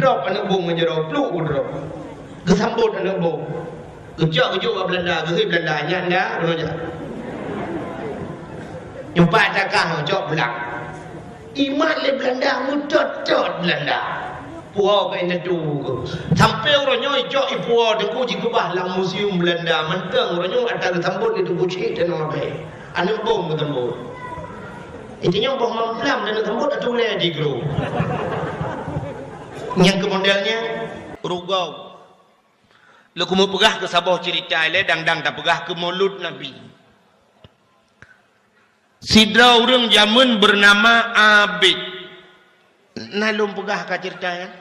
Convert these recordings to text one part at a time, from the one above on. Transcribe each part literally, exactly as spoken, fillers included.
Top aneuk bông ngon jaroe, pluek u droe. Geusambot aneuk bông. Geucok geujok bak Beulanda, geuhôi Beulanda, nyan dah, bunoe jak. Nyoe pat takah cok pulang. Imat lé Beulanda, meutot-tot Beulanda. Puwoe keu indatu. Sampoe uroe nyoe icok ipuwoe teungku jikeubah lam museum Beulanda. Mantong uroe nyoe ata geusambot lé Teungku Chik Tanoh Abee. Aneuk bông geusambot. Itu nyoe boh mamplam dan geusambot ata ulèe di gru. Nyang keu model nyan, rugau. Lôn keumeung peugah keu saboh cerita ilèe dang-dang tapeugah keu Maulud Nabi. Sidroe ureueng jameun beunama Abid. Na lôn peugah ka cerita nyan?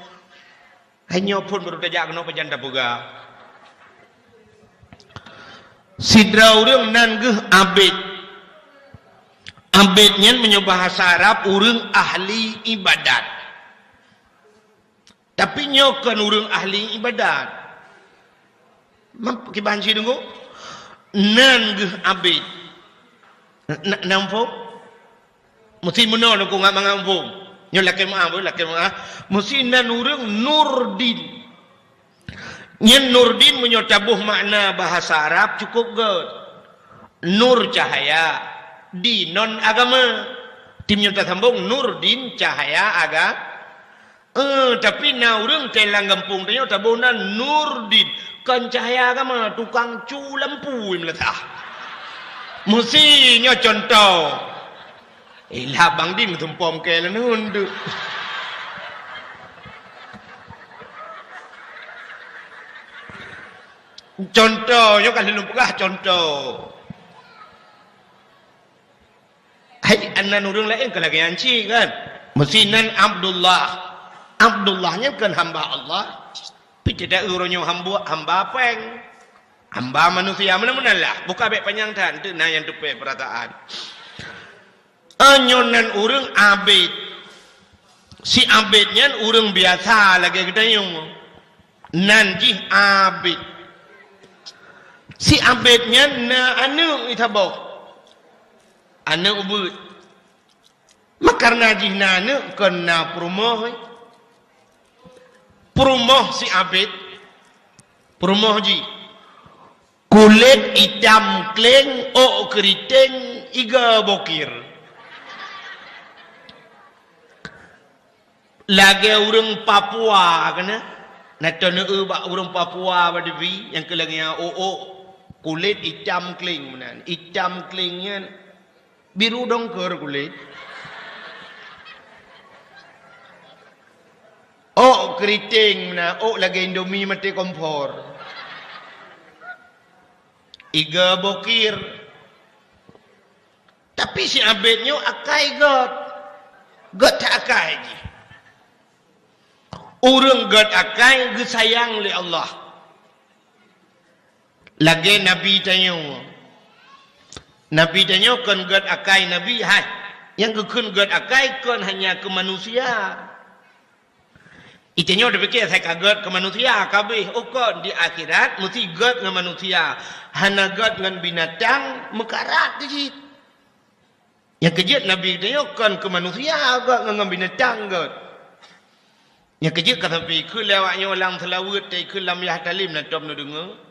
Hai nyoe phon baru tajak keunoe pajan tapeugah. Sidroe ureueng nan geuh Abid. Abid nyan meunyoe bahasa Arab ureueng ahli ibadat. Tapi nyoe kon ureueng ahli ibadat. Mam-, kiban cit deungoe? Nan geuh Abid. Na, na muphom? Meusti meunoe deungoe ngat mangat muphom. Nyoe lakèe meu'ah, boh, lakèe meu'ah. Meusti nan ureueng Nurdin. Nyan Nurdin meunyoe taboh makna bahasa Arab cukôp göt. Nur cahaya, din non agama. Tim nyoe tasambong Nurdin cahaya aga-, Eh, tapi na ureueng teuh lam gampông tanyoe taboh nan Nurdin, kon cahya agama, tukang cu lampu meulathah. Meusi nyoe cuntoh. Eh, lah Bang Din geutumpom keu leuneun tu. Cuntoh, nyoe ka lôn peugah cuntoh. Hai, nan ureueng laén ka lagèe nyan cit kan? Meusi nan Abdullah. Abdullah nyan kan hamba Allah. Pi teudak uroe nyoe hamba, hamba péng. Hamba manusia, meunan-meunan lah. Buka bèk panyang that, teuk na nyang teupeu peurataan. Nyoe nan ureueng Abid. Si Abid nyan ureueng biasa lagèe geutanyoe. Nan jih Abid. Si Abid nyan na aneuk saboh. Aneuk ubeuet. Maka kareuna jih na aneuk, kon na peurumoh, eh. Peurumoh si Abid, peurumoh jih. Kulét itam kléng, ôk keuriteng, iga bokir. Lagèe ureueng Papua keunan. Na teuneuk bak ureueng Papua bak dibi nyang keu lagèe nyan ôk-ôk. Kulét itam kléng meunan. Itam kléng nyan biru dongker kulét. Ôk keuriteng meunan, ôk lagèe Indomie maté kompor. Iga bokir. Tapi si Abid nyoe akai gèt. Gèt that akai jih. Ureueng gèt akai geusayang lé Allah. Lagèe Nabi tanyoe. Nabi tanyoe kon gèt akai Nabi, hai. Nyang geukheun gèt akai kon hanya keu manusia. Itanyoe tapiké asai ka gèt keu manusia, ka abéh. Oh kon, di akhirat meusti gèt ngon manusia. Hana gèt ngon binatang, meukarat di cit. Nyang keu jeuet Nabi geutanyoe kon keu manusia gèt ngon, ngon binatang gèt. Nyang keu jeuet ka sampé ikheun lé awak nyoe lam seulaweuet, ta ikheun lam yah talim na tom neudeungoe.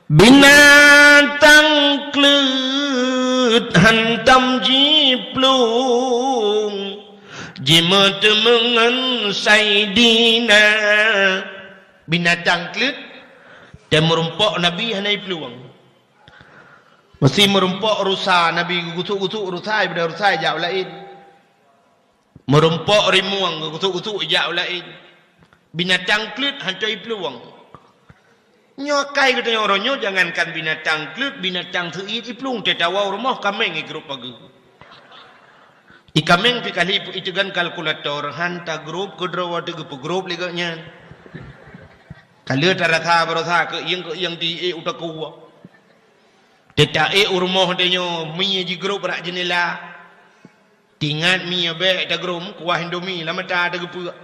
Binatang kleuet hantom jiplueng, jimeuteumeung ngon Saidina. Binatang kleuet, dan meurumpok Nabi hana jiplueng. Meusti meurumpok rusa, Nabi geugusuk-gusuk rusa, daripada rusa jak u laén. Meurumpok rimueng geugusuk-gusuk jak u laén. Binatang kleuet hantom jiplueng. Nyoe akai geutanyoe uroe nyoe, jangankan binatang kleuet, binatang seuiet jiplueng, teuh tawoe u rumoh kaméng jigrôp pageue. Di kaméng pih kali iteugan kalkulator, han tagrôp keudroe watèe geupeugrôp lé gobnyan. Ka lheueh tarasa baroesa keuieng-keuieng di ék u takue. Teuta ék u rumoh tanyoe, mie jigrôp bak jeundela. Tingat mie bèk tagrôm, kuah Indomie lam mata teugeupeuek.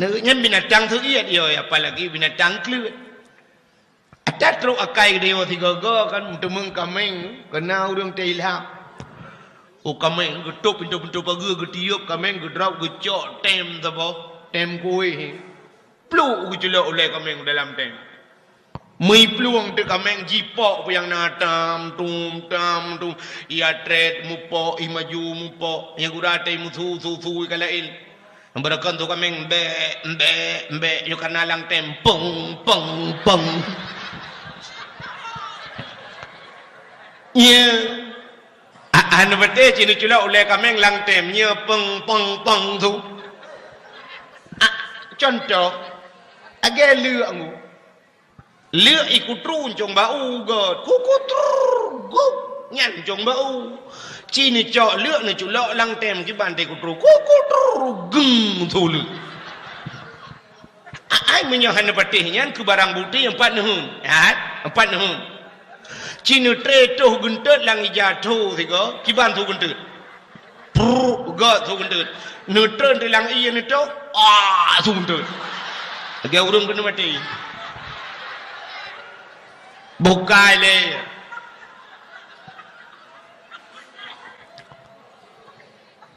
Nyan binatang seuiet, yo, apalagi binatang kleuet. Ata trok akai geutanyoe sigoe-goe kan, meuteumeung kaméng, keu na ureueng teuilham. Oh, kaméng geutôp pintoe-pintoe pageue, geutiup kaméng, geudrop, geucok tem saboh. Tém kuéh. Pluek geuculok ulée kaméng dalam tém. Meuplueng teuk kaméng jipok peue nyang na tam, tum, tam, tum. Ia trét mupok, ih maju mupok. Nyang gura tém musu, su, su, ka laén. Beureukan su kaméng, bek, bek, bek. Nyoe kana lam tém, peng, peng, peng. Iya. A-, hana patéh ci neuculok ulée kaméng lam tém, nyoe peng, peng, peng su. A, cuntoh, lagée leuek ngu. Leuek ikutru ncong bak u gét. Kukutru, gup, nyan ncong bak u. Ci neucok leuek neuculok lam tém kiban teukutru. Kukutru, geng su leuek. A-, ai meunyoe hana patéh nyan keu barang bukti nyang pat neuheun. Hai, nyang pat neuheun. Ci neutré toh geunteut lam ija tho sigoe, kiban su geunteut. Prrr, gét su geunteut. Neutreun di lam ié neutoh, ah, su geunteut. Lagée ureuëng keuneuk maté. Bukai lé.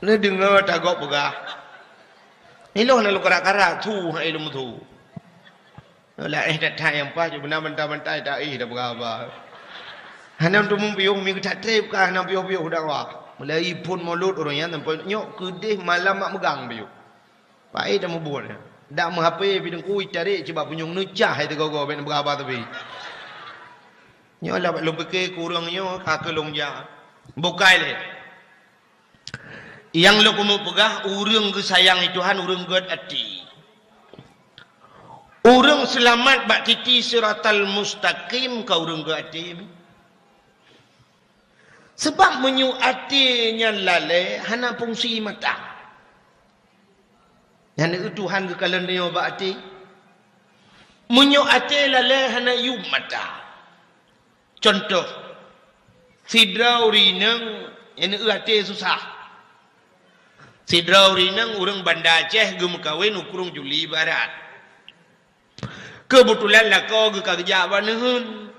Neudeungoe tagok peugah. Ilôn na lôn karak-karak, su hai lôn su. Laén that-that nyang paih, beuna mantah-mantah taéh tapeugah haba. Hana teumeupiôh mi geutak treb ka hana piôh-piôh dakwah. Mulai phon mulod ureuëng nyan sampoe nyoe keudeh malam mak meugang piôh. Paéh tamubuet nyan. Dak meuhapé pidong kui tarek cibak punyueng neucah hai teugogo bèk neupeugah haba teubit. Nyoe lah lôn pike kureueng nyoe ka keu lôn jak. Bukai lé. Nyang lôn keuneuk peugah, ureuëng geusayang lé Tuhan, ureuëng gét até. Ureuëng seulamat bak titi siratal mustaqim ka ureuëng gét até. Sabab meunyoe até nyan lalée, hana fungsi mata. Nyan Tuhan geukalon tanyoe bak até. Meunyoe até lalée, hana yuem mata. Cuntoh, sidroe ureuëng inong nyang eu até susah. Sidroe ureuëng inong ureuëng Banda Aceh geumeukawen u Krueng Juli Barat. Keubeutulan lakoe geuh ka geujak bak neuheun.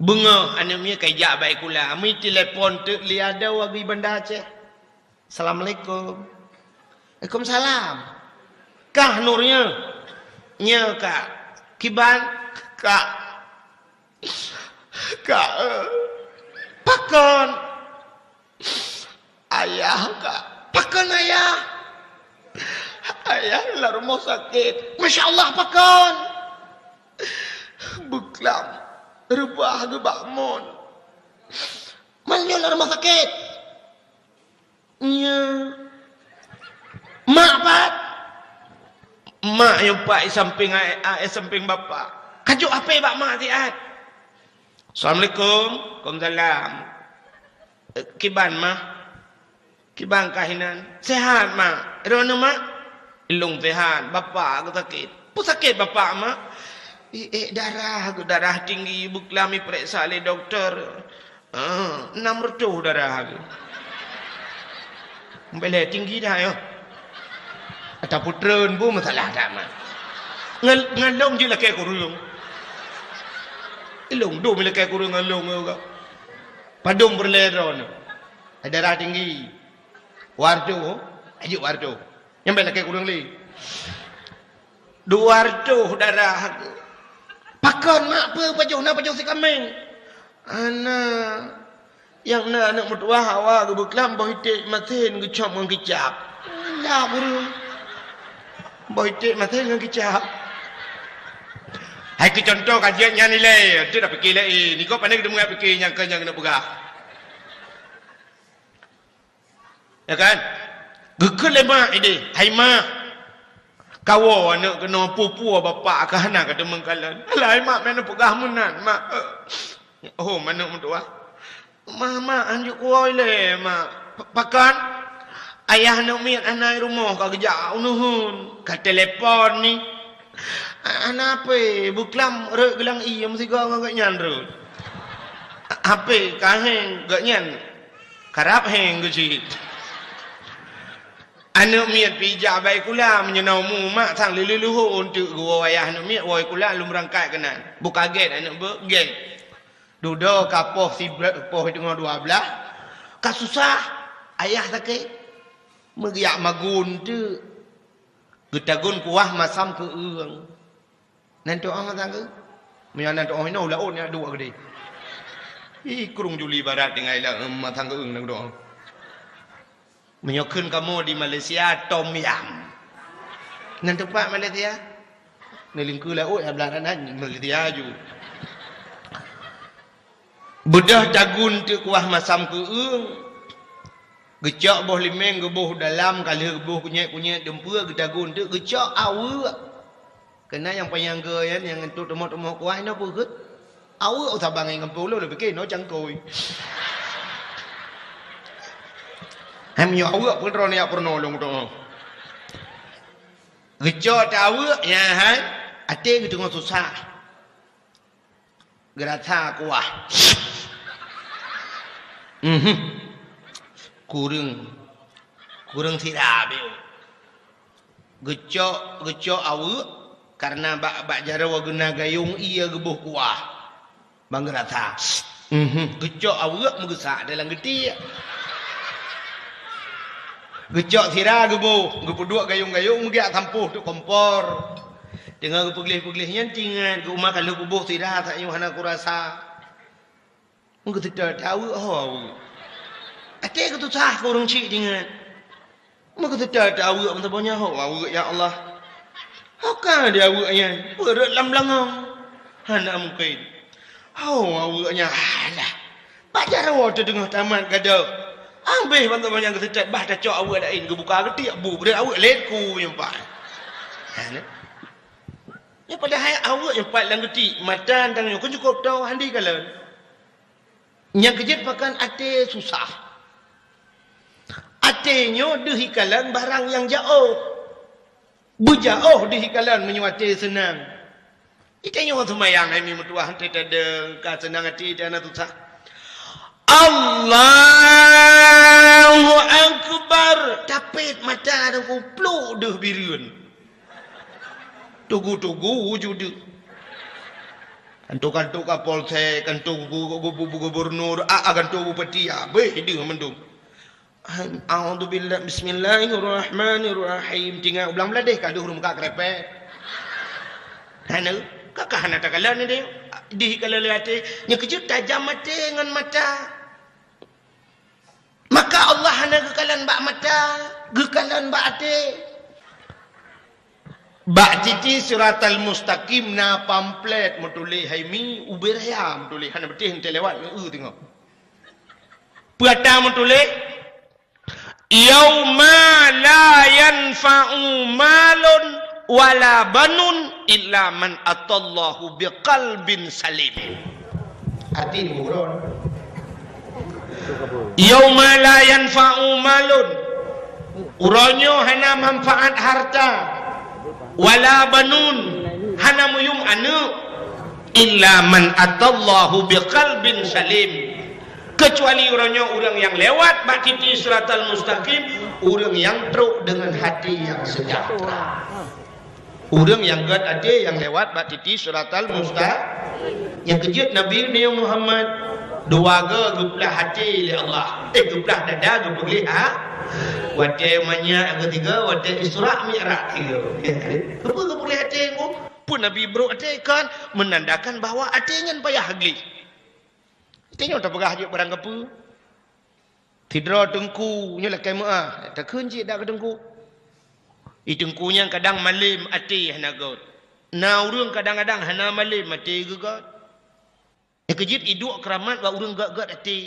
Beungoh aneuëk miet ka ijak bak sikula, meutelepon teuk lé adoe geuh Banda Aceh. "Assalamualaikum." "Waalaikumsalam." "Kah Nur nyoe?" "Nyoe, Kak." "Kiban?" "Kak, Kak, eh." "Pakon?" "Ayah, Kak." "Pakon ayah?" "Ayah lam rumoh sakét." "Masya Allah, pakon?" "Beuklam, reubah geuh bak mon." "Meunyoe lam rumoh sakét?" "Nyoe." "Mak pat?" "Mak nyoe pat, i sampéng a-, a-, i sampéng bapak." "Kajok hapé bak mak siat." "Assalamualaikum." "Waalaikumsalam." "Eh, kiban, Mak?" "Kiban kah inan?" "Sehat, Mak." "Droeneuh, Mak?" "Ilôn sehat, bapak geuh sakét." "Peue sakét bapak, Mak?" "Eh, eh, darah geuh, darah tinggi, beuklam ipeuriksa lé dokto." "Ah, enam reutôh darah geuh." "Bèk lé tinggi dah nyoe." Ata putreun bu masalah dak, Mak. Ngon, ngon lôn jeuet lakée kureueng. Ilôn dum lakée kureueng ngon lôn nyoe geuh. Padum peureulée droeneuh. Darah tinggi. Dua reutôh, ajuk dua reutôh. Nyan bèk lakée kureueng lé. Dua reutôh darah. "Pakon, Mak, peue pajoh na pajoh sikaméng?" "Hana. Nyang na aneuëk meutuwah awak geuh beuklam boh iték masen geucop ngon kicap." "Alah, guru. Boh iték masen ngon kicap." Hai keu cuntoh ka jeuet nyan ilée, tu dah pike laén. Niko pane geudeungoe pike nyang keu nyang keuneuk peugah. Ya kan? Geukheun lé mak idéh, "Hai mak, kawoe aneuëk keunoe, peue-peue bapak ka hana ka teumeung kalon." "Alah hai mak, meunan peugah meunan, Mak." "Oh, aneuëk meutuwah." "Mak, mak, hanjeuet kuwoe ilée, Mak." "Pakon?" "Ayah aneuëk miet hana i rumoh, ka geujak u neuheun." "Ka telepon ni." "Hana hapé, beuklam rhot geulang ié meusigoe ngon gobnyan rhot." "Hapé ka héng, gobnyan karab héng geuh cit." Aneuëk miet pih jak bak sikula, meunyoe na umu mak sang lheueh-lheueh leuhô eunteuk geuwoe ayah aneuëk miet woe sikula lom beurangkat keunan. Beu kagét aneuëk beuet gét. Dudoe ka poh sibrek, poh teungoh dua blaih, ka susah, ayah sakét. Meugeuyak magun teuk. Geutagun kuah masam keu eueng. Nan tu'oh masam keu? Meunyoe nan tu'oh inoe u laôt nyan duek keudeh. Ih, krueng Juli Barat tinggai lam masam keu eueng nan tu'oh. Meunyoe kheun kamoe di Malaysia, tom yam. Nan teumpat Malaysia? Neulingkue laôt, ya, blah nan Malaysia ju. Beudôh tagun teuk kuah masam keu eueng. Geucok boh limeng, geuboh dalam, ka lheueh geuboh kunyét-kunyét dumpeue, geutagun teuk, geucok aweuek. Keunan nyang panyang geu nyan, nyang entot teumok-teumok kuah, inoe peue kheueh? Aweuek, oh, saban ngon gampông lôn, lôn pike inoe cangkôi. Hai, meunyoe aweuek, peue droeneuh jak peurunoe lôn tu? Geucok teuk aweuek, nyan hai, até geuteungoh susah. Geurasa kuah. Mhm. Kureueng, kureueng sira beu. Geucok, geucok aweuek, kareuna bak, bak jaroe geuna gayong ié geuboh kuah. Ban geurasa. Mhm. Geucok aweuek meugeusak dalam geutiek. Geucok sira geuboh, geupeuduek gayong-gayong meugiak sampôh teuk kompor. Teungoh geupeugleh-peugleh nyan teuingat, geuh uma ka lheueh peuboh sira, saát nyoe hana kurasa. Meugeuseutôt aweuek, ho aweuek. Até geutusah keu ureueng chik teuingat. Meugeuseutôt aweuek, meusaboh nyan ho aweuek, ya Allah. Ho ka di aweuek nyan, peureuet lam beulangong. Hana mungken. Ho aweuek nyan, alah. Bak jaroe teuh teungoh tamat gadôh. Ambéh ban saboh nyan geuseutôt, bah tacok aweuek laén geubuka geutiek bu, breuet aweuek laén ku nyang pat. Ha, nyan. Nyan padahai aweuek nyang pat lam geutiek, mata tanyoe kon cukôp toe hana jikalon. Nyang keujeuet pakon até susah. Até nyoe deuh jikalon barang nyang jaoh. Beujaoh deuh jikalon meunyoe até seunang. Di tanyoe seumayang hai mi meutuwah, teuh tadeueng ka seunang até, teuh hana susah. Allahu Akbar. Tapét mata dan kupluk deuh bireuen. Tugu-tugu wujud deuh. Kanto-kanto Kapolsek, kanto gu-, gu-, gu-, gu-, gubernur, a, a, kanto bupati, abéh deuh mandum. A'udzubillah, bismillahirrahmanirrahim. Tinggai u blang bladeh ka deuh ureueng muka krepek. Hana, ka, ka hana takalon deh. Dih kalon lé até. Nyang keujeuet tajam até ngon mata. Maka Allah hana geukalon bak mata, geukalon bak até. Bak titi siratal mustaqim na pamflet meutuléh hai mi, ubé raya meutuléh, hana beutih enteuk lewat ngon eu teungoh. Peue ata meutuléh, "Yauma la yanfa'u malun wala banun illa man atallahu biqalbin salim." Arti ni buron. "Yauma la yanfa'u malun." Uroe nyoe hana manfaat harta, wala banun, hana meuyuem aneuëk, illa man atallahu biqalbin salim. Keucuali uroe nyoe ureuëng nyang lewat bak titi siratal mustaqim, ureuëng nyang trok deungon hati nyang seujahteura. Ureuëng nyang gét até nyang lewat bak titi siratal musta-, nyang keujeuet Nabi Muhammad, dua goe geuplah até lé Allah. Eh, geuplah dada, geupeugleh ha-, watée manyak geuh tiga, watée Isra Mi'raj tiga. Keupeue geupeugleh até ngon? Peue Nabi brok até kan menandakan bahwa até nyan payah gleh. Até nyoe tapeugah jeuet barang kapeue. Sidroe teungku nyoe lakée meuáh, takheun cit dak keu teungku. I teungku nyan kadang malém até hana gét. Na ureuëng kadang-kadang hana malém até geugét. Nyang keujeuet iduek keuramat bak ureuëng gét-gét até.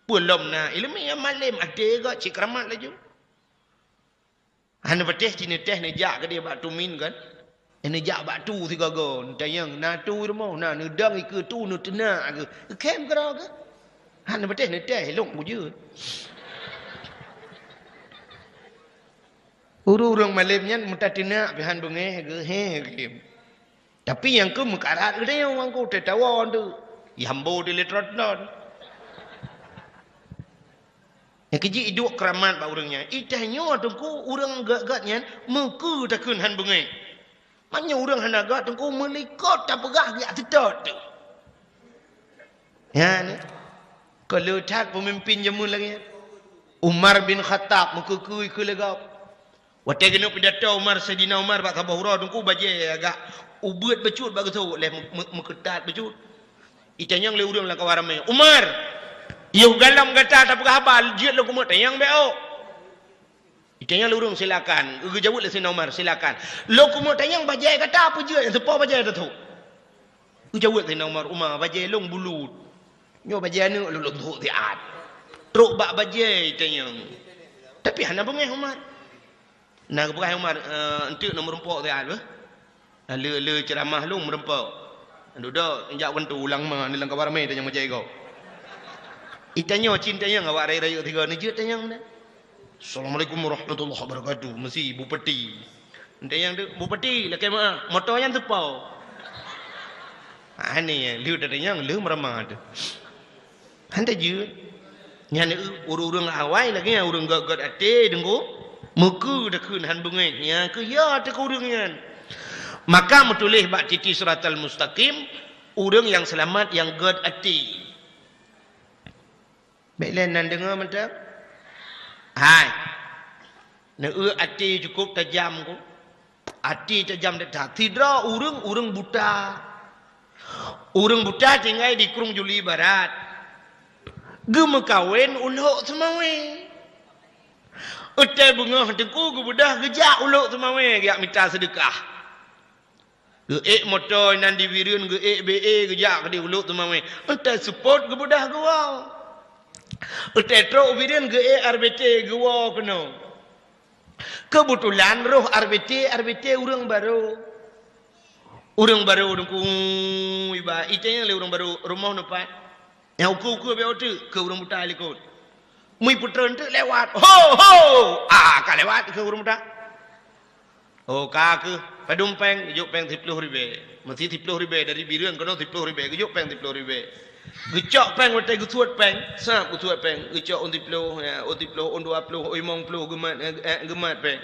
Peue lom na iéleumé nyang malém até gét cit keuramat laju. Hana patéh ci neutéh neujak keudeh bak tumin kan? Neujak bak tu sigoe-goe, neutanyong, "Na tu rumoh?" "Na." Neudong ikeue tu, neuteunak keuh. Khem keudroe keuh. Hana patéh neutéh, lôn bujeuet. Ureuëng-ureuëng malém nyan meutateunak pih han beungéh geuh, he, khem. Tapi nyang keu meukarat geutanyoe ngon ku teutawa tu. Yambo di lé tron-tron. Nyang keujeuet iduek keuramat bak ureuëng nyan. Itanyoe teungku ureuëng gét-gét nyan meukeue takheun han beungéh. Meunyoe ureuëng hana gét teungku meulikot tapeugah geujak seutôt tu. Nyan, ka le that peumimpin jameun lagée nyan. Umar bin Khattab meukeue-keue ikeue lé gob. Watée geuneuk pidato Umar, Saidina Umar bak saboh uroe teungku, bajée agak ubeuet bacut bak geusuek lé, me-, me-, meukeutat bacut. Itanyong lé ureuëng lam kawan ramé, "Umar, yoh galom gata tapeugah haba, jeuet lôn keumeuk tanyong bék ôk." Itanyong lé ureuëng, "Silakan." Geujaweueb lé Saidina Umar, "Silakan." "Lôn keumeuk tanyong bajée gata peue jeuet nyang seupôt bajée teutuk?" Geujaweueb Saidina Umar, "Umar, bajée lôn bulut. Nyoe bajée aneuëk lôn, lôn tuek siat." Trok bak bajée itanyong. Tapi hana beungéh Umar. Na geupeugah Umar, "Eh, enteuk na meurumpok siat beuh. Na le, le ceuramah lôn meurumpok. Dudoe jak keuneuk ulang ma, ni lam kawan ramé tanyong bajée gob." Itanyong cit tanyong awak rayeuk-rayeuk tiga ni jeuet tanyong na. "Assalamualaikum warahmatullahi wabarakatuh." Meusi bupati. Tanyong tu, "Bupati, lakée meuah, moto nyan seupôt?" Aneh, lheueh tatanyong, lheueh meuramah tu. Han tajeuet. Nyan ureuëng-ureuëng awai lagée nyan, ureuëng gét-gét até deungoe, meukeue takheun han beungéh. Nyan keuh ya teuka ureuëng nyan. Maka meutuléh bak titi siratal mustaqim, ureuëng nyang seulamat nyang gét até. Bék lé nan deungoe mantong. Hai. Neueu até cukôp tajam ku. Até tajam that-that. Sidroe ureuëng, ureuëng buta. Ureuëng buta tinggai di Krueng Juli Barat. Geumeukawen u Lhok Seumawé. Watée beungoh teungku geubeudôh geujak u Lhok Seumawé geujak mita seudeukah. Geuék moto inan di Bireuen, geuék B E geujak keudéh u Lhok Seumawé. Watée seupôt geubeudôh geuwoe. Watée trok u Bireuen geuék R B T geuwoe keunoe. Keubeutulan roh R B T, R B T ureuëng barô. Ureuëng barô deungku iba, itanyong lé ureuëng barô, "Rumoh neupat?" Nyang ukeue-ukeue bék teuk, keu ureuëng buta likot. Meuipeutreun teuk lewat. "Ho, ho!" Ah, ka lewat keu ureuëng buta. "Oh, ka keuh, padum péng?" Geujok péng siploh ribée. Meusi siploh ribée dari Bireuen keunoe siploh ribée. Geujok péng siploh ribée. Geucok péng watée geusuet péng. Sab geusuet péng. Geucok ôn siploh, ya, ôn siploh, ôn dua ploh, ôn limong ploh geumat, eh, eh, geumat péng.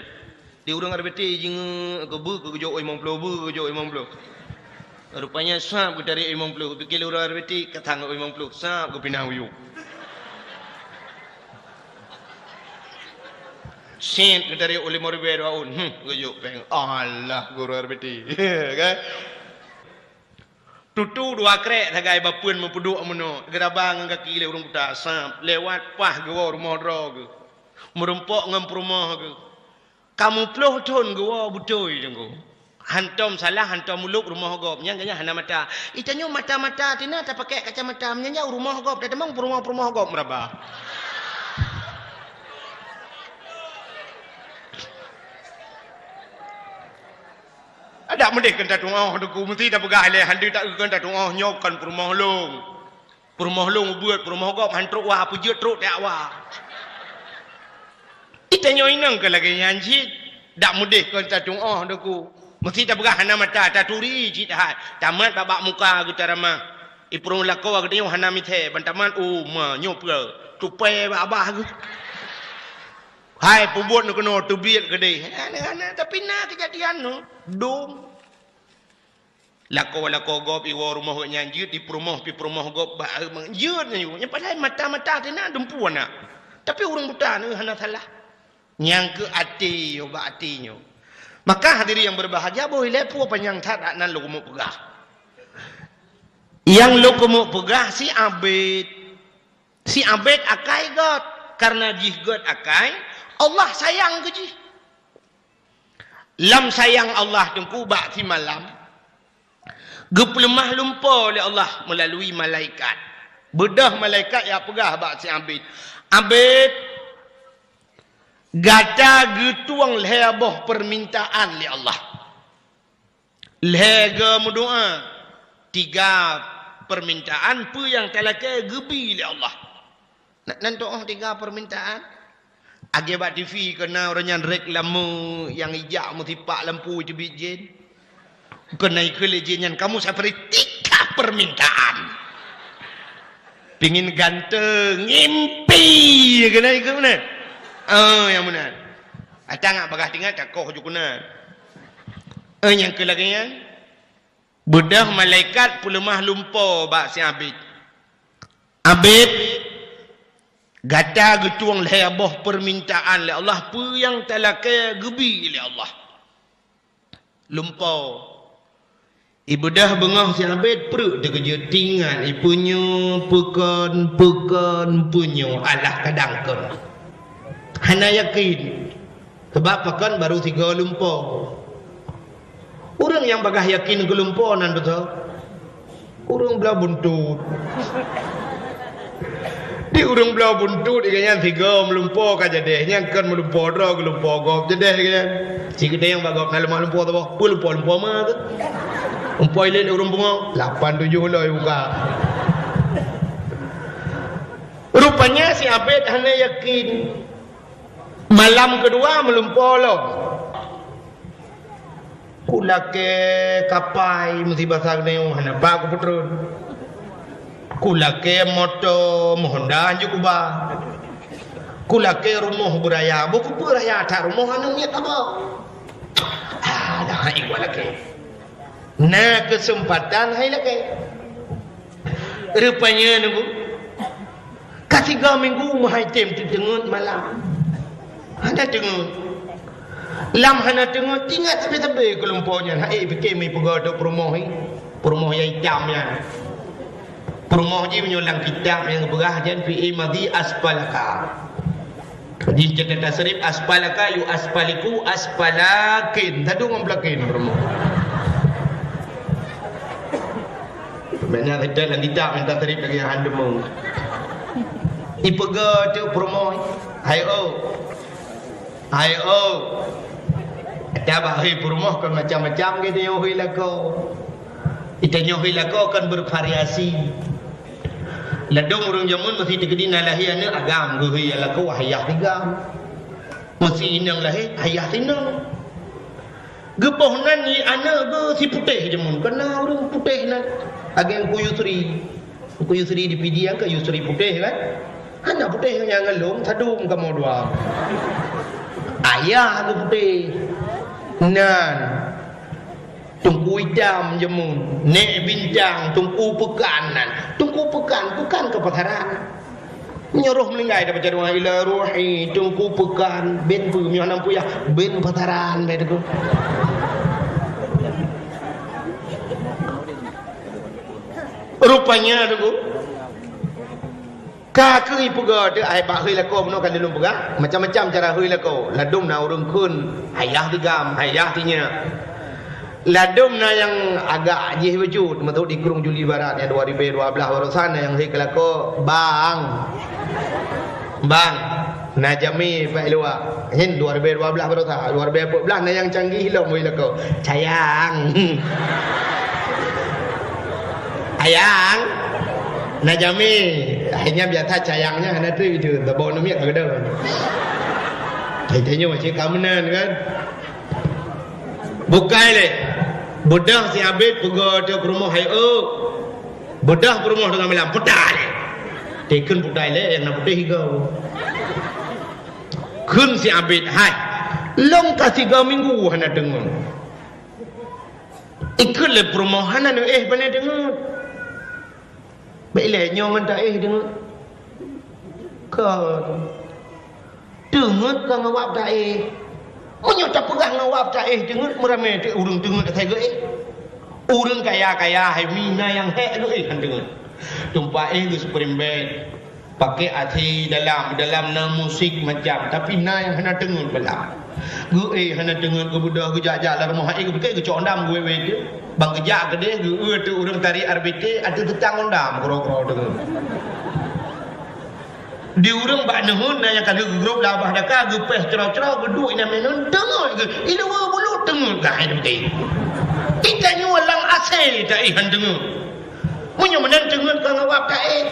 Di ureuëng R B T jingeuk keu beuh keu geujok ôn limong ploh, beuh keu geujok ôn limong ploh. Rupanya sab geutarek ôn limong ploh, pikée lé ureuëng R B T ka sang ôn limong ploh, sab geupinah u yup. Sét geutarek ôn limong ribée dua ôn, hmm, geujok péng. Alah, guru R B T. Kan? Tutu dua krek sagai bapeuen meupeuduek meunoe, geuraba ngon gaki lé ureuëng buta, sab, lewat paih geuwoe rumoh droe geuh. Meurumpok ngon peurumoh geuh. Ka muplôh thon geuwoe beutôi teungku. Hantom salah, hantom ulôb rumoh gob. Nyan geuhnyan hana mata. Itanyoe mata-mata tina tapakèk kacamata. Meunyan jauh rumoh gob, tateumong peurumoh-peurumoh gob meuraba. Adak meudeh keu tatu'oh teungku, meusti tapeugah ilèe, han deuh taeu keu tatu'oh nyoe kon peurumoh lôn. Peurumoh lôn ubeuet, peurumoh gob han trok wa, peujeuet trok tajak wa. Itanyoe inong keu lagèe nyan cit, dak meudeh kon tatu'oh teungku. Meusti tapeugah hana mata, taturi cit hai. Tamat bak-bak muka geuh taramah. Ipeurumoh lakoe geutanyoe hana mithèe, ban tamat, oh, ma, nyoe peue? Tupai bak babah geuh. Hai, peubuet neukeunoe teubiet keudeh. Hana, hana, tapi na keujadian nyoe. Dum. Lakoe-lakoe gob iwoe rumoh geuh nyan jeuet, ipeurumoh, pih peurumoh gob bak, eh, jeuet nyan, nyan padahai mata-mata teunan dumpeue na. Tapi ureueng buta nyoe hana salah. Nyang keu até nyoe, bak até nyoe. Maka hadirin yang berbahagia, boh ilèe peue panyang that nan lôn keumeung peugah. Nyang lôn keumeung peugah si Abed. Si Abed akai gèt, kareuna jih gèt akai, Allah sayang keu jih. Lam sayang Allah teungku bak simalam, geupeuleumah lumpoe lé Allah meulalui malaikat. Beudôh malaikat jak peugah bak si Abed, "Abed, gata geutueng lhèe boh peumintaan lé Allah." Lhèe geuh meudoa, tiga peumintaan peue nyang talakèe geubri lé Allah. Nan, nan tu'oh tiga peumintaan. Lagèe bak T V keu na ureueng nyan reklame nyang ijak meusipak lampu teubiet jén. Keu na ikheun lé jén nyan, "Kamu saya beri tiga permintaan." Pingin ganteng, ngimpi keu na ikheun meunan. Oh, nyang meunan. Ata ngat bagah tinggai takoh ju keunan. Eh, nyang keu lagèe nyan, beudôh malaikat peuleumah lumpoe bak si Abed. "Abed, Gata geutueng lhèe boh peumintaan lé Allah, peue nyang talakèe geubi lé Allah. Lumpoe. Ibeudôh beungoh si Abed pruet teukeujot, teuingat, ipeunyoe, peukon, peukon, peunyoe, alah kadang kon. Hana yakin. Sabab pakon barô sigoe lumpoe. Ureueng nyang bagaih yakin keu lumpoe nan beutôi. Ureueng bloe buntut. Di ureueng bloe buntut, ié nyan sigoe meulumpoe ka jadeh, nyan kon meulumpoe droe, geulumpoe gob jadeh ié nyan. Sigeudeh nyang bak gob na leumah lumpoe saboh, peue lumpoe-lumpoe ma keuh. Lumpoe ilèe lé ureueng pungo, lapan tujoh lom ibuka. Rupanya si Abed hana yakin. Malam keudua meulumpoe lom. Kulakèe kapai meusi basa geuneuk hana pat kupeutreun. Kulakèe moto meuhonda hanjeuet kuba. Kulakèe rumoh beuraya, beu kupeue raya that rumoh aneuk miet haba. Ah, dah hai walakèe. Na keuseumpatan hai lakèe. Rupanya nunggu. Ka sigoe minggu meuhai tem teuteungeut malam. Hana teungeut. Lam hana teungeut, ingat sabe-sabe keu lumpoe nyan. Hai pike mi peugah tu peurumoh ni. Peurumoh nyang itam nyan. Peurumoh jih meunyoe lam kitab nyang geupeugah jan fi imadi asfalaka. Di catatan tasrif, asfalaka yu asfaliku asfalakin. Tadu ngon pelakin peurumoh. Pemena kita lam kitab nyang tasrif lagi handeumu. Ipeugah tu peurumoh. Hai oh. Hai oh. Tabah hei peurumoh kan macam-macam gitu yo hei lakoe. Itanyoe hei lakoe kan bervariasi. Ladôm ureueng jameun meusi teukeudi na lahé aneuk agam geuhôi lakoe ayah tigam. Meusi inong lahé ayah tinong. Geuboh nan ié aneuk geuh si putéh jameun, kana ureueng putéh nan. Ageng Teungku Yusri. Teungku Yusri di Pidie kan Yusri putéh kan? Hana putéh nyang ngalong sadum kamoe dua. Ayah geuh putéh. Nan. Teungku Itam jameun, Nèk Bintang, Teungku Peukan nan. Teungku Peukan, Peukan keu pasaran. Meunyoe roh meuninggai tabaca doa ila ruhi Teungku Peukan, ben peue meunyoe hana peue yah, ben pasaran bèk Teungku. Rupanya Teungku, Ka keuh ipeugah teuh ai bak hôi lakoe bunoe ka lôn peugah, macam-macam cara hôi lakoe. Ladôm na ureueng kheun ayah tigam, ayah tinyak. Ladôm na nyang agak jih bacut, meutot di Krueng Juli Barat nyang dua ribu dua belas barosan na nyang hôi keu lakoe, "Bang." "Bang, na jamé bak luwa." Nyan dua ribu dua belas barosan, dua ribu empat belas na nyang canggih lom hôi lakoe. "Sayang." "Sayang." Na jamé, akhirnya biasa cayang nyan hana trép itu, tabông aneuk miet ka keudong. Tanyoe cit ka meunan kan. Bukai lé. Beudôh si Abed peugah teuh peurumoh hai ôk. Beudôh peurumoh teungoh malam, putai lé. Teukheun putai lé, nyang na putéh igoe. Kheun si Abed, "Hai, lôn ka sigoe minggu hana deungoe." Ikheun lé peurumoh, "Hana neuéh pane deungoe." Bèk ilèe nyoe ngon taéh deungoe. Kon. Deungoe ka ngon wab taéh. Meunyoe tapeugah ngon wab taéh deungoe, meuramé teuk ureueng deungoe asai geuéh. Ureueng kaya-kaya hai mi na nyang hék geuéh han deungoe. Tumpah éh geuspring bed. Paké até dalam, dalam na musik macam, tapi na nyang hana teungeut bala. Geuéh hana teungeut, geubeudôh geujak-jak lam rumoh, hai geupiké geucok dam geuwé-wé teuh. Bang geujak keudeh geueu teuh ureueng tari R B T ateueh teutang ngon dam keudroe-keudroe teungeut. Di ureueng bak neuheun na nyang ka lheueh geugrôp lam babah daka, geupéh cro-cro, geuduek inan meunan teungeut geuh. Iluwa bulut teungeut geuh hai teupeugah. Ita nyoe lam asé taéh han teungeut. Meunyoe meunan teungeut ka ngawab taéh.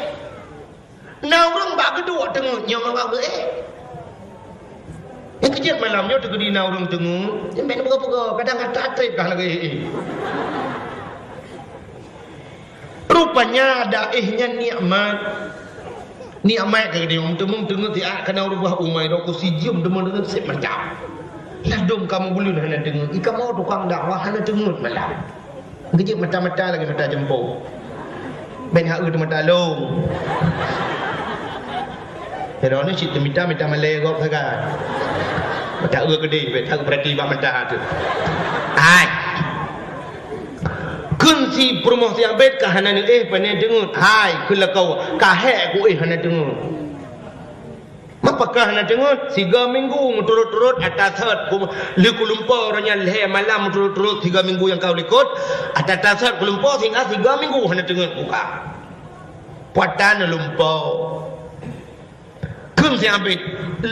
Na ureueng bak geuduek teungeut nyoe ngon bak geuéh. Nyang keujeuet malam nyoe teukeudi na ureueng teungeut, nyan bèk neupeugah-peugah, kadang ata trép kah lagèe éh. Rupanya ada éh nyan nikmat. Nikmat ka geutanyoe, meuteumé teungeut siat kana ureueng bah umai, dok ku sijeuem teuma deungon sép mantap. Ladôm kamoe buleuen hana teungeut, i kamoe tukang dakwah hana teungeut malam. Geujeuet mata-mata lagèe mata jeumpô. Bèk hana eu teumata lôn. Sidroe ni cit teumita-mita malèe gob sagai. Mata eu keudeh, bèk tapeurati bak mata tu. Hai. Kheun si peurumoh si Abed ka hana neuéh pane teungeut. Hai, kheun lakoe, ka hék kuéh hana teungeut. Mapa ka hana teungeut? Siga minggu meuturot-turot ata sot ku, lé kulumpo roh nyan lhèe malam meuturot-turot siga minggu nyang ka likot. Ata-ata sot kulumpo sehingga siga minggu hana teungeut kuka. Puatan lumpo. Kheun si Abed,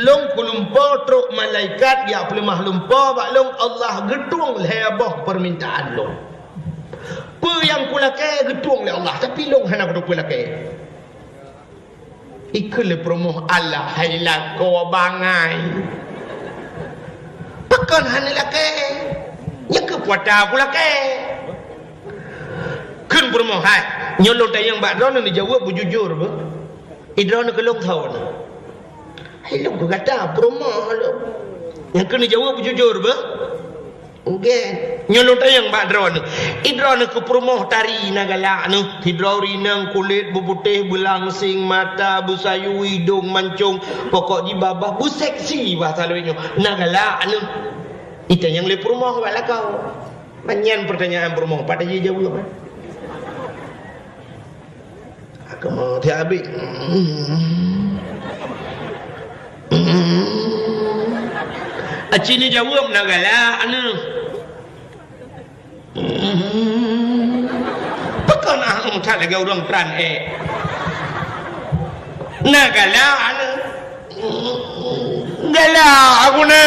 lôn kulumpo trok malaikat jak peuleumah lumpo bak lôn, Allah geutueng lhèe boh peumintaan lôn. Peue nyang kulakèe geutueng lé Allah, tapi lôn hana kuteupeue lakèe. Ikheun lé peurumoh, "Alah hai lakoe bangai. Pakon hana lakèe? Nyang keu puata kulakèe." Kheun peurumoh, "Hai, nyoe lôn tanyong bak droeneuh neujaweueb beujujur beuh." Idroeneuh keu lôn thon. Hai lôn keu gata peurumoh lôn. Nyang keuneuk jaweueb beujujur beuh. Nggeh. Nyoe lôn tanyong bak droeneuh. Idroeneuh keu peurumoh tari na galak neuh. Sidroe ureueng inong kulét beuputéh, beulangseng, mata beusayue, idong mancong. Pokok jih babah beuseksi bahasa lôn nyoe. Na galak neuh. Itanyong lé peurumoh bak lakoe. Manyan peurtanyaan peurumoh, pat jijaweueb. Kamoe ti abéh. Aci neujaweueb na galak aneuk. Pakon aneuk that lagèe ureueng pran ék. Na galak aneuk. Galak aku na.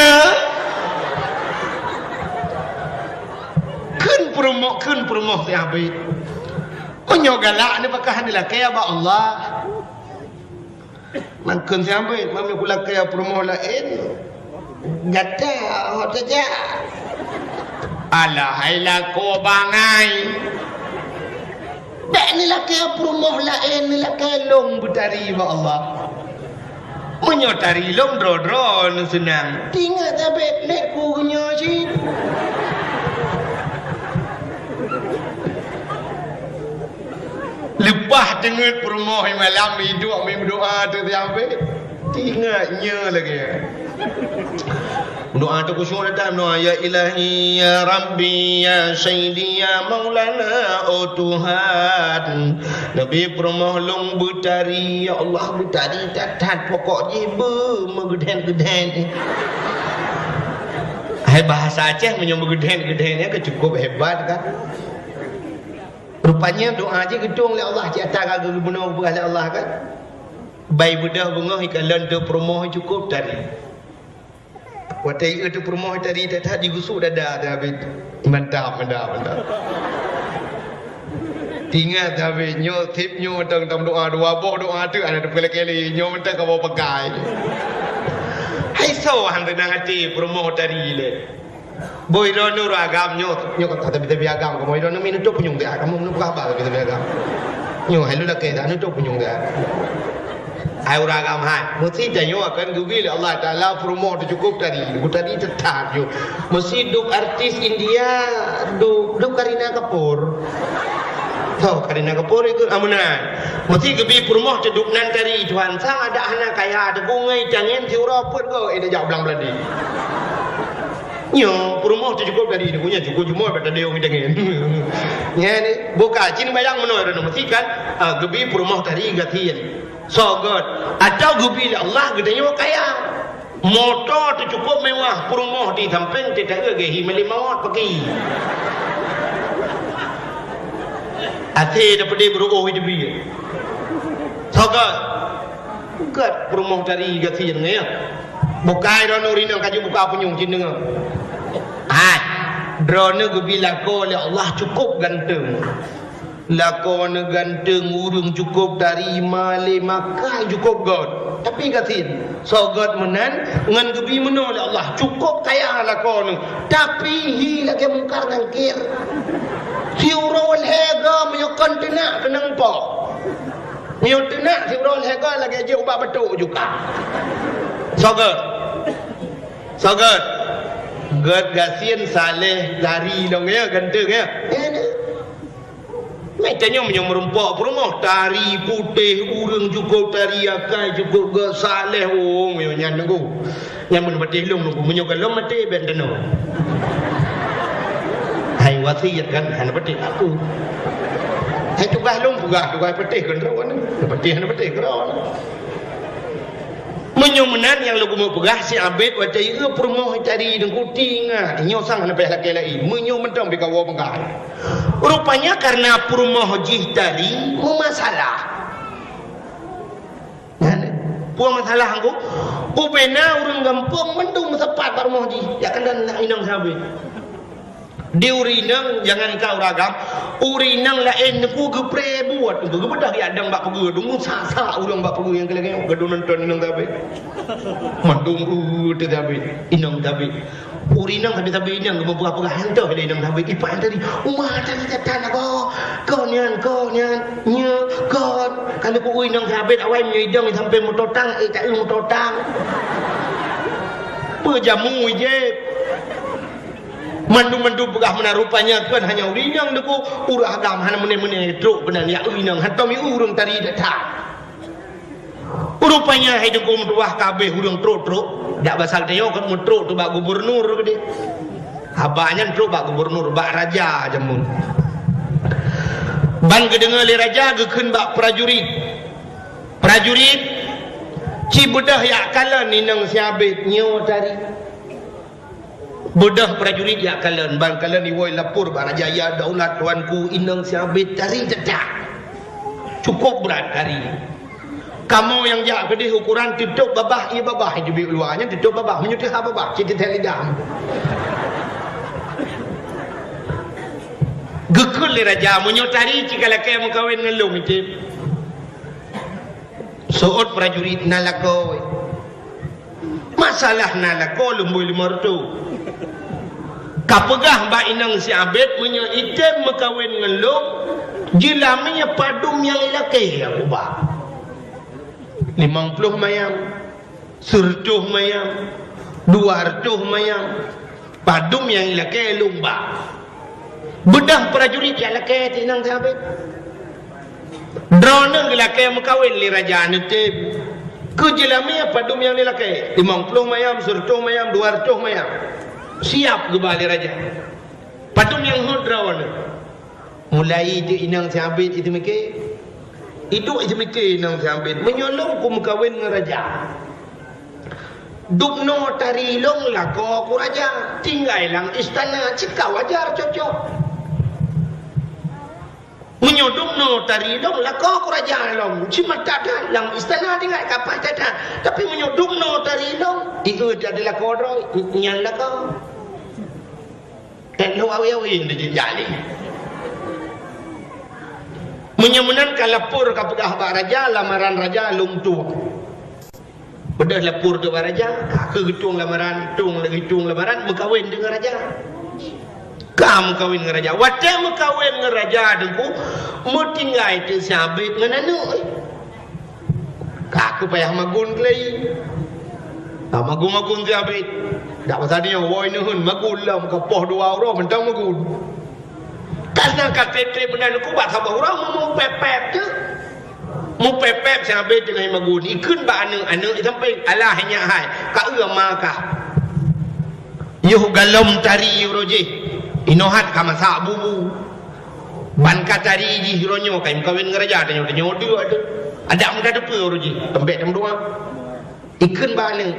Kheun peurumoh, kheun peurumoh si abéh. Meunyoe galak ni pakah dilakèe bak Allah. Mangkheun si abéh, meunyoe kulakèe peurumoh laén. Gata hot saja. Alah hai lakoe bangai. Bèk neulakèe peurumoh laén, neulakèe lôn beutari bak Allah. Meunyoe tari lôn droe-droe neuseunang. Tingat tabek lét ku geunyoe cit. Leupah teungeut peurumoh malam iduek meudoa teuh siabé. Tingat nyoe lagèe. Doa tu khusyuk datang doa, "Ya Ilahi, ya Rabbi, ya Sayyidi, ya Maulana, oh Tuhan." Nabi peurumoh lôn beutari, ya Allah, beutari that-that pokok jih beu meugeudhen-geudhen. Hai bahasa Aceh meunyoe meugeudhen-geudhen nyan ka cukup hebat kan. Rupanya doa jih geutueng lé Allah, cit ata ka geubunoe geupeugah lé Allah kan. Bai beudôh beungoh ikalon teu peurumoh cukup tari. Watèe ié teu peurumoh tadi that-that jigusuk dada teuh abéh. Mantap, mantap, mantap. Ingat teuh abéh, nyoe sép nyoe mantong tam doa, dua boh doa teuh hana teupeulakèe lé, nyoe mantong kamoe pakai. Hai soe han teunang até peurumoh tadi lé. Boi droeneuh ureueng agam nyoe, nyoe ka tabi-tabi agam kamoe droeneuh mi neutôp punyueng teuh, kamoe meunurot haba tabi-tabi agam. Nyoe hai lôn lakèe dah neutôp punyueng teuh. Hai ureueng agam hai, meusi tanyoe akan geubri lé Allah Taala peurumoh teuh cukup tadi, bu tadi teutap ju. Meusi duek artis India, duek, duek Kareena Kapoor. Tho Kareena Kapoor ikut amunan. Meusi geubri peurumoh teuh duek nan tadi Tuhan sang adak hana kaya teuh bungai tangen siuroe peuet go eh dah jak blang beuladi. Nyoe peurumoh teuh cukup tadi nyoe cukup jumôt bak tadi ureueng tangen. Nyan buka cin bayang meunoe droeneuh meusi kan, ah, geubri peurumoh tadi gasien. Soe göt, atau geubri lé Allah geutanyoe kaya. Moto teuh cukup mewah, peurumoh di sampéng teuh taeu geuhi malém mawöt paki. Até dapeude beuruoh di teubiet. Soe göt, göt peurumoh tadi gasien nyan. Bukai droeneuh rinong kaju buka punyueng cin deungoe. Hai, droeneuh geubri lakoe lé Allah cukup ganteng. Lakoe neuh ganteng, ureueng cukup tari, malé makai cukup göt. Tapi gasien, soe göt meunan ngon geubri meunoe lé Allah, cukup kaya lakoe neuh. Tapi hi lagèe Mungkar Nangkir. Siuroe lhèe go meunyoe kon teunak keunong po. Meunyoe teunak siuroe lhèe go lagèe jeuet ubak batuk juga. Soe göt. Soe göt. Göt gasien saleh tari lôn ya, ganteng ya. Meutanyoe meunyoe meurumpok peurumoh, tari putéh, ureuëng cukôp tari akai, cukôp gét saleh, oh, meunyoe nyan teungku. Nyan meunyoe patéh lôn teungku, meunyoe gohlom maté bèk tanoh. Hai wasiet kan, hana patéh aku. Hai tugaih lôn peugah, tugaih patéh keu droeneuh. Patéh hana patéh keu droeneuh. Meunyoe meunan nyang lôn keumeung peugah, si Abed watèe ieu peurumoh tari teungku, ingat, nyoe sang hana payah lakèe laén. Meunyoe mantong pih kawoe peugah. Rupanya karena peurumoh jih tari meumasalah. Peue masalah teungku? Ubena ureuëng gampông mandum meusapat bak rumoh jih. Jak keunan inong si Abed. Di ureuëng inong, jangankan ureuëng agam, ureuëng inong laén teungku geupreh buet, teungku geubeudoh jak dong bak peugöt, teungku sak-sak ureuëng bak peugöt nyang keu lagèe nyoe, geuduek nonton inong si Abed. Mandum, uh, teuh si Abed, inong si Abed. Ureuëng inong sabe-sabe inong geupeugah-peugah, han toh lé inong si Abed, ipak tadi, uma tadi tatan lakoe, kon nyan, kon nyan, nyo, kon. Ka lheueh ku inong si Abed awai meunyoe idong sampoe meutotang, eh, tak eu meutotang. Peujamu ijép. Mandum-mandum peugah meunan, rupanya kon hanya ureuëng inong teungku, ureuëng agam hana meuné-meuné trok keunan jak ureuëng inong, hantom ureuëng tari that-that. Rupanya hai teungku meutuwah ka abéh ureuëng trok-trok, dak basa geutanyoe kon meutrok trok bak gubernur keudéh. Haba nyan trok bak gubernur, bak raja jameun. Ban geudeungoe lé raja geukheun bak prajurit. Prajurit, ci beudôh jak kalon inong si Abed nyoe tari. Beudôh prajurit jak kalon, ban kalon iwoe lapor bak raja, "Ya daulat tuanku, inong si Abed tari that-that. Cukôp brat tari. Kamoe nyang jak keudéh ukoran teutôb babah, ié babah, ié teubiet luwa nyan teutôb babah, meunyoe teuhah babah, cit teuthèe lidah." Geukheun lé raja, "Meunyoe tari ci ka lakèe meukawen ngon lôn, item." Seuôt prajurit, "Na lakoe." Masalah na lakoe leumbôi limong reutôh. Ka peugah bak inong si Abed, "Meunyoe item meukawen ngon lôn, jeulamé padum nyang ilakèe aku ba. Limong ploh mayam, sireutôh mayam, dua reutôh mayam, padum nyang ilakèe lôn ba." Beudôh prajurit jak lakèe teuh inong si Abed. Droeneuh geulakèe meukawen lé raja neutem. Keu jeulamé padum nyang lé lakèe? Limong ploh mayam, sireutôh mayam, dua reutôh mayam. Siap geuba lé raja. Padum nyang hot droeneuh? Mulai teuh inong si Abed iteumike. Iduek iteumike inong si Abed. Meunyoe lôn kumeukawen ngon raja, dubnoe tari lôn lakoe ku raja. Tinggai lam istana, cit ka wajar cocok. Meunyoe dubnoe tari lôn lakoe ku raja lôn, cit mantap that lam istana tinggai ka paih that-that. Tapi meunyoe dubnoe tari lôn, ié that lakoe droe, nyan lakoe. Ék lôn awe-awe di jih jali. Meunyoe meunan ka lapor ka peugah bak raja, lamaran raja lôn tueng. Beudôh lapor keu bak raja, ka kheueh geutueng lamaran, tueng lagèe tueng lamaran, meukawen deungon raja. Ka meukawen ngon raja. Watèe meukawen ngon raja teungku, meutinggai teuh si Abed ngon aneuk, eh. Ka kheueh payah magun keulai. Ka magun-magun si Abed. Dak masa nyoe, woe neuheun magun lom, ka poh dua uroe mantong magun. Ka seunang ka trép-trép meunan ku bak saboh uroe meupép-pép teuh. Meupép-pép si Abed teungoh magun. Ikheun bak aneuk-aneuk sampéng, "Alah nyak hai, ka eu ma kah. Yoh galom tari uroe jih. Inoe hat ka masak bubu. Ban ka tari jih uroe nyoe ka meukawen ngon raja tanyoe, tanyoe dua tu. Adak muda teupeu uroe jih, teumbek tameudoa." Ikheun bak aneuk.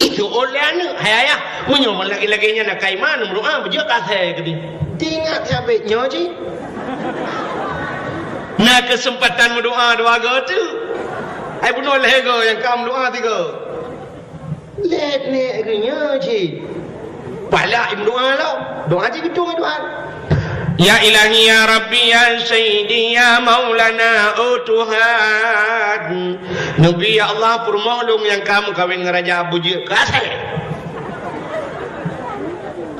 Itu oleh aneuk, "Hai ayah, meunyoe lagèe-lagèe nyan na kai ma neumeudoa, beujeuet ka asèe keudéh." Teuingat si Abed nyoe cit. Na keuseumpatan meudoa dua goe teuk. Hai bunoe lhèe goe nyang ka meudoa tiga. Lét-lét geuh nyoe cit. Palak meudoa lom. Doa cit geutueng Tuhan. Ya Ilahi, ya Rabbi, ya Sayyidi, ya Maulana, oh Tuhan. Neubi, ya Allah, peurumoh lôn nyang ka meukawen ngon raja beujeuet keu asèe.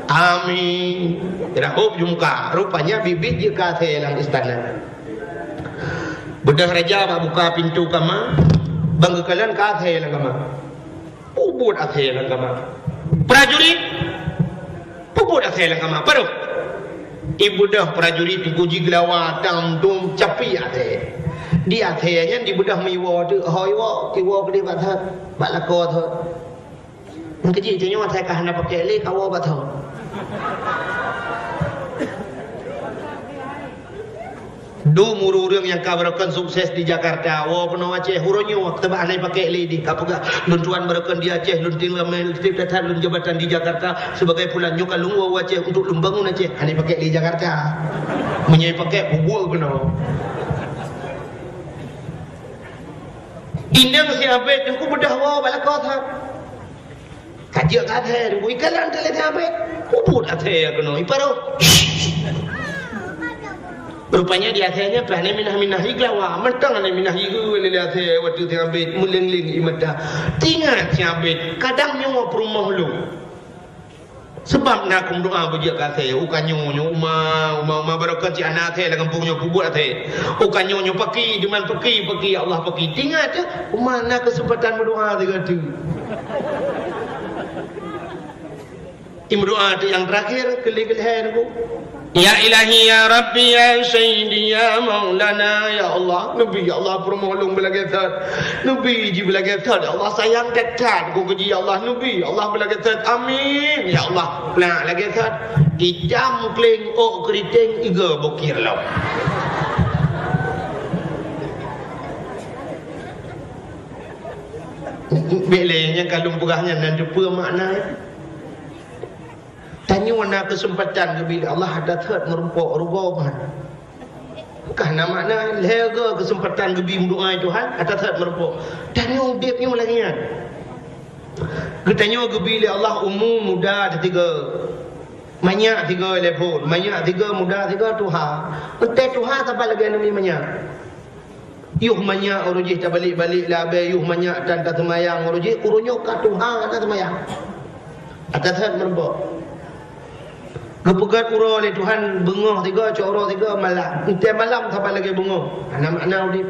Amin. Rahob jumka, rupanya biet-biet jeuet keu asèe lam istana. Beudôh raja bak buka pintoe kama, ban geukalon ka asèe lam kama. Peubuet asèe lam kama. Prajurit, peubuet asèe lam kama. Padum. Ibeudôh prajurit Teungku jigeulawa tam dum capi até. Di até nyan dibeudôh meuiwoe teuk, ho iwoe, iwoe keudeh bak thot, bak lakoe thot. Nyang keujih tanyoe asai ka hana pakék lé, kawoe bak thot. Dum ureuëng-ureuëng nyang ka barokon sukses di Jakarta, woe keunoe Aceh, uroe nyoe teuma hana pakék lé di ka peugah, "Lôn tuan barokon di Aceh, lôn tinggai lôn titip that lôn jabatan di Jakarta sebagai pulan nyoe ka lôn woe Aceh untuk lôn bangun Aceh." Hana pakék lé Jakarta. Meunyoe pakék, bubuet keunoe. Inong si Abed Teungku beudôh woe bak lakoe that. Ka jeuet keu asèe, ikalon teuh lé si Abed. Ubit asèe keunoe, iparoh. Rupanya di asèe nyan pih hana minah-minah, igeulawa. Mantong hana minah, igeue lé asèe watèe si Abed, meuleng-leng ie mata. Teuingat si Abed, kadang nyoe peurumoh lôn. Seubab na keu meudoa beujeuet keu asèe, u ka nyoe, nyoe uma, uma, uma barokon cit hana asèe lam gampông nyoe, peubuet asèe. U ka nyoe, nyoe paki, diman paki, paki, ya Allah paki. Teuingat teuh, uma na keuseumpatan meudoa sigoe teuk. Imeudoa teuh nyang teurakhir, keu lhèe-keu lhèe Teungku. Ya Ilahi, ya Rabbi, ya Sayyidi, ya Maulana, ya Allah, neubi, ya Allah, peurumoh lôn beulagèe thot. Neubi jih beulagèe thot, ya Allah, sayang that-that keu jih, ya Allah, neubi, ya Allah, beulagèe thot. Amin, ya Allah. Nah, lagèe thot. Itam kleng ôk keuriteng iga bukir lom. Bèk lé nyang ka lôn peugah nyan, na teupeue makna. Tanyoe na keuseumpatan geubri lé Allah, ata thot meurumpok rugoe ban. Ka na makna, lhèe goe keuseumpatan geubri meudoa Tuhan, ata thot meurumpok. Tanyoe udép nyoe lagèe nyan. Geutanyoe geubri lé Allah umu muda teuh sigoe. Manyak sigoe lé phôn, manyak sigoe muda sigoe tuha. Eunteuk tuha saban lagèe nyan manyak. Yoh manyak uroe jih tabalek-balek lam abèe, yoh manyak tan taseumayang uroe jih, uroe nyoe ka tuha taseumayang. Ata thot meurumpok. Geupeugèt uroe lé Tuhan beungoh sigoe, cok uroe sigoe malam. Eunteuk malam saban lagèe beungoh. Hana makna udép.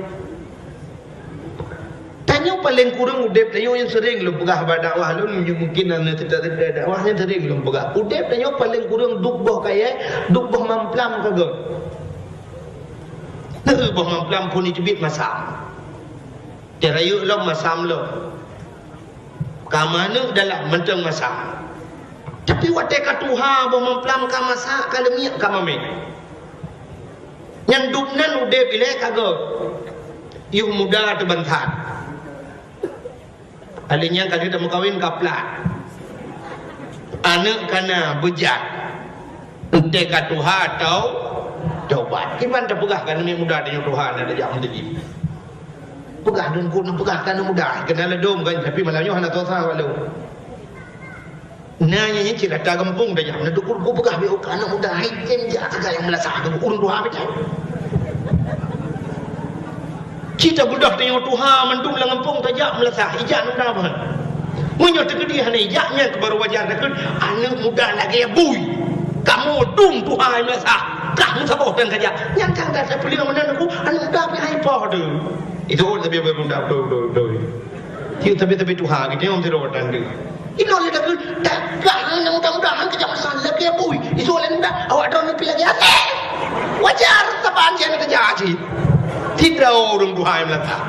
Tanyoe paleng kureueng udép tanyoe nyang seuring lôn peugah bak dakwah lôn, mungkin na teuka-teuka dakwah nyang seuring lôn peugah. Udép tanyoe paleng kureueng duek boh kayèe, duek boh mamplam ka göt. Neu boh mamplam phôn jiteubiet masam. Teurayeuk lom masam lom. Ka manök dalam mantong masam. Tapi watèe ka tuha boh mamplam ka masak, ka leumiek, ka mamèh. Nyan duek nan udép ilèe ka göt. Yoh muda teuh ban that. Alèh nyan ka jeuet tameukawen ka plat. Aneuk ka na beujat. Eunteuk ka tuha tau tobat. Kiban tapeugah keu aneuk muda tanyoe tuha na tajak meuteujih. Peugah dum keu peugah keu aneuk muda, keunan ladôm kan, tapi malam nyoe hana tuha walau. Na nyang nyan cit rata gampông dah nyan, na dukur ku peugah beu ka aneuk muda hai tem jak ka nyang meulasah tu ureueng tuha beu. Cit tabeudôh tanyoe tuha mandum lam gampông tajak meulasah, ijak aneuk muda ban. Meunyoe teukeudi hana ijak nyan keu baru wajar takheun aneuk muda lagèe bui. Kamoe dum tuha hai meulasah, kah meusaboh tan kajak. Nyan kan dah tapeuleumeunan aku aneuk muda pih hai poh tu. Itu tapi beutôi beutôi beutôi. Cit tapi tapi tuha gitu yang tidak ada. Inoe lé takheun, "Dak, dak, mudah-mudahan kejak masa lagèe bui." Isu laén mudah, awak droeneuh pih lagèe até. Wajar, saban jih aneuk keujak cit. Sidroe ureueng tuha nyang meulasah.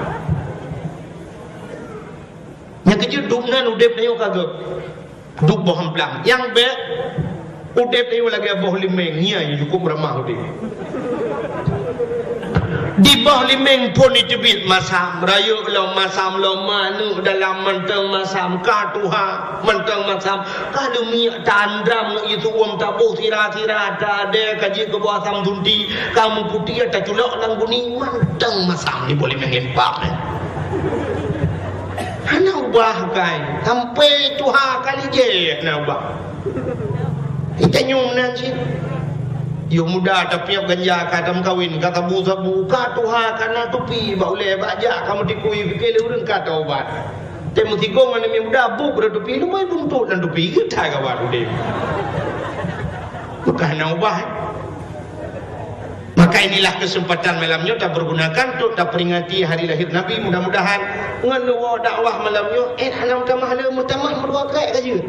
Nyang keujeuet dum nan udép tanyoe ka göt. Duek boh amplam. Nyang bèk, udép tanyoe lagèe boh limeng, nyan cukôp ramah udép. Di boh limeng phôn jiteubiet masam, rayeuk lom masam lom, manök dalam mantong masam, ka tuha mantong masam, ka leumiek ta-andram ngon ié su'uem taboh sira-sira, ta-adèe ka jeuet keu boh asam sunti, ka meuputéh taculok lam guni mantong masam di boh limeng limpak nyan. Hana ubah kai, sampoe tuha ka lijéh hana ubah. Geutanyoe meunan cit. Yoh muda tapiôh ganja ka tameukawen, ka sabu-sabu, ka tuha ka na tupi bak ulèe bak jak ka meutikui pike lé ureueng ka taubat. Teuh meusigong aneuk muda buet rot tupi, leumoi buntot lam tupi, geutai ka bak udép. Maka hana ubah. Maka inilah kesempatan malam nyoe tapergunakan untuk taperingati hari lahir Nabi. Mudah-mudahan ngon neuwoe dakwah malam nyoe, eh, hana meutamah le, meutamah meudua krek ka jeuet.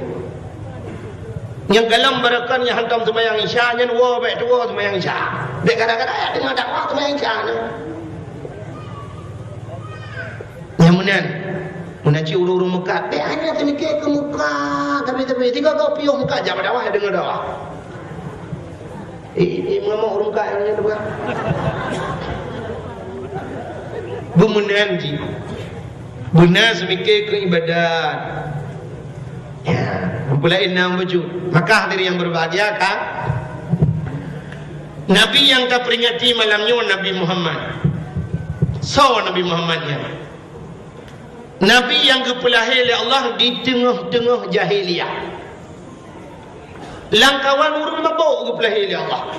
Nyang galom barokon nyang hantom seumayang Isya, nyan woe bèk tuwoe seumayang Isya. Bèk gara-gara jak deungö dakwah seumayang Isya nyan. Nyang meunan, meunan cit ureueng-ureueng meukat, bèk hana teumikir keu muka, tapi-tapi tiga-tiga piôh meukat jak bak dakwah, deungö dakwah. Eh, eh, mengamuk ureueng meukat nyang nyan tu kan. Beumeunan cit. Beuna seumikir keu ibadat. Ya, peulaén na bacut. Maka hadirin yang berbahagia kan? Nabi nyang taperingati malam nyoe Nabi Muhammad. Soe Nabi Muhammad nyan? Nabi nyang geupeulahé lé Allah di teungoh-teungoh jahiliyah. Lamkawan ureueng mabök geupeulahé lé Allah.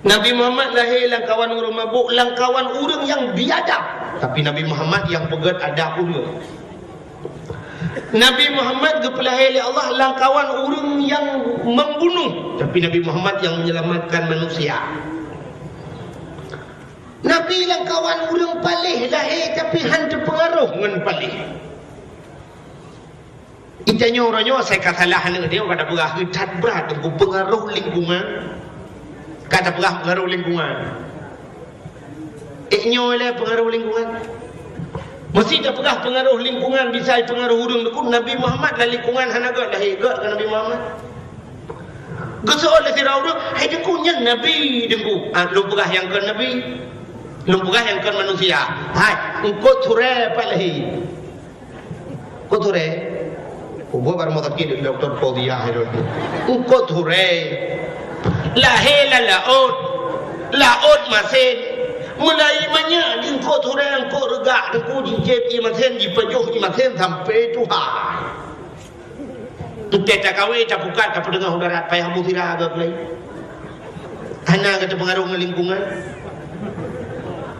Nabi Muhammad lahé lamkawan ureueng mabök, lamkawan ureueng nyang biadab. Tapi Nabi Muhammad nyang peugöt adab ureueng. Nabi Muhammad geupeulahé lé Allah lamkawan ureueng nyang membunuh, tapi Nabi Muhammad nyang menyelamatkan manusia. Nabi lamkawan ureueng paléh lahé, tapi han teupeungaroh ngon paléh. Geutanyoe uroe nyoe asai ka salah aneuk tanyoe ka tapeugah, that brat teungku peungaroh lingkungan. Ka tapeugah peungaroh lingkungan. Eh, nyoe lé peungaroh lingkungan. Meusé tapeugah peungaroh lingkungan, bisa peungaroh ureueng teungku. Nabi Muhammad lam lingkungan hana gèt lahé, gèt keu Nabi Muhammad. Geuseuôt lé sidroe ureueng, "Hai teungku, nyan nabi teungku." Ah, lôn peugah nyang kon nabi. Lôn peugah nyang kon manusia. Hai, eungkôt surée pat lahé. Eungkôt surée. Kubu bak rumoh sakét Dokto Fauziah itu. Eungkôt surée. Lahé lam laôt. Laôt masen. Mulai manyak di eungkôt surée, eungkôt reugak teungku, jijieb ié masen, jipajoh ié masen sampai tuha. Teuntèe takawe, tapukat, tapeudeungoe u darat, payah musira geuh lé. Hana gata peungaroh ngon lingkungan.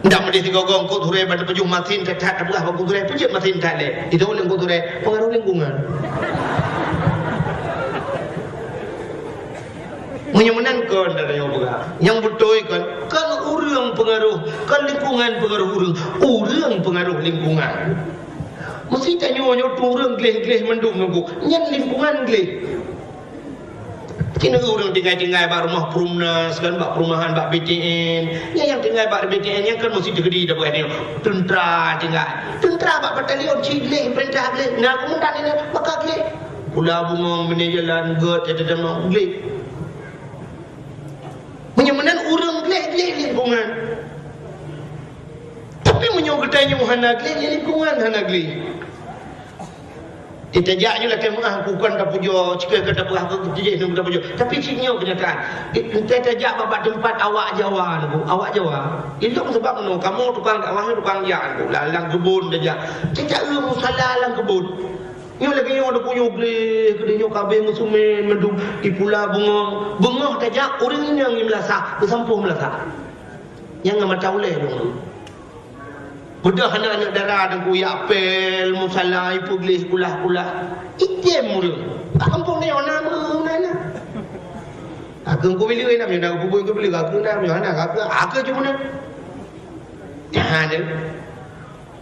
Ndak meudeh sigoe-goe eungkôt surée ban teupajoh masin, that-that tapeugah bak eungkôt surée, peujeuet masin that lé. Itu lé eungkôt surée, peungaroh lingkungan. Meunyoe meunan kon, dak tanyoe peugah. Nyang beutôi kon, kon ureueng peungaroh, kon lingkungan peungaroh ureueng. Ureueng peungaroh lingkungan. Meusé tanyoe nyoe tu ureueng gleh-gleh mandum nunggu, nyan lingkungan gleh. Cina ureueng tinggai-tinggai bak rumoh Perumnas kan, bak perumahan, bak B T N. Nyan nyang tinggai bak B T N nyan kan meusé teukeudi dah bukan nyoe. Teuntra tinggai. Teuntra bak batalion cit gleh, peurintah gleh. Na komandan nyan maka gleh. Pula bungong bini jalan gèt, ada damang gleh. Meunyoe meunan ureueng gleh-gleh lingkungan. Tapi meunyoe geutanyoe hana gleh, ya lingkungan hana gleh. Teutajak nyoe lakèe meu'ah, bukon tapujoe, cukôp ka tapeugah keu teujeih nyoe tapujoe. Tapi cit nyoe keunyataan. Teutajak bak teumpat awak Jawa nyoe, awak Jawa. Ilong sabab nyoe, kamoe tukang dakwah, tukang jak nyoe, lam, lam keubon tajak. Tajak eu musala lam keubon. Nyoe lagèe nyoe ada kuyup gleh, keudeh nyoe kabeh meusumen, mandum di pula beungoh. Beungoh tajak, ureueng inong nyang meulasah, teusampôh meulasah. Nyang ngon mata ulèe dong. Beudôh aneuk-aneuk dara dong kuyak pèl, musala, ipeugleh kulah-kulah. Item ureueng. Bak kampung nyoe na meunan na. Aku kubileue na, na kubu kubileue, aku na, na, aku, aku cuma na. Jangan deh.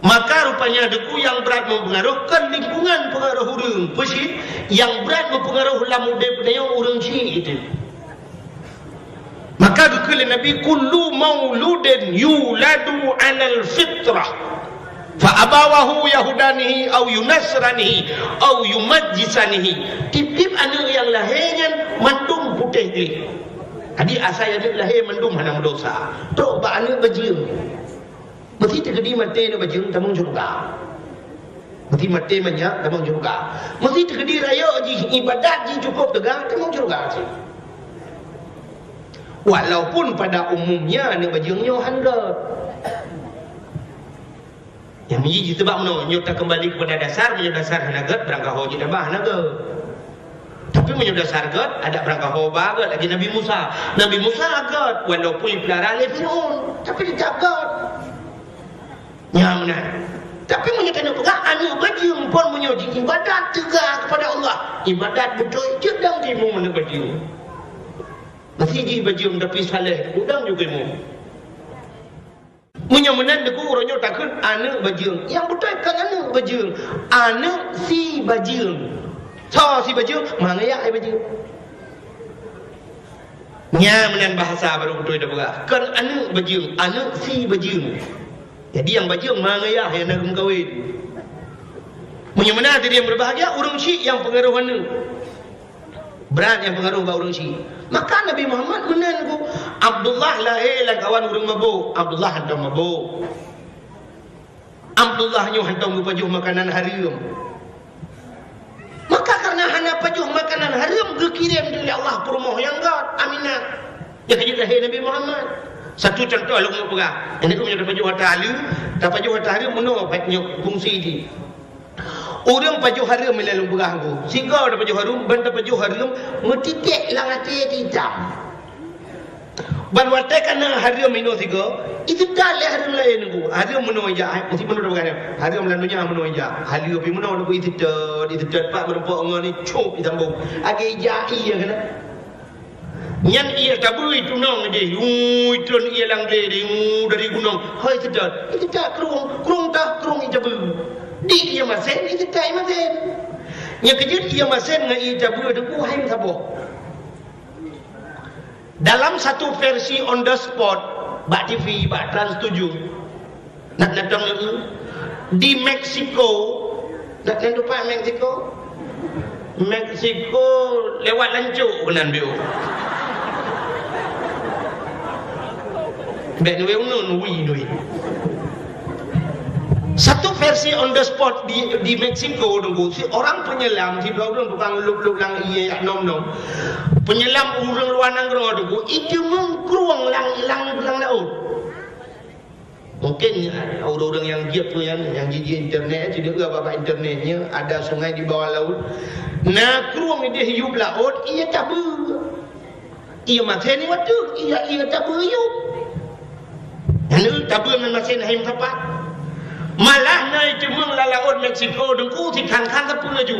Maka rupanya deungon nyang brat meupeungaroh kon lingkungan peungaroh ureueng. Peue cit? Nyang brat meupeungaroh lam udép tanyoe ureueng cit itu. Maka geukheun lé Nabi, "Kullu mauludin yuladu 'alal fitrah, fa abawahu yahudanihi au yunasranihi au yumajjisanihi." Tiep-tiep aneuk nyang lahé nyan mandum putéh gleh. Jadi asai aneuk lahé mandum hana meudosa. Trok bak aneuk bajeueng. Meusé teukeudi maté aneuk bajeueng tamong syeuruga. Meusé maté manyak tamong syeuruga. Meusé teukeudi rayeuk jih, ibadat jih cukôp teuga, tamong syeuruga cit. Walaupun pada umumnya aneuk bajeueng nyoe han gèt. Nyang miji jih, sebab meunoe, nyoe takeumbali keupada dasar, meunyoe dasar hana gèt, beurangkaho jih tabah hana gèt. Tapi meunyoe dasar gèt, adak beurangkaho ba gèt lagèe Nabi Musa. Nabi Musa gèt, walaupun jipeulara lé Fir'aun, tapi teutap gèt. Nyan meunan. Tapi meunyoe tanyoe peugah aneuk bajeueng pon, meunyoe jiibadat teuga keupada Allah, ibadat beutôi, jeuet dong timu aneuk bajeueng. Meusé jih bajeueng tapi saleh, udang juga imu. Meunyoe meunan deungon uroe nyoe takheun aneuk bajeueng. Nyang beutôi kon aneuk bajeueng. Aneuk si bajeueng. Soe si bajeueng? Ma ngaya ai bajeueng. Nyan meunan bahasa barô beutôi tapeugah. Kon aneuk bajeueng, aneuk si bajeueng. Jadi nyang bajeueng ma ngaya nyang na geumeukawen. Meunyoe meunan sidroe berbahagia, ureueng syiek nyang peungaroh aneuk. Brat nyang peungaroh bak ureueng syiek. Maka Nabi Muhammad meunan ku Abdullah lahé lam kawan ureueng mabök. Abdullah hantom mabök. Abdullah nyoe hantom geupajoh makanan hareuem. Maka kareuna hana pajoh makanan hareuem, geukirém lé Allah peurumoh nyang göt, Aminah. Nyang ka jeuet lahé Nabi Muhammad. Satu contoh lôn peugah. Nyang nyoe tapajoh ata hareuem, tapajoh ata hareuem meunoe pat nyoe fungsi jih. Ureueng pajoh hareuem ilée lôn peugah ku. Sigoe tapajoh hareuem, ban tapajoh hareuem meutitek lam até itam. Ban watée ka na hareuem inoe sigoe, iteutat lé hareuem laén ku. Hareuem meunoe ijak, eh, meusti meunoe tapeugah nyan. Hareuem lam donya meunoe ijak. Haleue pih meunoe nunggu iteutat, iteutat pat meureumpok ngon icok itambong. Lagée ijak ié keunan. Nyan ié tabeue itunong ideh, ui, tron ié lam glé deh, ui, dari gunong. Hoi, iteutat, iteutat krueng, krueng tah, krueng itabeue. Di ié masén, iteutat ié masén. Nyang keujeuet ié masén ngon ié tabeue deungon hai meusaboh. Dalam satu versi on the spot, bak T V, bak Trans tujuh, nak datang di Meksiko, nak datang pat Meksiko? Meksiko lewat lancok keunan biôh. Bèk nui unun, wi nui. Satu versi on the spot di, di Meksiko, Teungku, si orang penyelam, si dua ureueng tukang lôb-lôb lam ié yak nom-nom. Penyelam ureueng luwa nanggroe, Teungku, iteumeung krueng lam, lam, lam laôt. Mungkin ureueng-ureueng nyang jeuet peue nyan, nyang jijak internet, sideuh bak internet nyan, ada sungai di bawah laut. Na krueng ideh yup laôt, ié tabeue. Ié masén nyoe ateueh, ié, ié tabeue yup. Nyan tabeue ngon masén hai meusapat. Malah na iteumeung lam laôt Meksiko, Teungku, sikhan-khan sapeue laju.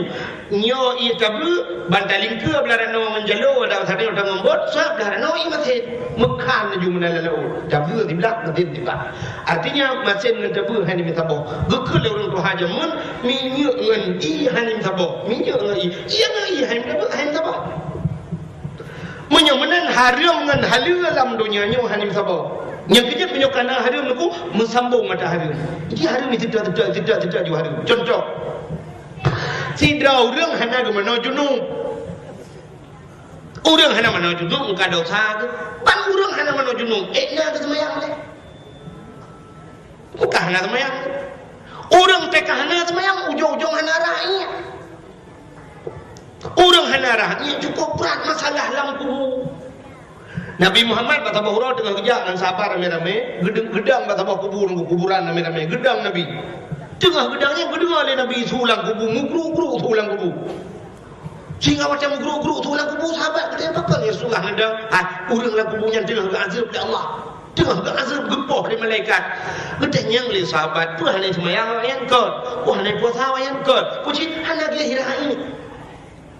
Nyoe ié tabeue, ban talingkeue blah ranoe ngon jaloe, dan sabe nyoe tangon bot, sablah ranoe ié masén. Meukhan laju meunan lam laôt. Tabeue siblah, masén siblah. Artinya, masén ngon tabeue hana meusaboh. Geukheun lé ureueng tuha jameun, minyeuk ngon ié hana meusaboh. Minyeuk ngon ié. Ié ngon ié hana meusaboh, hana meusaboh. Meunyoe meunan hareuem ngon haleue lam donya nyoe hana meusaboh. Nyang keujeuet meunyoe ka na hareuem, Teungku, meusambong ata hareuem. Jadi hareuem iteutak, teutak, teutak, teutak ju hareuem. Contoh, sidroe ureueng hana geumanoe junub. Ureueng hana manoe junub muka dosa geuh. Ban ureueng hana manoe junub, ék na geuseumayang lé? Bukan hana seumayang. Ureueng teuka hana seumayang, ujong-ujong hana rakyat. Ureueng hana rakyat cukup brat masalah lam kubu. Nabi Muhammad bak saboh uroe teungoh geujak ngon sahabat ramé-ramé, geudang, geudang bak saboh kubu, nunggu kuburan ramé-ramé, geudang Nabi. Teungoh geudang nyan geudeungoe lé Nabi su lam kubu, meugruk-gruk su lam kubu. Sehingga watée meugruk-gruk su lam kubu, sahabat geutanya, "Pakon ya Rasulullah neudong?" "Ah, ureueng lam kubu nyan teungoh geuazeueb lé Allah. Teungoh geuazeueb geupoh lé malaikat." Geutanyong lé sahabat, "Peue hana seumayang awaknyan kon? Peue hana puasa awaknyan kon? Peue cit hana geuhira nyan?"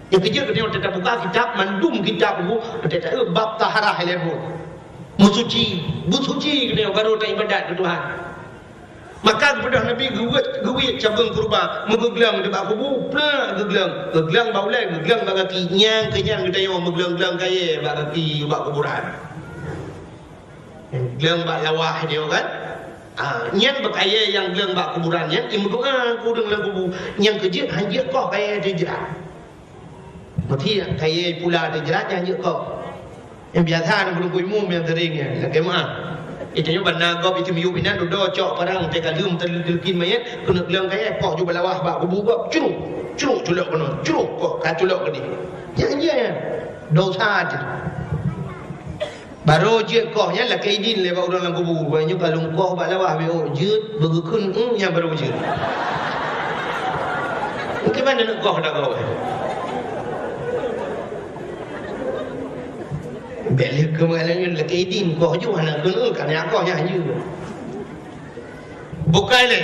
Nyang keujeuet geutanyoe teutap buka kitab, mandum kitab buku, teutap bab taharah ilée buet. Meusuci, beusuci geutanyoe baru taibadat keu Tuhan. Maka geubeudôh Nabi geuwét, geuwét cabeueng keureuba, meugeuglang nibak kubu, plak geuglang, geuglang bak ulée, geuglang bak gaki, nyang keu nyan geutanyoe meuglong-glong kayée bak gaki, bak kuburan. Glong bak lawah nyoe kan? Ah, nyan beukayée nyang glong bak kuburan nyan, imeudoá keu ureueng lam kubu. Nyang keujeuet hanjeuet koh kayée teuh jrat. Meuti kayée pula teuh jrat nyan hanjeuet koh. Nyang biasa na meureumpui mu nyang sering nyan, lakée meuah. Itu nyoe ban na gob itu miyueb inan dudoe cok parang teuka lheuem teuleukin mayét, keuneuk glong kayée, poh ju bak lawah bak kubu gob, cruh, cruh culok keunoe, cruh koh ka culok keudeh. Nyan jih nyan. Dosa jih. Barô jeuet koh nyan lakée idin lé bak ureueng lam kubu. Bak nyoe ka lôn koh bak lawah, beu jeuet, beugeukheun, hmm, nyan barô jeuet. Mungken mana neuk koh dak koh. Bèk lé keumalan nyoe lakée idin koh ju hana kheun, hmm, ka nyan koh nyan jeuet. Bukai lé,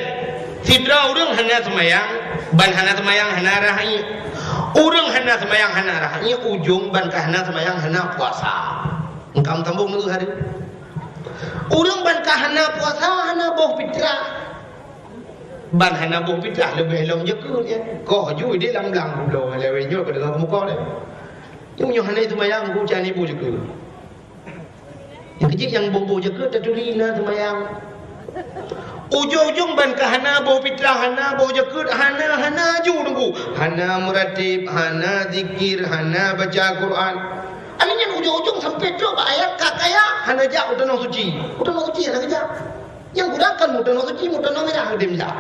sidroe ureueng hana seumayang, ban hana seumayang hana rahainyeuk. Ureueng hana seumayang hana rahainyeuk, ujong ban ka hana seumayang hana puasa. Engkam sambong neu hari. Ureueng ban ka hana puasa hana boh fitrah. Ban hana boh pitrah leubeh lom jakeuet nyan. Koh ju idéh lam blang pulo lewat nyoe keudeungoe muka lé. Nyoe nyoe hana seumayang ku cani boh jakeuet. Nyang keujeuet nyang boh-boh jakeuet taturi na seumayang. Ujong-ujong ban ka hana boh pitrah, hana boh jakeuet, hana, hana ju teungku. Hana meuratéb, hana zikir, hana baca Quran. Akhé nyan ujong-ujong sampai trok bak ayat ka kaya, hana jak u tanoh suci. U tanoh suci hana geujak. Nyang kurang kan meuteunong suci, meuteunong mirah udeb jak.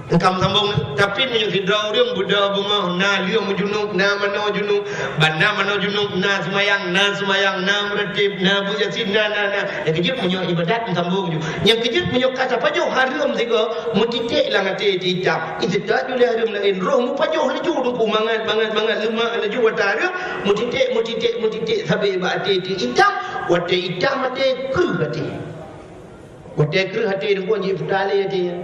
Engkam sambong, tapi meunyoe sidroe ureuëng beudôh beungoh, na lheueh meujunub, na manoe junub, ban na manoe junub, na seumayang, na seumayang, na meuratéb, na beuet Yasin, na, na, na. Nyang keujeuet meunyoe ibadat meusambong ju. Nyang keujeuet meunyoe ka tapajoh hareuem sigoe, meutiték lam até itam. Iseutôt ju lé hareuem laén, roh meupajoh laju teungku mangat, mangat, mangat leumah laju watée hareuem, meutiték, meutiték, meutiték sabe bak até itam. Watée itam até, kreueh até. Watée kreueh até teungku jih puta lé até.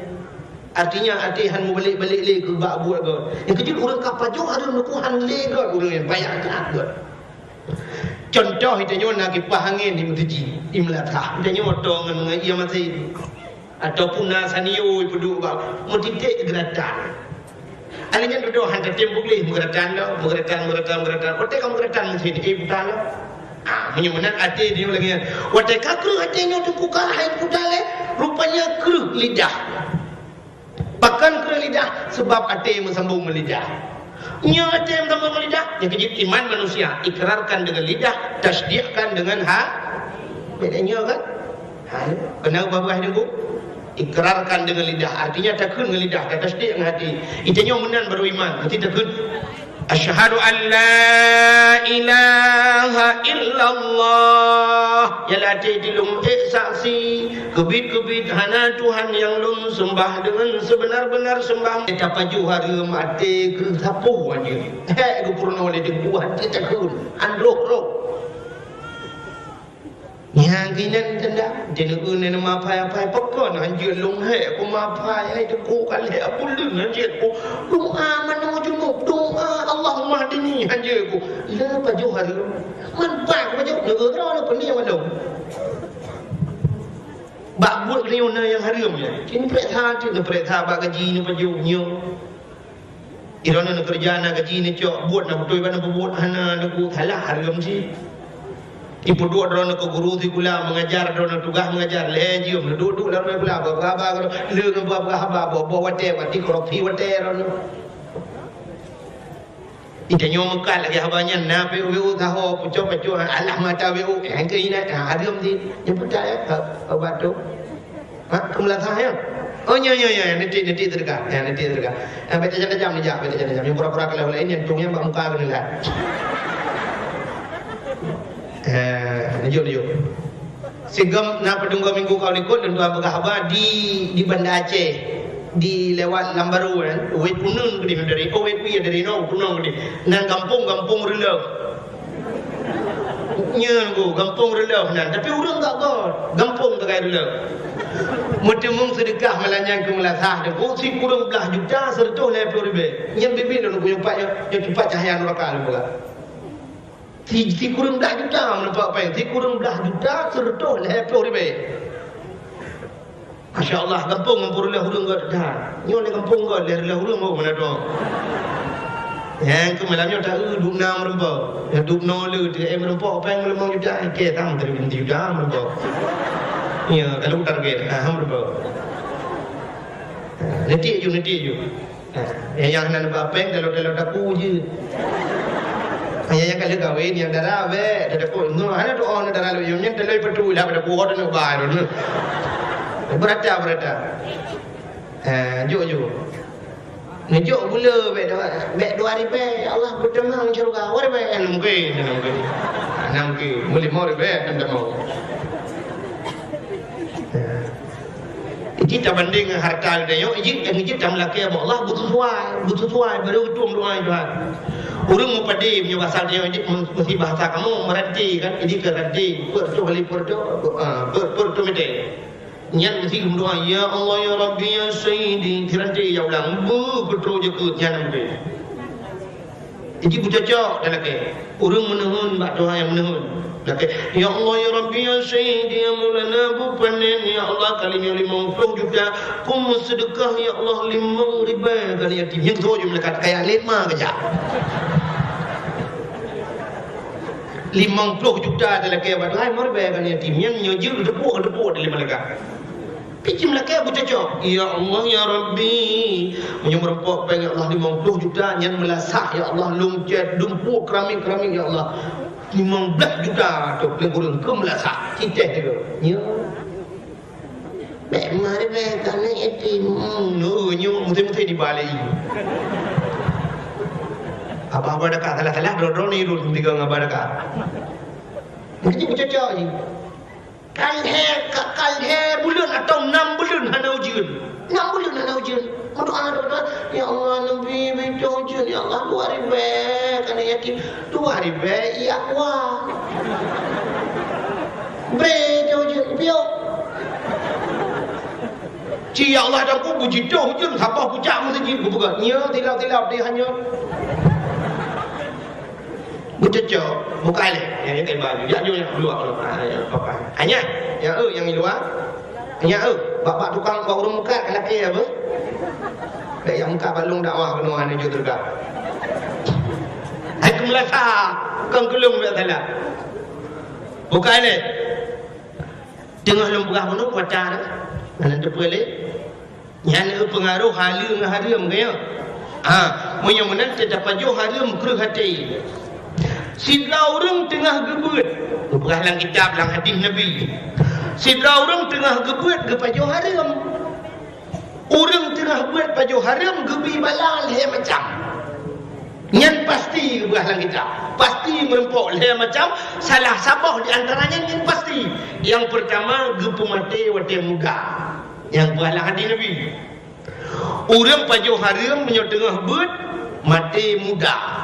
Artinya até han meubalek-balek lé keu bak buet gét. Nyang keujeuet ureuëng ka pajoh hareuem teungku han lé gét ureuëng nyang payah that gét. Contoh, geutanyoe na kipah angén di meuseujid, di meulasah. Geutanyoe tô ngon, ngon ié masin. Ataupun na sanio ipeuduek bak meutinték geuratan. Akhé nyan dudoe han tatem puléh meugeuratan lom, meugeuratan, meugeuratan, meugeuratan. Watée ka meugeuratan meusén, eh, puta lom. Ah, meunyoe meunan até jih lagée nyan. Watée ka kreueh até nyoe teungku ka hai puta lé, rupanya kreueh lidah. Pakon kreueh lidah? Sabab até meusambong ngon lidah. Nyoe até meusambong ngon lidah, nyang keujeuet iman manusia, ikrarkan dengan lidah, tasdikkan dengan ha-, beda nyoe kan? Ha, keunoe babah teungku. Ikrarkan dengan lidah, artinya takheun ngon lidah, tatasdik ngon até. Geutanyoe meunan baru iman, meusti takheun. Asyhadu an la ilaha illallah. Ialah até jih lôn ék saksi, keubiet-keubiet hana Tuhan nyang lôn seumbah deungon seubeuna-beuna seumbah. Tapajoh hareuem até keu sapeue anjeue. Hék geupeurunoe lé teungku até takheun, han roh-roh. Nyang keunan tanda, jeuet keu neuma pai-pai pakon hanjeuet lôn hék ku mapai hai teungku ka lhée buleuen hanjeuet ku. Doa manoe junub, doa Allahumma hdini hanjeuet ku. Lé pajoh hareuem. Man pai ku pajoh, neugeura lôn peuni wan lôn. Bak buet geutanyoe na nyang hareuem nyan. Cit neupareksa, cit neupareksa bak gaji neupajoh nyoe. Droeneuh neukeureuja na gaji neucok, buet na beutôi bak neupeubuet hana, neuku salah hareuem cit. Ipeuduek droeneuh keu guru sikula, meungajar droeneuh tugaih meungajar, lhée jeuem neuduek-duek lam sikula, bak haba, lheueh ngon bak haba, boh-boh watée, bak korupsi watée droeneuh. Geutanyoe meukat lagée haba nyan, na W O W O saho, pucok-pucok, alah mata W O, nyang keu inan, ha, hareuem cit. Nyang peucaya, ha, obat tu. Ha, keu meulasah nyan. Oh, nyo, nyo, nyo, niti, niti seudeukah. Ya, niti seudeukah. Ya, bèk tajam-tajam neujak, bèk tajam-tajam. Nyang pura-pura keu laén, nyang cung nyan bak muka keuneuk that. Eh, neujok, neujok. Sigom na peudeueng minggu ka likot, lôn tuan peugah haba di, di Banda Aceh, di lewat Lambaru kan. Wét Puneun keudéh dari, oh, wét Pui dari no, Puneun keudéh. Nan gampông, gampông Reuleuh. Nyan ku, gampông Reuleuh nan. Tapi ureueng gak got, gampông sagai Reuleuh. Meuteumèe seudeukah malam nyan keu meulasah teungku, sikureueng blaih juta seureutôh lhèe plôh ribèe. Nyan bibi lôn ku nyoe pat, nyoe, nyoe cupat cahya nuraka lôn peugah. Si, sikureueng blaih juta meuneupak péng, sikureueng blaih juta seureutôh lhèe plôh ribèe. Masya Allah, gampông ngon Reuleuh ureueng got that. Nyoe lé gampông got lé Reuleuh ureueng got mana tu. Nyang keu malam nyoe ta-eu dub na meureumpok. Nyang dub noe le teu em meureumpok péng limong juta, ke tam tadi binti juta meureumpok. Ya, kalau target, ah, meureumpok. Neutiek ju, neutiek ju. Ha, nyang, nyang hana neuba péng, dalam-dalam daku je. Nyang, nyang ka lheueh kawin, nyang dara bèk, daku. Nyoe hana doa, hana dara lôn, nyan teuloi peutu lah pada buhot neuba lôn. Beurata, beurata. Ha, jok, jok. Neujok gula bèk dua, bèk dua ribèe, ya Allah, beuteumang syeuruga. Dua ribèe, hana mungkin, hana mungkin. Hana mungkin. Meulimong ribèe, hana mungkin. Ha. Jadi tabandéng ngon harta geutanyoe, jih, jih tameulakèe bak Allah beusesuai, beusesuai, baru geutueng doa Tuhan. Ureueng meupadé meunyoe basa geutanyoe jih, meusti bahasa kamoe meuranté kan, jadi keu ranté, peuet reutôh kali peuet reutôh, ah, peuet, peuet reutôh mètè. Nyan meusti geumeudoa, "Ya Allah, ya Rabbi, ya Sayyidi." Di ranté ya ulang, beuh, peutrok jeukeut nyan meusti. Jadi beucocok talakée. Ureuëng meuneuheun bak Tuhan nyang meuneuheun. Lakée, "Ya Allah, ya Rabbi, ya Sayyidi, ya Maulana, beupanen, ya Allah, kali nyoe limong ploh juta, kum meuseudeukah, ya Allah, limong ribée keu aneuk yatim." Nyang tuju malaikat kaya lima keujak. Limong ploh juta talakée bak Tuhan, limong ribée keu aneuk yatim. Nyang nyoe jeuet geuteupeue, geuteupeue lé malaikat. Pih cit meulakée beucocok, "Ya Allah, ya Rabbi, meunyoe meurumpok péng, ya Allah, limong ploh juta, nyan meulasah, ya Allah, lôn cét, lôn peuet keramik-keramik, ya Allah, limong blaih juta tu lé ureuëng keu meulasah, cicéh tu." Ya. Bék mari bék keuneuk yatim. Hmm, nyoe, nyoe meuté-meuté dibalei. Abah-abah dakah salah-salah, droe-droe ni rot tiga ngon abah dakah. Mungkin beucocok jih. Ka lhée, ka, ka lhée buleuen atawa nam buleuen hana ujeuen. Nam buleuen hana ujeuen. Meudoa, doa, doa, "Ya Allah, neubi, bi ujeuen, ya Allah, dua ribée, keuneuk yatim." "Dua ribée, ya Allah. Bri ujeuen, piôh." Ci, "Ya Allah, dan ku bujitoh ujeuen, saboh pucak meuseujid," geupeugah. Nyoe tilap-tilap di hanyot. Beucocok, bukai lé. Ya, ya, kai baju. Ya, jom, ya, keluar, keluar. Ah, ya, apa-apa. Hanya, ya, eh, yang di luar. Ya, eh, bapak tukang, bak ureuëng meukat, ka lakée apa? Bèk nyang meukat bak lôn dakwah keunoe hana jeuet teuga. Hai keumeulasa, kon keu lôn bèk salah. Bukai lé. Teungoh lôn peugah bunoe, kuaca dah. Hana teupeue lé. Nyan eu peungaroh haleue ngon hareuem, ka nyo? Ha, meunyoe meunan teuh tapajoh hareuem kreueh até. Sidroe ureuëng teungoh geubeuet, geupeugah lam kitab, lam hadis Nabi. Sidroe ureuëng teungoh geubeuet geupajoh hareuem. Ureuëng teungoh beuet pajoh hareuem geubi bala lhée macam. Nyan pasti geupeugah lam kitab. Pasti meurumpok lhée macam, salah saboh di antara nyan nyan pasti. Nyang peurtama geupeumaté watée muda. Nyang geupeugah lam hadis Nabi. Ureuëng pajoh hareuem meunyoe teungoh beuet, maté muda.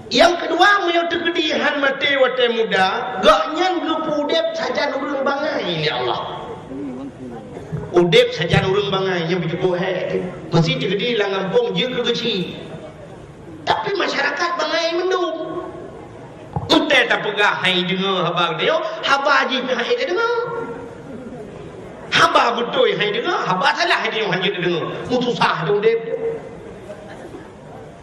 Nyang keudua, meunyoe teukeudi hán maté watée muda, gobnyan geupeuudeb sajan ureuëng bangai lé Allah. Udeb sajan ureuëng bangai nyang beujeuet hék. Meusé teukeudi lam gampông jeuet keu geuchik. Tapi masyarakat bangai mandum. Watée tapeugah hai deungoe haba geutanyoe, haba jih pih hai tadeungoe. Haba beutôi hai deungoe, haba salah hai deungoe, hana jeuet deungoe. Meususah teuh udeb.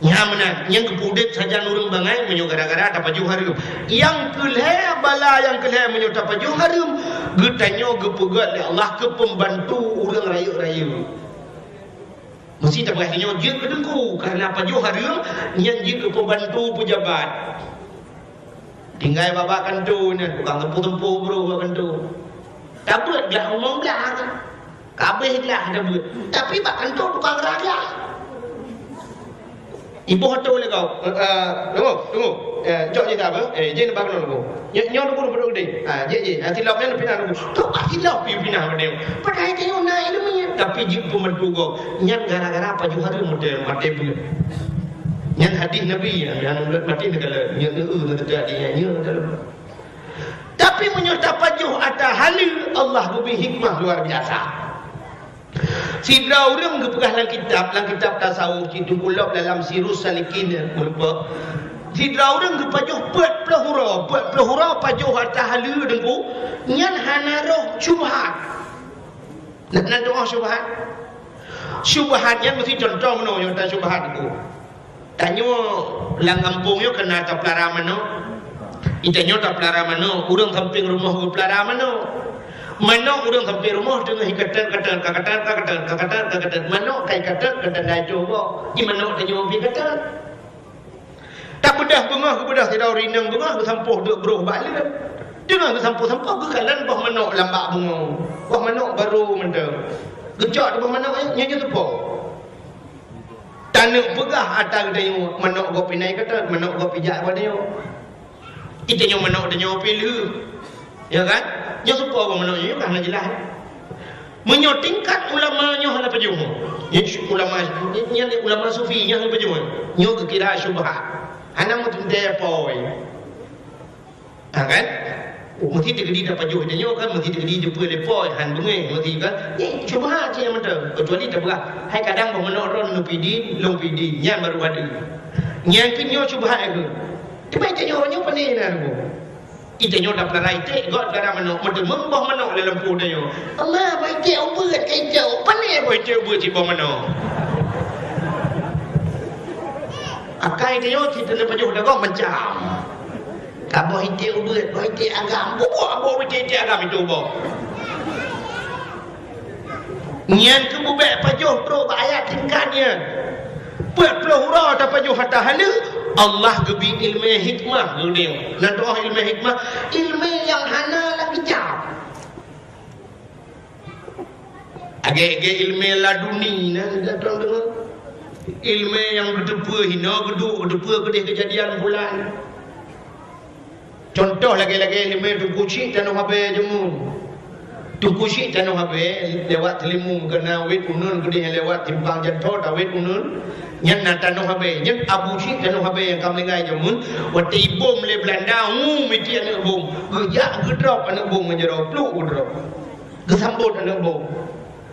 Nyan meunan, nyang geupeuudeb sajan ureuëng bangai meunyoe gara-gara tapajoh hareuem. Nyang keulhée, bala nyang keulhée meunyoe tapajoh hareuem, geutanyoe geupeugét lé Allah keu peumbantu ureuëng rayeuk-rayeuk. Meusé tapeugah tanyoe jeuet keu teungku, kareuna pajoh hareuem nyan jeuet keu peumbantu peujabat. Tinggai bak-bak kantô nyan, tukang teumpo-teumpo brôh bak kantô. Tabeuet glah umong glah, ka habéh glah tabeuet. Tapi bak kantô tukang rah glah. Iboh atô lé kau. Eh, eh, tunggu, tunggu. Eh, cok jih dah apa? Eh, jih bak kantô tunggu. Nyoe, nyoe tunggu, tunggu, tunggu deh. Ah, jih, jih. Ah, silop nyan pinah tunggu. Tu ah silop pi pinah pada. Padahai tanyoe na ileumèe, tapi jeuet peumantu gob. Nyan gara-gara pajoh hareuem maté, maté beuet. Nyan hadis Nabi, nyan, nyan maté neukalon, nyan, eh, nyan teuka di nyan, nyan dalam. Tapi meunyoe tapajoh ata haleue, Allah geubri hikmah luar biasa. Sidroe ureuëng geupeugah lam kitab, lam kitab tasawuf, cit teungku lom dalam Sirus Salikin, eh, meurumpok. Sidroe ureuëng geupajoh peuet ploh uroe, peuet ploh uroe pajoh ata haleue teungku, nyan hana roh syubhat. Nah, na doa syubhat. Syubhat nyan meusti contoh meunoe nyang ta syubhat tu. Tanyoe lam gampông nyoe keunan tapeulara manok. Di tanyoe tapeulara manok, ureuëng sampéng rumoh geupeulara manok. Manok ureuëng sampéng rumoh teungoh iketet-ketet, ka ketet, ka ketet, ka ketet, ka ketet. Manok ka iketet, ketet dai coe gob. Di manok tanyoe pih ketet. Tabeudôh beungoh, geubeudôh sidroe rinong beungoh, geusampôh duek brôh bak leueb. Teungoh geusampôh-sampôh, geukalon boh manok lam bak beungoh. Boh manok barô mantong. Geucok di boh manok nyan, nyan jeuet seupôt. Taneuk peugah ata geutanyoe, manok gob pih na iketet, manok gob pih jak bak tanyoe. Di tanyoe manok tanyoe pih lheueh. Ya kan? Nyoe seupôt boh manok nyoe, nyoe ka hana jeulaih. Meunyoe tingkat ulama nyoe hana pajoh. Nyan ulama, nyan ulama sufi nyan hana pajoh. Nyoe geukira syubhat. Hana meuteuntèe poi. Ha kan? Meusti teukeudi tapajoh tanyoe kan, meusti teukeudi jeuet poi lé poi, han beungéh, meusti kan. Nyan syubhat cit nyang mantong. Keucuali tapeugah, hai kadang boh manok droen lôn pih di, lôn pih di. Nyan baru ada. Nyang keunyoe syubhat keuh. Teuma tanyoe nyoe pane na lôn. Itanyoe tapeularai iték, gob tapeularai manok, meuteumé boh manok lé lampôh tanyoe. Allah, bah iték ubeuet ka iték, pane boh iték ubeuet siboh manok. Akai tanyoe cit tapajoh dagoe macam. Ka boh iték ubeuet, boh iték agam, bubuk boh iték-iték agam itu boh. Nyan keuh bubek pajoh trok bak ayat tingkat nyan. Peuet ploh uroe tapajoh ata haleue, Allah geubri ileumé hikmah geuneuk. Na teu'oh ileumé hikmah, ileumé nyang hana lagée jam. Agée-agée ileumé laduni na, na teu'oh deungoe. Ileumé nyang geuteupeue hinoe geuduek, geuteupeue keudeh keujadian bulan. Cuntoh lagée-lagée ileumé Teungku Chik Tanoh Abée jameun. Teungku Chik Tanoh Abée lewat Teulimu, keunan wét uneun keudeh lewat simpang jalan tol, tawét uneun. Nyan na Tanoh Abée, nyan Abu Chik Tanoh Abée nyang ka meuninggai jameun. Watée ibom lé Beulanda, hu, meuti aneuëk bom. Geujak geudrop aneuëk bom ngon jaroe, pluk geudrop. Geusambot aneuëk bom.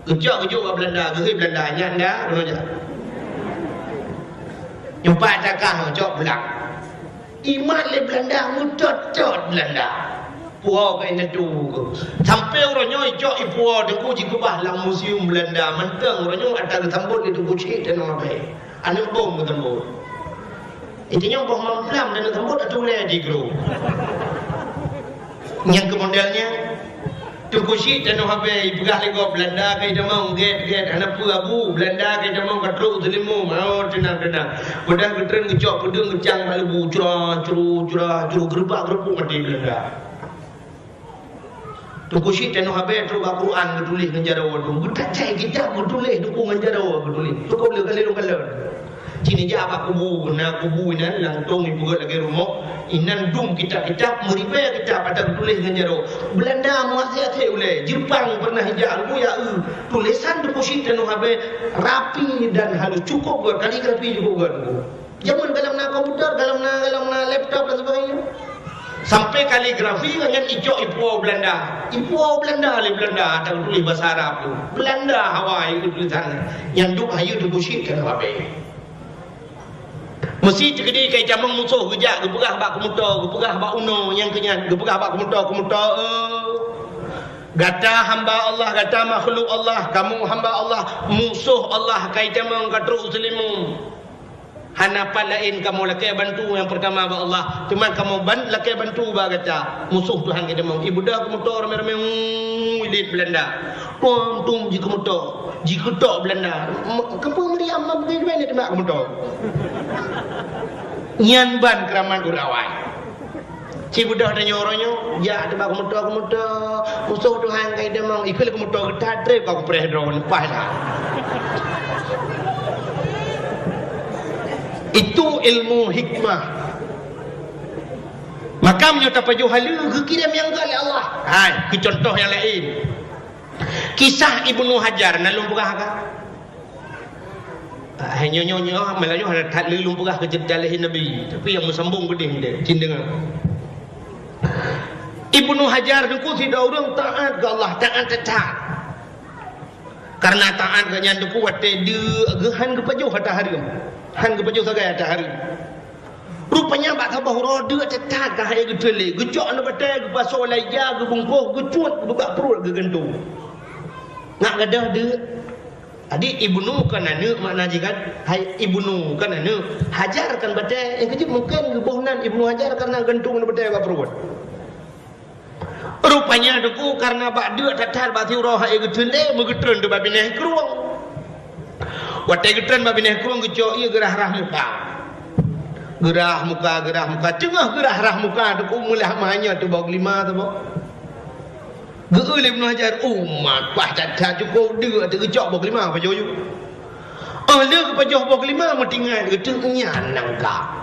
Geucok geujok bak Beulanda, geuhôi Beulanda, nyan dah, keunoe jak. Nyoe pat takah cok pulang. Imat lé Beulanda, meutot-tot Beulanda. Puwoe keu indatu keuh. Sampoe uroe nyoe icok ipuwoe Teungku jikeubah lam museum Beulanda. Mantong uroe nyoe ata geusambot lé Teungku Chik Tanoh Abée. Aneuëk bom geusambot. Inti nyoe boh mamplam dan sambot atulée di gru. Nyang keu model nyan, Teungku Chik Tanoh Abée ipeugah lé gob Beulanda ka itamong gét-gét, hana peue Abu, Beulanda ka itamong ka trok u Teulimu, oh, teunang-teunang. Padahai geutreun geucok peudeueng geucang bak leubu, cura, curu, cura, curu, geureubak-geureubuk maté Beulanda. Teungku Chik Tanoh Abée trok bak Quran geutuléh ngon jaroe tu. Geutacai kitab geutuléh, teungku ngon jaroe geutuléh. Cukôp lé kali lôn kalon. Cit neujak bak kubu, na kubu inan, langsong ipeugét lagée rumoh. Inan dum kitab-kitab, meuribée kitab ata geutuléh ngon jaroe. Beulanda meuaséh-aséh ulée, Jeupang pernah ijak, lôn ya eu. Tulésan Teungku Chik Tanoh Abée rapi dan halus, cukôp gét, kaligrafi cukôp gét. Jameun gohlom na komputer, gohlom na, gohlom na laptop dan sebagainya. Sampai kaligrafi nyan icok ipuwoe Beulanda. Ipuwoe Beulanda lé Beulanda, ata geutuléh basa Arab tu. Beulanda hawa icok tulésan nyan. Nyan duek hayeue Teungku Chik Tanoh Abée. Meusi teukeudi ka itamong musoh geujak geupeugah bak keumoto, geupeugah bak unoe nyang keu nyan, geupeugah bak keumoto, keumoto, eh, gata hamba Allah, gata makhluk Allah, kamoe hamba Allah, musoh Allah ka itamong ka trok u Teulimu. Hana pat laén kamoe lakée bantu nyang peurtama bak Allah, teuma kamoe ban-, lakée bantu bak gata. Musoh Tuhan ka itamong. Ibeudôh keumoto ramé-ramé, uu, idéh Beulanda. Tum-tum jikeumoto, jikeutok Beulanda. M-, keupeue Maryam ma beugét-beugét teunak keumoto. Nyan ban keuramat ureuëng awai. Ci beudôh tanyoe uroe nyoe, jak teuba keumoto-keumoto, musoh Tuhan ka itamong, ikheun lé keumoto geutat treb ka kupreh droe leupah dah. Itu ilmu hikmah. Maka meunyoe tapajoh haleue, geukirém nyang gét lé Allah. Hai, keu contoh nyang laén. Kisah Ibnu Hajar na lôn peugah ka. Ah, nyoe, nyoe, nyoe, meulayeue hana that lé lôn peugah keu ceurita lahé Nabi, tapi nyang meusambong keudeh deh, cit deungoe. Ibnu Hajar teungku sidroe ureuëng taát keu Allah, taát that-that. Kareuna taát geuh nyan teungku watée deuk geuh hán geupajoh ata hareuem. Hán geupajoh sagai ata hareuem. Rupanya bak saboh uroe deuk that-that ka hai geuteulé, geucok aneuk batée geupasoe lam ija, geubungkôh, geucut, geubeuet bak pruet, geugantung. Ngat gadôh deuk. Jadi, Ibnu kan aneuk makna jih kan? Hai, Ibnu kan aneuk. Hajar kan batée. Nyang keujeuet mungken geuboh nan Ibnu Hajar kareuna gantung batée bak pruet. Rupanya teungku kareuna bak deuk that-that bak siuroe hai geuteulé meugeutreun teuma binéh krueng. Watée geutreun bak binéh krueng geucok ié geurah-rah muka. Geurah muka, geurah muka. Teungoh geurah-rah muka teungku meulah meuhanya teuboh geulima teuboh. Geu-eu lé Ibnu Hajar, umat, paih that-that cukôp deuk teuh geucok boh geulima pajoh yue. Óh lheueh geupajoh boh geulima meutinggai geuteuk nyan nangka.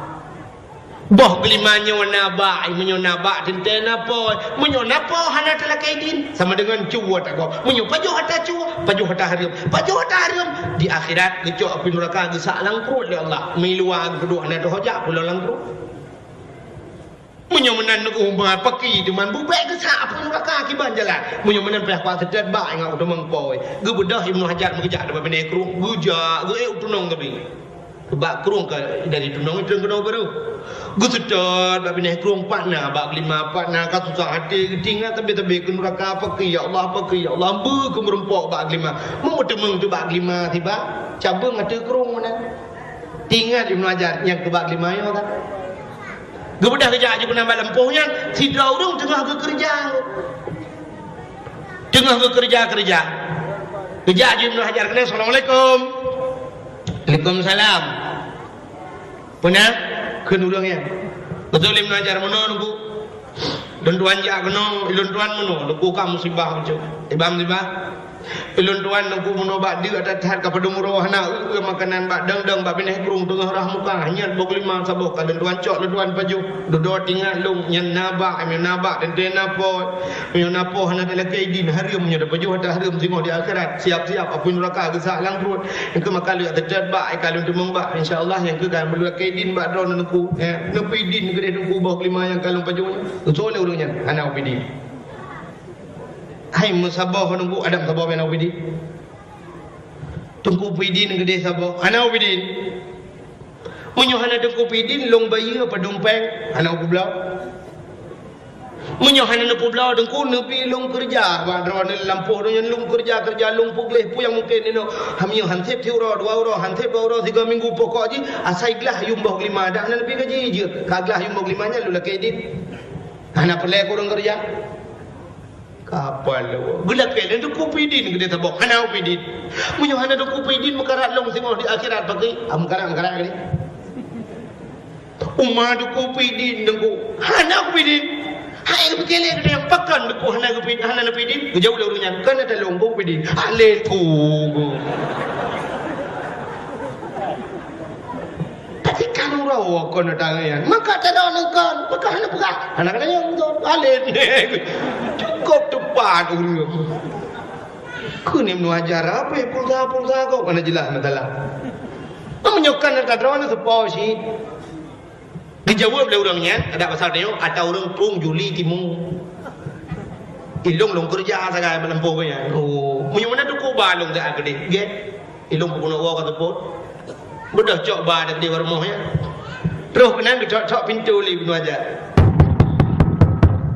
Boh geulima nyoe na bak, meunyoe na bak teuntée na po, meunyoe na po hana teulakée idin, sama deungon cue tagoe. Meunyoe pajoh ata cue, pajoh ata hareuem, pajoh ata hareuem, di akhirat geucok apui nuraka geusak lam pruet lé Allah. Meuiluwa geupeuduek hana teuhojak pulo lam pruet. Meunyoe meunan umat paki teuma bubek geusak apui nuraka kiban jalan. Meunyoe meunan payah kuat seutôt bak ingat u teumong poi. Geubeudôh Ibnu Hajar meugeujak teuma binéh krueng, geujak geuék u tunong geubi. Bak krueng ka dari tunong itu keunoe baru. Geuseutôt bak binéh krueng, pat na bak glima, pat na ka susah até, geutinggai teubiet-teubiet keu nuraka, pakri ya Allah, pakri ya Allah, beu keu meurumpok bak glima. Meumeuteumèe teuh bak glima tiba, cabeueng ateueh krueng meunan. Teuingat Ibnu Hajar nyang keu bak glima nyoe ka. Geubeudôh geujak jih keunan bak lampôh nyan, sidroe ureueng teungoh geukeureuja. Teungoh geukeureuja-keureuja. Geujak jih Ibnu Hajar keunan, "Assalamualaikum." "Waalaikumsalam." "Peue na?" kheun ureueng nyan. Beutôi lé Ibnu Hajar, "Meunoe Teungku. Lôn tuan jak keunoe, lôn tuan meunoe, Teungku ka musibah bacut." "Iban musibah?" "Lôn tuan Teungku meunoe bak deuk that-that ka padum uroe hana eu-eu makanan, bak dang-dang bak binéh krueng teungoh rhah muka, hanyot boh glima saboh ka lôn tuan cok, lôn tuan pajoh. Dudoe teuingat lôn, nyan na bak, meunyoe na bak teuntèe na po. Meunyoe na po hana talakèe idin, hareuem meunyoe tapajoh ata hareuem, singoh di akhirat siap-siap apui nuraka geusak lam pruet. Nyang keu maka lôn seutôt bak, ka lôn teumeung bak, insya Allah nyang keu ka lôn lakèe idin bak droeneuh Teungku." "Eh, neupeu idin keudéh Teungku boh glima nyang ka lôn pajoh nyan?" Geuseuôt lé ureueng nyan, "Hana upeu idin." "Hai meusaboh Teungku, adak meusaboh, hana upeu idin." "Teungku peu idin keudéh saboh." "Hana upeu idin." "Meunyoe hana Teungku peu idin, lôn bayeue padum pèng." "Hana upeu bloe." "Meunyoe hana neupeu bloe Teungku, neubi lôn keureuja bak droeneuh lampôh nyoe, lôn keureuja-keureuja, lôn peugleh peue nyang mungken inoe. Meunyoe han sép siuroe, dua uroe, han sép dua uroe, sigoe minggu, pokok jih asai glah yuem boh glima, dak na neubi gaji jeuet. Ka glah yuem boh glima nyan lôn lakèe idin." "Hana peureulèe keu ureueng keureuja." Ka paloe. Geulakèe lé Teungku peu idin keudéh saboh. "Hana upeu idin." "Meunyoe hana Teungku peu idin, meukarat lôn singoh di akhirat pakri." "Ah, meukarat, meukarat keudéh." "Uma Teungku peu idin Teungku." "Hana upeu idin." "Hai geupike lé keudéh, pakon Teungku hana geupeu, hana neupeu idin?" Geujaweueb lé ureueng nyan, "Kon ata lôn, kon peu idin." "Alèh Teungku." Tapi kan uroe kon datang nyan. Maka ata droeneuh kon, maka hana peugah. Hana ka tanyong beutôi. Alet. Cukôp teupat ureueng. Kheun Ibnu Hajar, "Apa pulsa-pulsa kau?" Hana jeulaih masalah. Meunyoe kan ata droeneuh seupôt cit. Geujaweueb lé ureueng nyan, adak pasal tanyoe, ata ureueng krueng Juli Timu. Ilôn lôn keureuja sagai bak lampôh nyan. Oh, meunyoe meunan Teungku ba lôn geuh keudéh. Gét. Ilôn peubunoe woe ka seupôt. Beudôh cok ba dikeudeh bak rumoh nyan. Troh keunan geucok-cok pintoe lé Ibnu Hajar.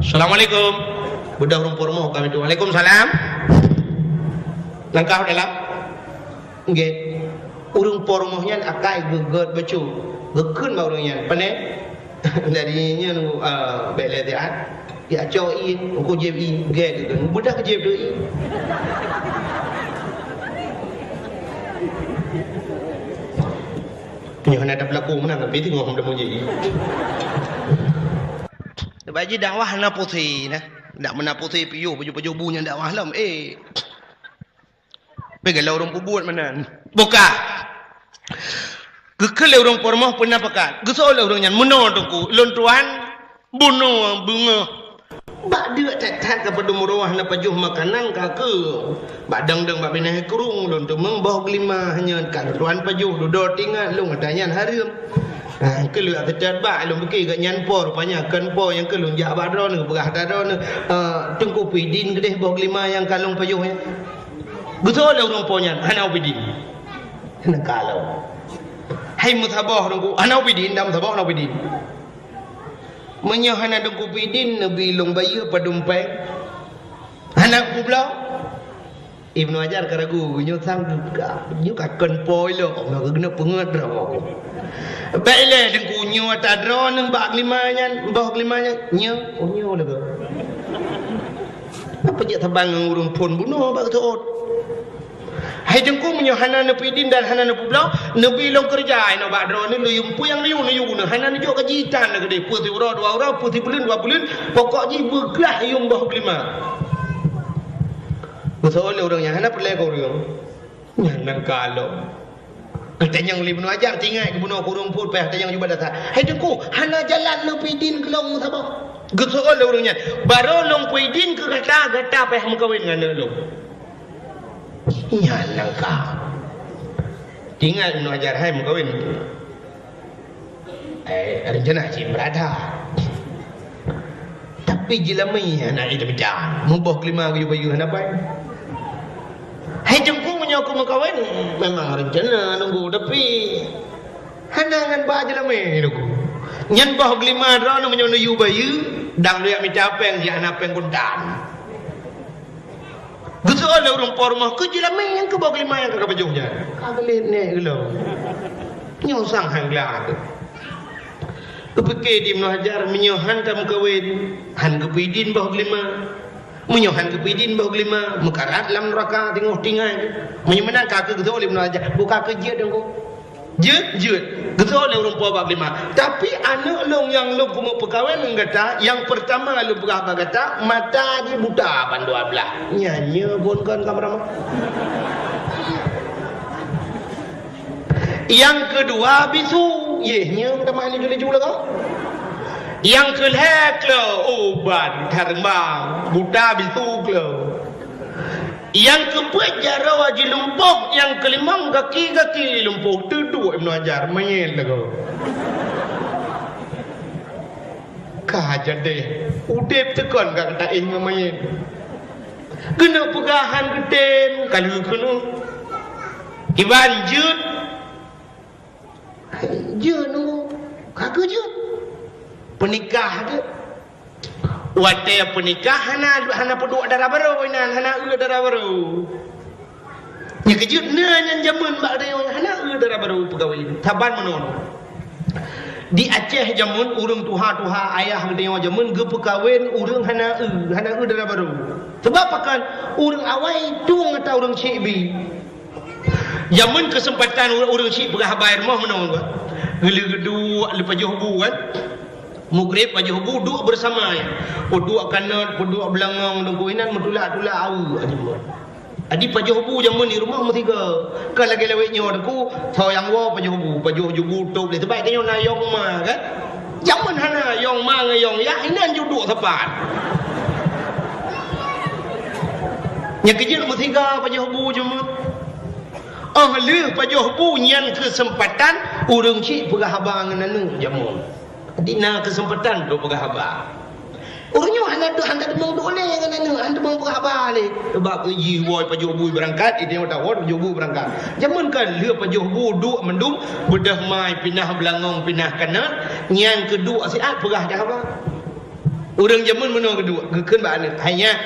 "Assalamualaikum." Beudôh ureueng po rumoh ka pintoe. "Waalaikumsalam." Langkah dalam. Nggih. Ureueng po rumoh nyan akai geugét bacut. Geukheun bak ureueng nyan. Pane? Jadi nyan, ah, bèk lé siat. Ya cok ié, uku jieb ié, gèt tu. Beudah jieb tu ié. Nyoe hana ada pelaku meunan, tapi teungoh hom deungoe jieb ié. Bak jih dakwah hana pusé nah. Dak meunan pusé piôh, pajoh-pajoh bu nyan dakwah lom. Eh. Peugeuleu ureueng peubuet meunan. Buka. Geukheun lé ureueng po rumoh peuna pakat. Geuseuôt lé ureueng nyan, "Meunoe Teungku, lôn tuan bunoe beungoh. Bak deuk that-that ka padum uroe hana pajoh makanan ka keu. Bak dang-dang bak binéh krueng lôn teumeung boh geulima hanyot ka lôn tuan pajoh, dudoe teuingat lôn ata nyan hareuem. Ha, keu lôn ata that bak lôn pike gobnyan po, rupanya kon po nyang keu lôn jak bak droeneuh, peugah ata droeneuh, eh, Teungku peuidin keudeh boh geulima nyang ka lôn pajoh nyan." Geuseuôt lé ureueng po nyan, "Hana ubé idin." Hana ka lom. "Hai meusaboh Teungku, hana ubé idin, dak meusaboh hana ubé idin. Meunyoe hana Teungku peuidin, neubi lôn bayeue padum péng." "Hana kubloe." Ibnu Hajar ka ragu, nyoe sang ka, nyoe ka kon po ilok, nyoe keuneuk peungeut droe. "Bèk ilèe Teungku, nyoe ata droeneuh bak geulima nyan, boh geulima nyan." "Nyoe, oh, nyoe lagoe." Apa jak saban ngon ureueng phôn bunoe bak geuseuôt. "Hai Teungku, meunyoe hana neupeuidin dan hana neupubloe, neubi lôn keureuja inoe bak droeneuh, neuyue peue nyang neuyue, neuyue keunoe. Hana neujok gaji tan lé keudeh, peue siuroe dua uroe, peue sibuleuen dua buleuen, pokok jih beuglah yuem boh geulima." Geuseuôt lé ureueng nyan, hana peureulèe keu ureueng. Nyan nan ka lom. Geutanyong lé Ibnu Hajar, teuingat geubunoe keu ureueng phôn, payah tanyong jubah dasar. "Hai Teungku, hana jalan neupeuidin keu lôn saboh." Geuseuôt lé ureueng nyan, "Barô lôn peuidin keu gata, gata payah meukawen ngon aneuk lôn." Nyan nan ka. Teuingat Ibnu Hajar, hai meukawen. Eh, rencana cit meurada. Tapi jeulamé hana ida-ida. Muboh keulima geuyue-bayeue hana pai. Hai Teungku, meunyoe ku meukawen, memang rencana nunggu, tapi Hana ngon bak jeulamé, Teungku. Nyan boh geulima droeneuh meunyoe neuyue bayeue, dang lôn jak mita péng, jak hana péng kontan. Geuseuôt lé ureueng po rumoh, "Keu jeulamé nyang keu boh geulima nyang ka kapajoh nyan?" "Ka geulet nèk geuh lom." Nyoe sang han gleh. Geupike di Ibnu Hajar, meunyoe han tameukawen, han geupeuidin boh geulima. Meunyoe han geupeuidin boh geulima, meukarat lam neuraka teungoh tinggai. Meunyoe meunan ka keu geuseuôt lé Ibnu Hajar, buka keu jeuet, Teungku. Jeuet, jeuet. Geuseuôt lé ureueng po bak geulima. Tapi aneuk lôn nyang lôn keuneuk peukawen ngon gata, nyang peurtama lôn peugah bak gata, mata jih buta ban dua blah. Nyan nyoe phon kon ka meuramah. Nyang keudua bisu, yeh nyoe meutamah laju-laju lagoe. Nyang keulhèe kleu, oh ban, hareumbang, buta bisu kleu. Nyang keupeuet jaroe jilumpoh, nyang keulimong gaki-gaki lumpoh. Teuduek Ibnu Hajar, manyét lagoe. Ka jadeh, udeb teukon ka taéh ngon manyét. Keuneuk peugah han geutem, ka lheueh keunoe. Kiban jeuet, Jeuet nunggu, ka keu jeuet. Peunikah jeuet. Watèe peunikah hana, hana peuduek dara barô inan, hana eu dara barô. Nyang keujeuet na nyan jameun bak tanyoe hana eu dara barô peukawen. Saban meunoe. Di Aceh jameun ureueng tuha-tuha ayah geutanyoe jameun geupeukawen ureueng hana eu, hana eu dara barô. Sabab pakon ureueng awai tueng ata ureueng chik bi. Jameun keuseumpatan ureueng, ureueng chik peugah haba i rumoh meunoe, geulheueh geuduek lé pajoh bu kan. Mugreb pajoh bu duek beurasama nyan. Peuduek kanot, peuduek beulangong, deungon inan meutulak-tulak aweuk jameun. Jadi pajoh bu jameun di rumoh meusigoe. Kon lagèe lawét nyoe Teungku, soe nyang woe pajoh bu, pajoh bu tôb lé. Sabab tanyoe na yong ma kan. Jameun hana yong ma ngon yong yah, inan ju duek sapat. Nyang keujeuet meusigoe pajoh bu jameun. Óh lheueh pajoh bu nyan keuseumpatan ureueng chik peugah haba ngon aneuk jameun. Jadi na keuseumpatan untuk peugah haba. Ureueng nyoe hana, hana teumong duek lé ngon aneuk, hana teumong peugah haba lé. Sabab jih woe pajoh bu beurangkat, idéh watèe woe pajoh bu beurangkat. Jameun ka lheueh pajoh bu duek mandum, beudôh ma i pinah beulangong, pinah kanot, nyan keuduek siat peugah dah haba. Ureueng jameun meunoe keuduek, geukheun bak aneuk, "Hai nyak,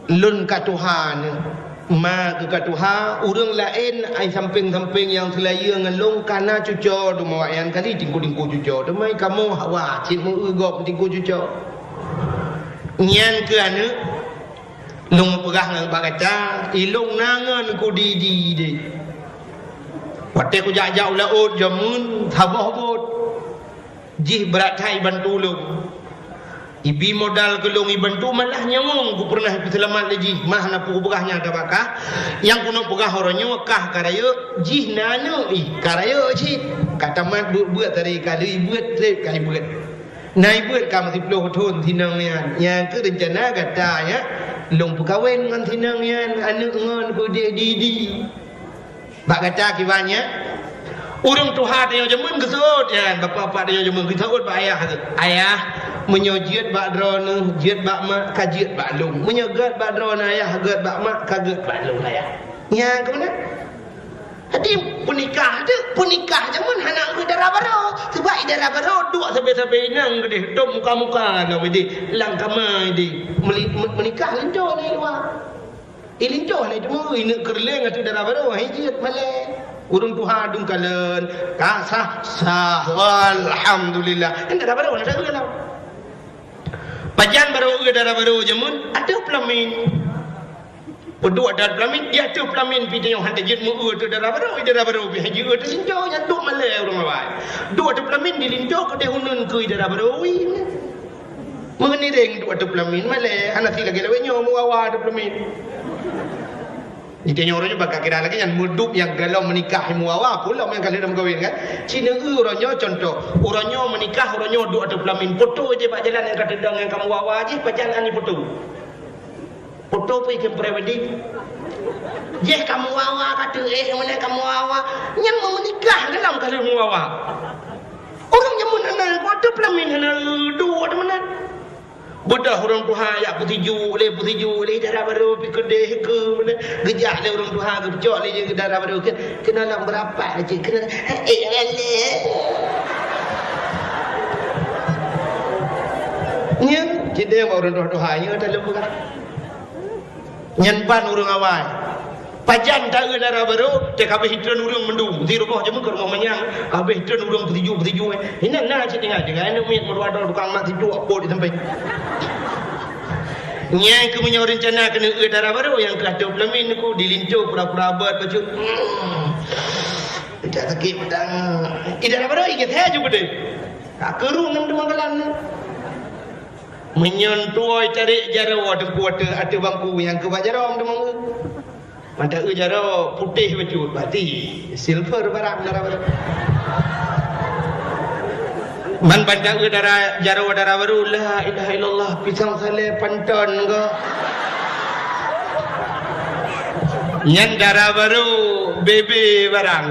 lôn ka tuha nyoe, ma keuh ka tuha, ureueng laén ai sampéng-sampéng nyang seulayeue ngon lôn ka na cuco, teuma awaknyan kali tingku-tingku cuco, teuma kamoe hawa cit meu-eu gob tingku cuco." Nyan keuh aneuk, lôn peugah ngon bak gata, ilôn na ngon kudidi deh. Watèe kujak-jak u laôt jameun, saboh bot. Jih brat that ibantu lôn. Ibi modal keu lôn ibantu, malah nyawöng ku peureunah ipeuseulamat lé jih, mah na peue peugah nyang tabakah. Nyang keuneuk peugah uroe nyoe kah ka rayeuk, jih na aneuk ih ka rayeuk cit. Ka tamat beuet-beuet tadi ka lheueh beuet trép ka ibeuet. Na ibeuet ka meusiplôh thon sinong nyan. Nyang keuh reuncana gata nyan lôn peukawen ngon sinong nyan, aneuk ngon peudeh didi. Bak gata kiban nyan, ureueng tuha tanyoe jameun geuseuôt nyan, bapak-bapak tanyoe jameun geuseuôt bak ayah geuh, "Ayah, meunyoe jeuet bak droeneuh, jeuet bak mak, ka jeuet bak lôn. Meunyoe gèt bak droeneuh ayah, gèt bak mak, ka gèt bak lôn ayah." Nyan keuh meunan. Jadi peunikah tu, peunikah jameun hana eu dara barô. Sabab i dara barô duek sabe-sabe inong geudeh, dum muka-muka na geudeh, lam kama geudeh. Meuli-, me-, meunikah linto na i luwa. Ilinto hana teuma, ineuk keureuleng ateueh dara barô, hai jeuet malèe. Ureueng tuha dum kalon, ka sah, sah, alhamdulillah. Kan dara barô hana sapeue lom. Pajan barô eu dara barô jameun, ateueh peulamin. Peuduek ateueh peulamin, di ateueh peulamin pih tanyoe hana jeuet meu-eu ateueh dara barô, dara barô pih hai jeuet eu teuh sinto, nyan duek malèe ureueng awai. Duek ateueh peulamin dilinto keudeh uneun keu dara barô, ui. Meunireng duek ateueh peulamin, malèe, hana si lagèe lawét nyoe meuwawa ateueh peulamin. Di tanyoe uroe nyoe bak kira lagèe nyan, meuduek nyang galom meunikah meuwawa, peue lom nyang ka lheueh meukawen kan. Ci neu-eu uroe nyoe contoh, uroe nyoe meunikah, uroe nyoe duek ateueh peulamin, poto jih bak jalan nyang ka teudong nyang ka meuwawa jih, pajan ani poto. Poto pih keu pre-wedding. Jih ka meuwawa ka teuh, eh, meunan ka meuwawa. Nyan meumeunikah galom ka lheueh meuwawa. Ureueng jameun hana, ateueh peulamin hana, duek ateueh meunan. Beudôh ureuëng tuha jak peusijuek lé, peusijuek lé, dara barô pih keudeh keu, geujak lé ureuëng tuha, geucok lé jih dara barô, keu, keunoe lam beurapat cit, keunoe, eh, lé. Nyan, cit deh bak ureuëng tuha-tuha nyoe taleueng peugah. Nyan ban ureuëng awai. Pajan ta-eu dara barô, teuka habéh itreun ureuëng mandum. Di rumoh jameun keu rumoh manyang, habéh itreun ureuëng peusijuek-peusijuek. Inan na cit tinggai, tinggai aneuk miet meudua droe tukang mat sijuek pot di sampéng. Nyan keuh meunyoe reuncana keuneuk eu dara barô nyang keu ateueh pelamin ku dilinto pura-pura abot bacut. Hmm. Tidak sakit petang. Ih, dara barô ingat saya juga deh. Tak kerung nang teumanggalan. Meunyoe tuwoe tarék jaroe teungku ateueh, ateueh bangku nyang keu bak jaroe teumangga. Mantong eu jaroe putéh bacut, berarti silver barang dara barô. Man ban ta-eu dara, jaroe dara barô, la ilaha illallah, pisang salé panton ko. Nyan dara barô, bebe barang.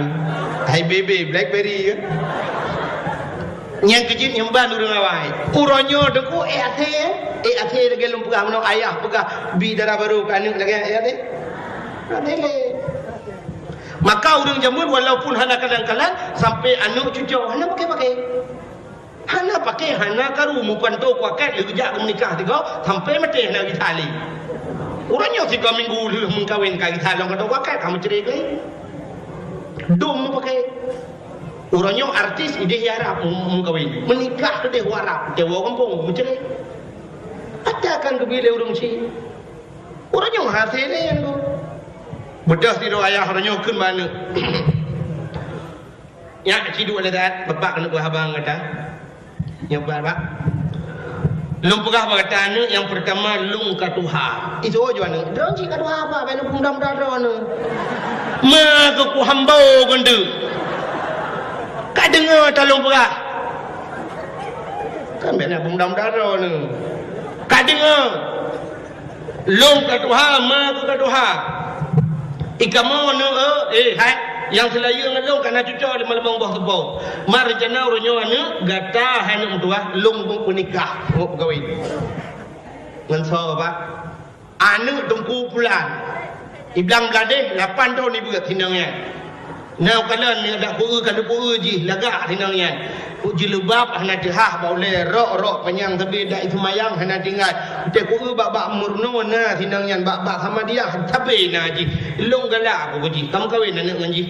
Hai bebe, blackberry ke? Nyang keujeuet nyang ban ureuëng awai. Uroe nyoe teungku, eh, até, eh, até lagée lôn peugah, meunoe ayah peugah bi dara barô keu aneuk lagée, eh, até. Até lé. Maka ureuëng jameun walaupun hana kalan-kalan, sampai aneuk cucoe hana pakai-pakai. Hana pakai, hana karu, meupanto kuakat lé geujak keu meunikah tiga, sampai maté hana gisa lé. Uroe nyoe tiga minggu lheueh meukawen ka gisa lom ka kuakat, ka meucre lé. Dum meupakai. Uroe nyoe artis idéh i Arab meu-, meukawen. Meunikah keudéh u Arab, teuma gampông meucre. Ata kan geubri lé ureuëng ci. Uroe nyoe hase lé nyan tu. Beudôh sidroe ayah uroe nyoe kheun bak aneuk. Nyak, ci duek lé that, bapak keuneuk beuhaba ngon gata. Nyoe bak, bak. Lôn peugah bak gata aneuk, nyang peurtama lôn ka tuha. Isoe ju aneuk, droe cit ka tuha apa, bèk neupeudaram-daram droe. Ma keu ku hambo gundeuk. Ka deungoe ta lôn peugah. Kan bèk neupeudaram-daram droe. Ka deungoe. Lôn ka tuha, ma keu ka tuha. Ikamoe neueu, eh, hai, nyang seulayeue ngon lôn ka na cucoe di malam boh seupôt. Ma reuncana uroe nyoe aneuk gata hai neuk meutuah, lôn peunikah, ngon peugawé. Ngon soe, Pak? Aneuk Teungku Pulan. Iblang Bladeh, lapan thon ibeuet sinong nyan. Na kalon nyang dak ku-eu ka lheueh ku-eu jih lagak sinong nyan. Ku jilbab hana teuhah bak ulèe, rok-rok panyang sabe dak iseumayang hana tinggai. Teuku-eu bak-bak meurunoe na sinong nyan, bak-bak Samadiyah sabe na jih. Lôn galak ku jih, ka meukawen aneuk ngon jih.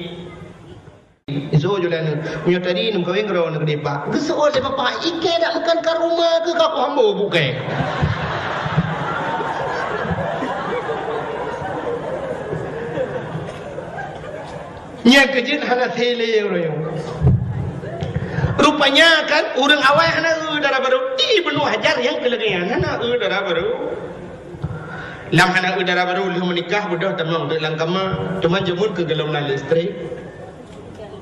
Isoe ju lé aneuk, meunyoe tadi neumeukawen keudroe aneuk keudeh, Pak. Geuseuôt lé bapak, ikei dak meukan ka rumoh keu ka ku hambo bukai. Nyang keujeuet hana sélé uroe nyoe. Rupanya kan ureuëng awai hana eu dara barô. Ibnu Hajar nyang keu lagèe nyan hana eu dara barô. Lam hana eu dara barô lheueh meunikah beudôh tamong teuk lam kama. Cuman jameun keu golom na listrik.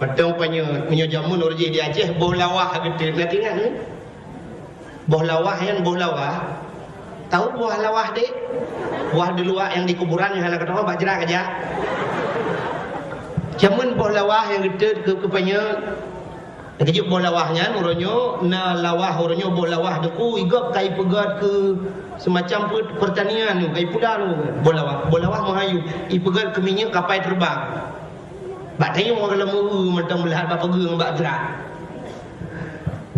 Mantong panyöt, meunyoe jameun ureuëng jih di Aceh boh lawah geuteuk na teuingat nyoe. Boh lawah nyan boh lawah. Tahu boh lawah dek? Boh di luwa nyang di kuburan nyang hana keudroe bak jrat aja. Jameun boh lawah nyang geuteut keu, keu panyöt. Keujeuet boh lawah nyan uroe nyoe na lawah uroe nyoe boh lawah deku igop kai peugöt keu semacam pe-, pertanian nyoe kai puda nyoe boh lawah. Boh lawah meuhayu ipeugöt keu minyeuk kapai terbang. Bak tayong ureuëng lam ureuëng mantong meulihat bak peugeueng bak jrat.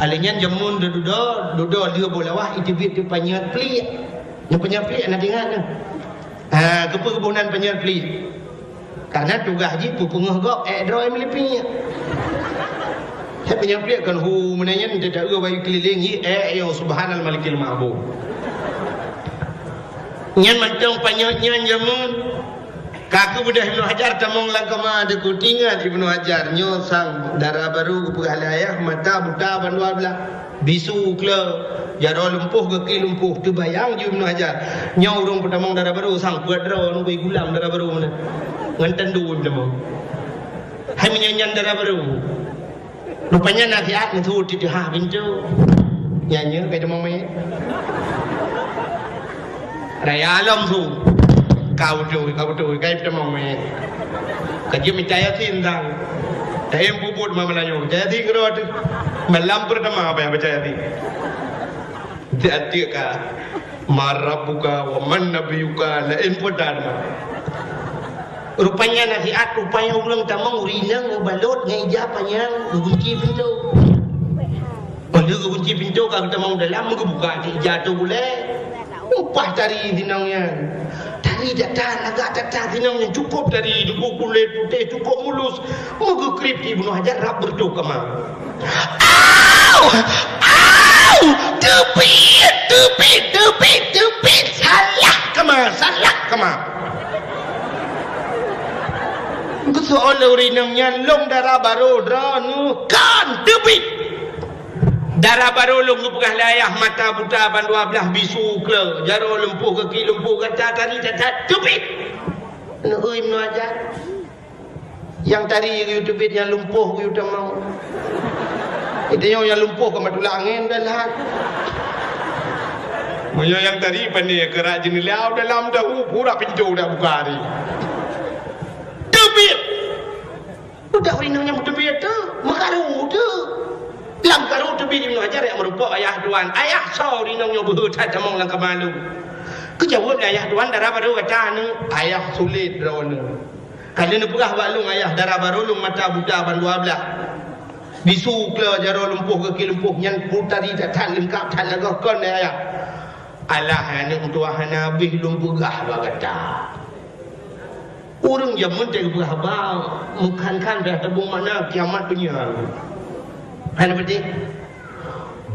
Alèh nyan jameun dudoe, dudoe lheueh boh lawah iteubiet keu panyöt pliek. Nyang panyöt pliek na teuingat nyoe. Ha, keupeue geuboh nan panyöt pliek? Karena tugaih jih peupeungeuh gob ék droe meulipik. Hai panyöt pliek kan hu meunan nyan teuta-eu bayu keulileng jih ék yo subhanal malikil ma'bud. Nyan mantong panyöt nyan jameun. Ka keubeudôh Ibnu Hajar tamong lam kama deku tingat Ibnu Hajar nyoe sang dara barô geupeugah lé ayah mata buta bandua blah. Bisu kle, jaroe lumpoh geuki lumpoh teubayang ju Ibnu Hajar. Nyoe ureuëng peutamong dara barô sang peuet droe nunggu gulam dara barô meunan. Ngon tandu peutamong. Hai meunyan nyan dara barô. Rupanya nasihat meusu titeuha pintoe. Nyan nyoe kai tamong mé. Raya lom su. Kau tu, kau tu, kai tamong mé. Ka jeuet mita Yasin sang. Tayang puput ma Meulayu. Mita Yasin keudroe tu. Malam pertama apa yang baca Yasin? Tiep-tiep ka, "Man rabbuka wa man nabiyuka," laén peue that mah. Rupanya nasihat, rupanya ureuëng tamong ureuëng inong meubalot ngon ija panyang, geugunci pintoe. Óh lheueh geugunci pintoe ka geutamong dalam, geubuka ija tu gulée. Upah tari inong nyan. Tari that-that, lagak that-that inong nyan, cukôp tari, dikeue kulét putéh, cukôp mulus. Meugeukrip di Ibnu Hajar rab beureutoh kama. Au! Au! Teubiet! Teubiet! Teubiet! Teubiet! Salah kama! Salah kama! Geuseuôt lé ureuëng inong nyan, "Lôn dara barô droeneuh." "Kon! Teubiet!" "Dara barô lôn geupeugah lé ayah, mata buta ban dua blaih, bisu kleu, jaroe lumpuh, gaki lumpuh, gata tari that-that, teubiet!" Neueu Ibnu Hajar. Nyang tari geuyue teubiet, nyang lumpoh geuyue tamong. Geutanyoe nyang lumpoh ka matulak angén dan lahat. Meunyoe nyang tari pane keurak jeuneulia dalam dahu, pura pintoe dak buka hari. Teubiet! Udah ureuëng inong nyang teubiet tu, meukaru tu. Lam karu teubiet Ibnu Hajar nyang meurumpok ayah tuan. "Ayah, soe ureuëng inong nyoe beuhe that tamong lam kama lôn?" Geujaweueb lé ayah tuan, "Dara barô gata neuh." "Ayah, sulet droeneuh." "Ka lheueh neupeugah bak lôn ayah, dara barô lôn mata buta ban dua blaih. Bisu kleu, jaroe lumpoh, gaki lumpoh, nyan peue tari that-that leungkap that lagée kon lé ayah." "Alah, aneuëk meutuah, hana habéh lôn peugah bak gata." Ureuëng jameun teupeugah haba meukhan-khan, dah tabong makna kiamat donya. Hana beutôi.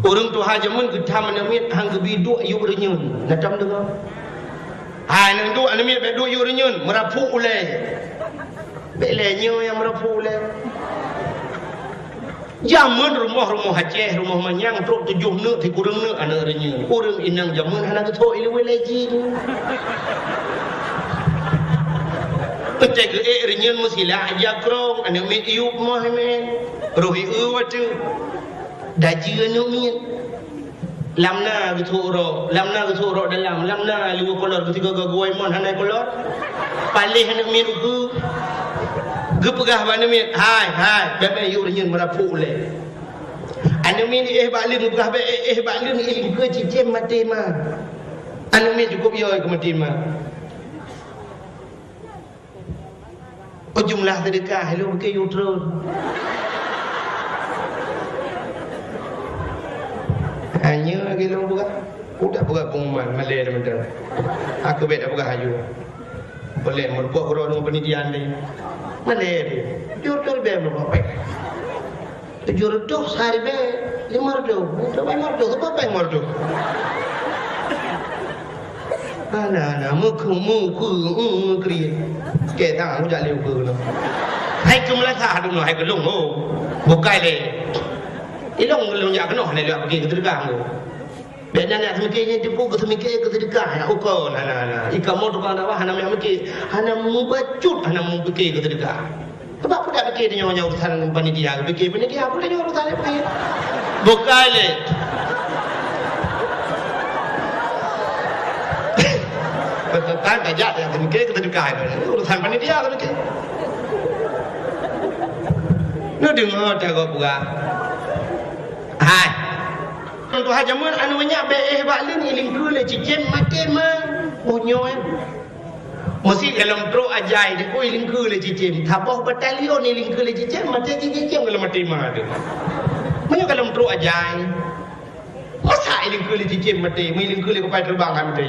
Ureuëng tuha jameun geutam aneuëk miet han geubi duek yup reunyeun. Na tom deungoe? Hai, aneuëk duek, aneuëk miet bék duek yup reunyeun, meurapuk ulée. Bék lé nyoe nyang meurapuk ulée. Jameun rumoh-rumoh Aceh, rumoh manyang, trok tujoh neuk, sikureueng neuk aneuëk reunyeun. Ureuëng inong jameun hana geutho ileuweuh lé jih. Teuntée geuék reunyeun meusilak jak krong, aneuëk miet yup moh mén. Roh ieu watée. Dajeu aneuëk miet. Lam na geusok rok, lam na geusok rok dalam, lam na liweueh kolor, geusigoe-goe imon hana kolor. Paléh aneuëk miet ukeue. Geupeugah bak aneuëk miet, "Hai, hai, bék-bék yup reunyeun meurapuk ulée." Aneuëk miet éh bak leuen, geupeugah, "Bék éh, éh bak leuen, ilingkeue cicém maté ma." Aneuëk miet cukôp yo keu maté ma. Oh, jumlah seudeukah lôn bukée yue tron. Hanya lagée lôn peugah. Udah peugah pengumuman, malée teumantong. Aku bék dak peugah aju. Boleh meureumpok keudroe deungon peunitian deh. Malée deh. Yue tron bék meureumpok péng. Tujoh reutôh sehari bék, limong reutôh. Reutôh bék limong reutôh, seubeurapa limong reutôh? Hana, hana, meukeue, meukeue, meukeue. Keu tangan kujak lé ukeue keunoe. Hai keu meulasa dulu, hai keu lôn, ho. Bukai lé. Ilôn lôn jak keunoe, hana lôn jak pike keu seudeukah, ho. Bék na neujak seumike nyan teupeu keu seumike keu seudeukah, ya, ukeue, hana, hana. Ikamoe tukang dakwah hana neujak mike, hana mubacut, hana mupike keu seudeukah. Sebab peue dak pike tanyoe nyang urusan panitia, pike panitia, peue tanyoe urusan laén pike. Bukai lé. Beutôi tajak nyang pike keu seudeukah, urusan panitia keu pike. Neudeungoe tagoe peugah. Hai. Tuha jameun aneuëk manyak bék éh bak leuen, ilingkeue lé cicém maté ma. Oh nyoe. Meusi golom trok ajai di ku ilingkeue lé cicém. Saboh batalion ilingkeue lé cicém, maté cicém golom maté ma tu. Meunyoe golom trok ajai. Masa ilingkeue lé cicém maté, meulingkeue lé kupai teubang han maté.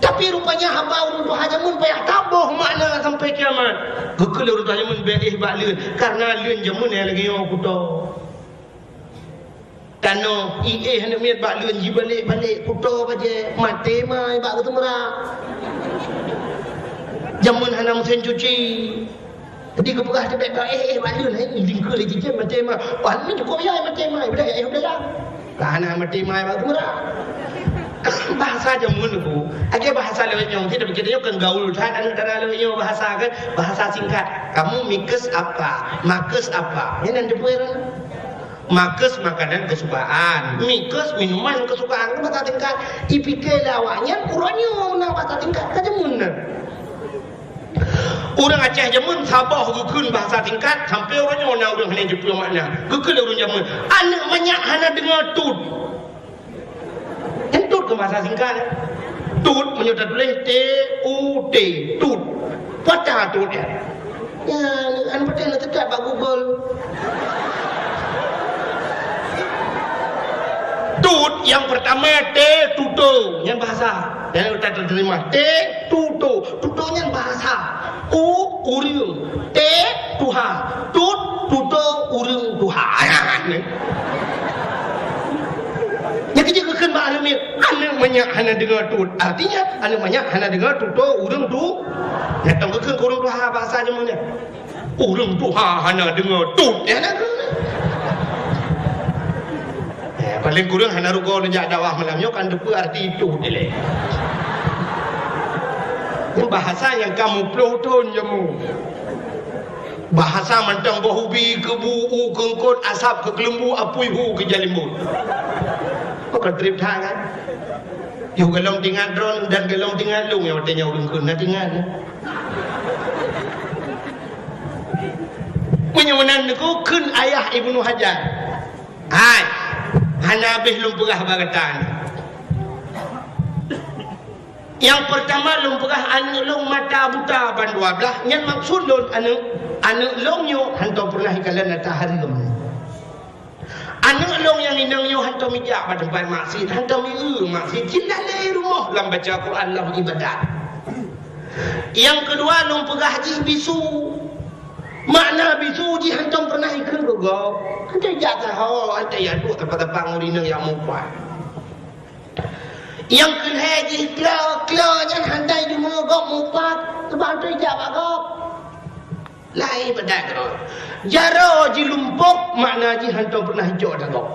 Tapi rupanya haba ureuëng tuha jameun payah taboh makna sampai kiamat. Geukheun lé ureuëng tuha jameun bék éh bak leuen, karena leuen jameun nyang lagée nyoe kuto. Tanoh, iéh aneuëk miet bak leuen jibalek-balek kuto bajée, maté ma bak geuteumeurak. Jameun hana meusén cuci. Jadi geupeugah teuh bék éh, éh bak leuen, hai, lingkeue lé cicém maté ma. Wah, ni cukup ya maté ma, udah ya, udah ya. Lah hana maté ma bak geuteumeurak. Bahasa jameun ku, akhé bahasa lewat nyoe, kita pikir nyoe kan gaul that, aneuëk dara lewat nyoe bahasa kan, bahasa singkat. Kamu mikes apa? Makes apa? Ini yang dibuat. Makes makanan kesukaan, mikes minuman kesukaan, kan bahasa tingkat. Ipike lé awaknyan uroe nyoe na bahasa tingkat ka jameun na. Ureuëng Aceh jameun saboh geukheun bahasa tingkat sampai uroe nyoe na ureuëng hana jipeu makna. Geukheun lé ureuëng jameun, aneuëk manyak hana deungoe tut. Bahasa singkat, eh. Tut, meunyoe tatuléh T U T, tut. Peue ata tut, eh? Ya, anu, peue ata na teutab bak Google. Tut nyang pertama T, tuto, nyan bahasa. Nyan utak terjemah. T, tuto. Tuto nyan bahasa. U, ureueng. T, tuha. Tut, tuto, ureueng tuha. Nyan keuh jeuet geukheun bak aneuk miet, aneuk manyak hana deungoe tut. Artinya, aneuk manyak hana deungoe tuto ureueng tu. Nyan tong geukheun keu ureueng tuha bahasa jameun nyan. Ureueng tuha hana deungoe tut. Ya, hana deungoe. Eh, paling kurang hana rugoe neujak dakwah malam nyoe kan teupeue arti tut ilée. Nyan bahasa nyang ka muplôh thon jameun. Bahasa mantong boh ubi keu bu, u keu eungkôt, asab keu keuleumbu, apui hu keu jalimbot. Bukan trip that kan? Yoh golom teuingat droeneuh dan golom teuingat lôn nyang watée nyan ureueng kheun na teuingat. Meunyoe meunan Teungku, kheun ayah Ibnu Hajar. Hai, hana habéh lôn peugah bak gata nyoe. Nyang peurtama lôn peugah aneuk lôn mata buta ban dua blaih, nyan maksud lôn aneuk, aneuk lôn nyoe hantom peureunah ikalon ata hareuem. Aneuk lôn nyang inong nyoe hantom ijak bak teumpat maksiet, hantom ieu maksiet, jih lalée rumoh lam baca Quran, lam ibadat. Nyang keudua lôn peugah jih bisu. Makna bisu jih hantom peureunah ikheun keu gob. Hantom ijak saho, hantom ijak duek teumpat-teumpat ngon inong nyang mupat. Nyang keulhée jih klo, klo nyan hana deungoe gob mupat, sabab hana ijak bak gob. Laén ibadat keudroe. Jaroe jilumpoh, makna jih hantom peureunah ijok ata gob.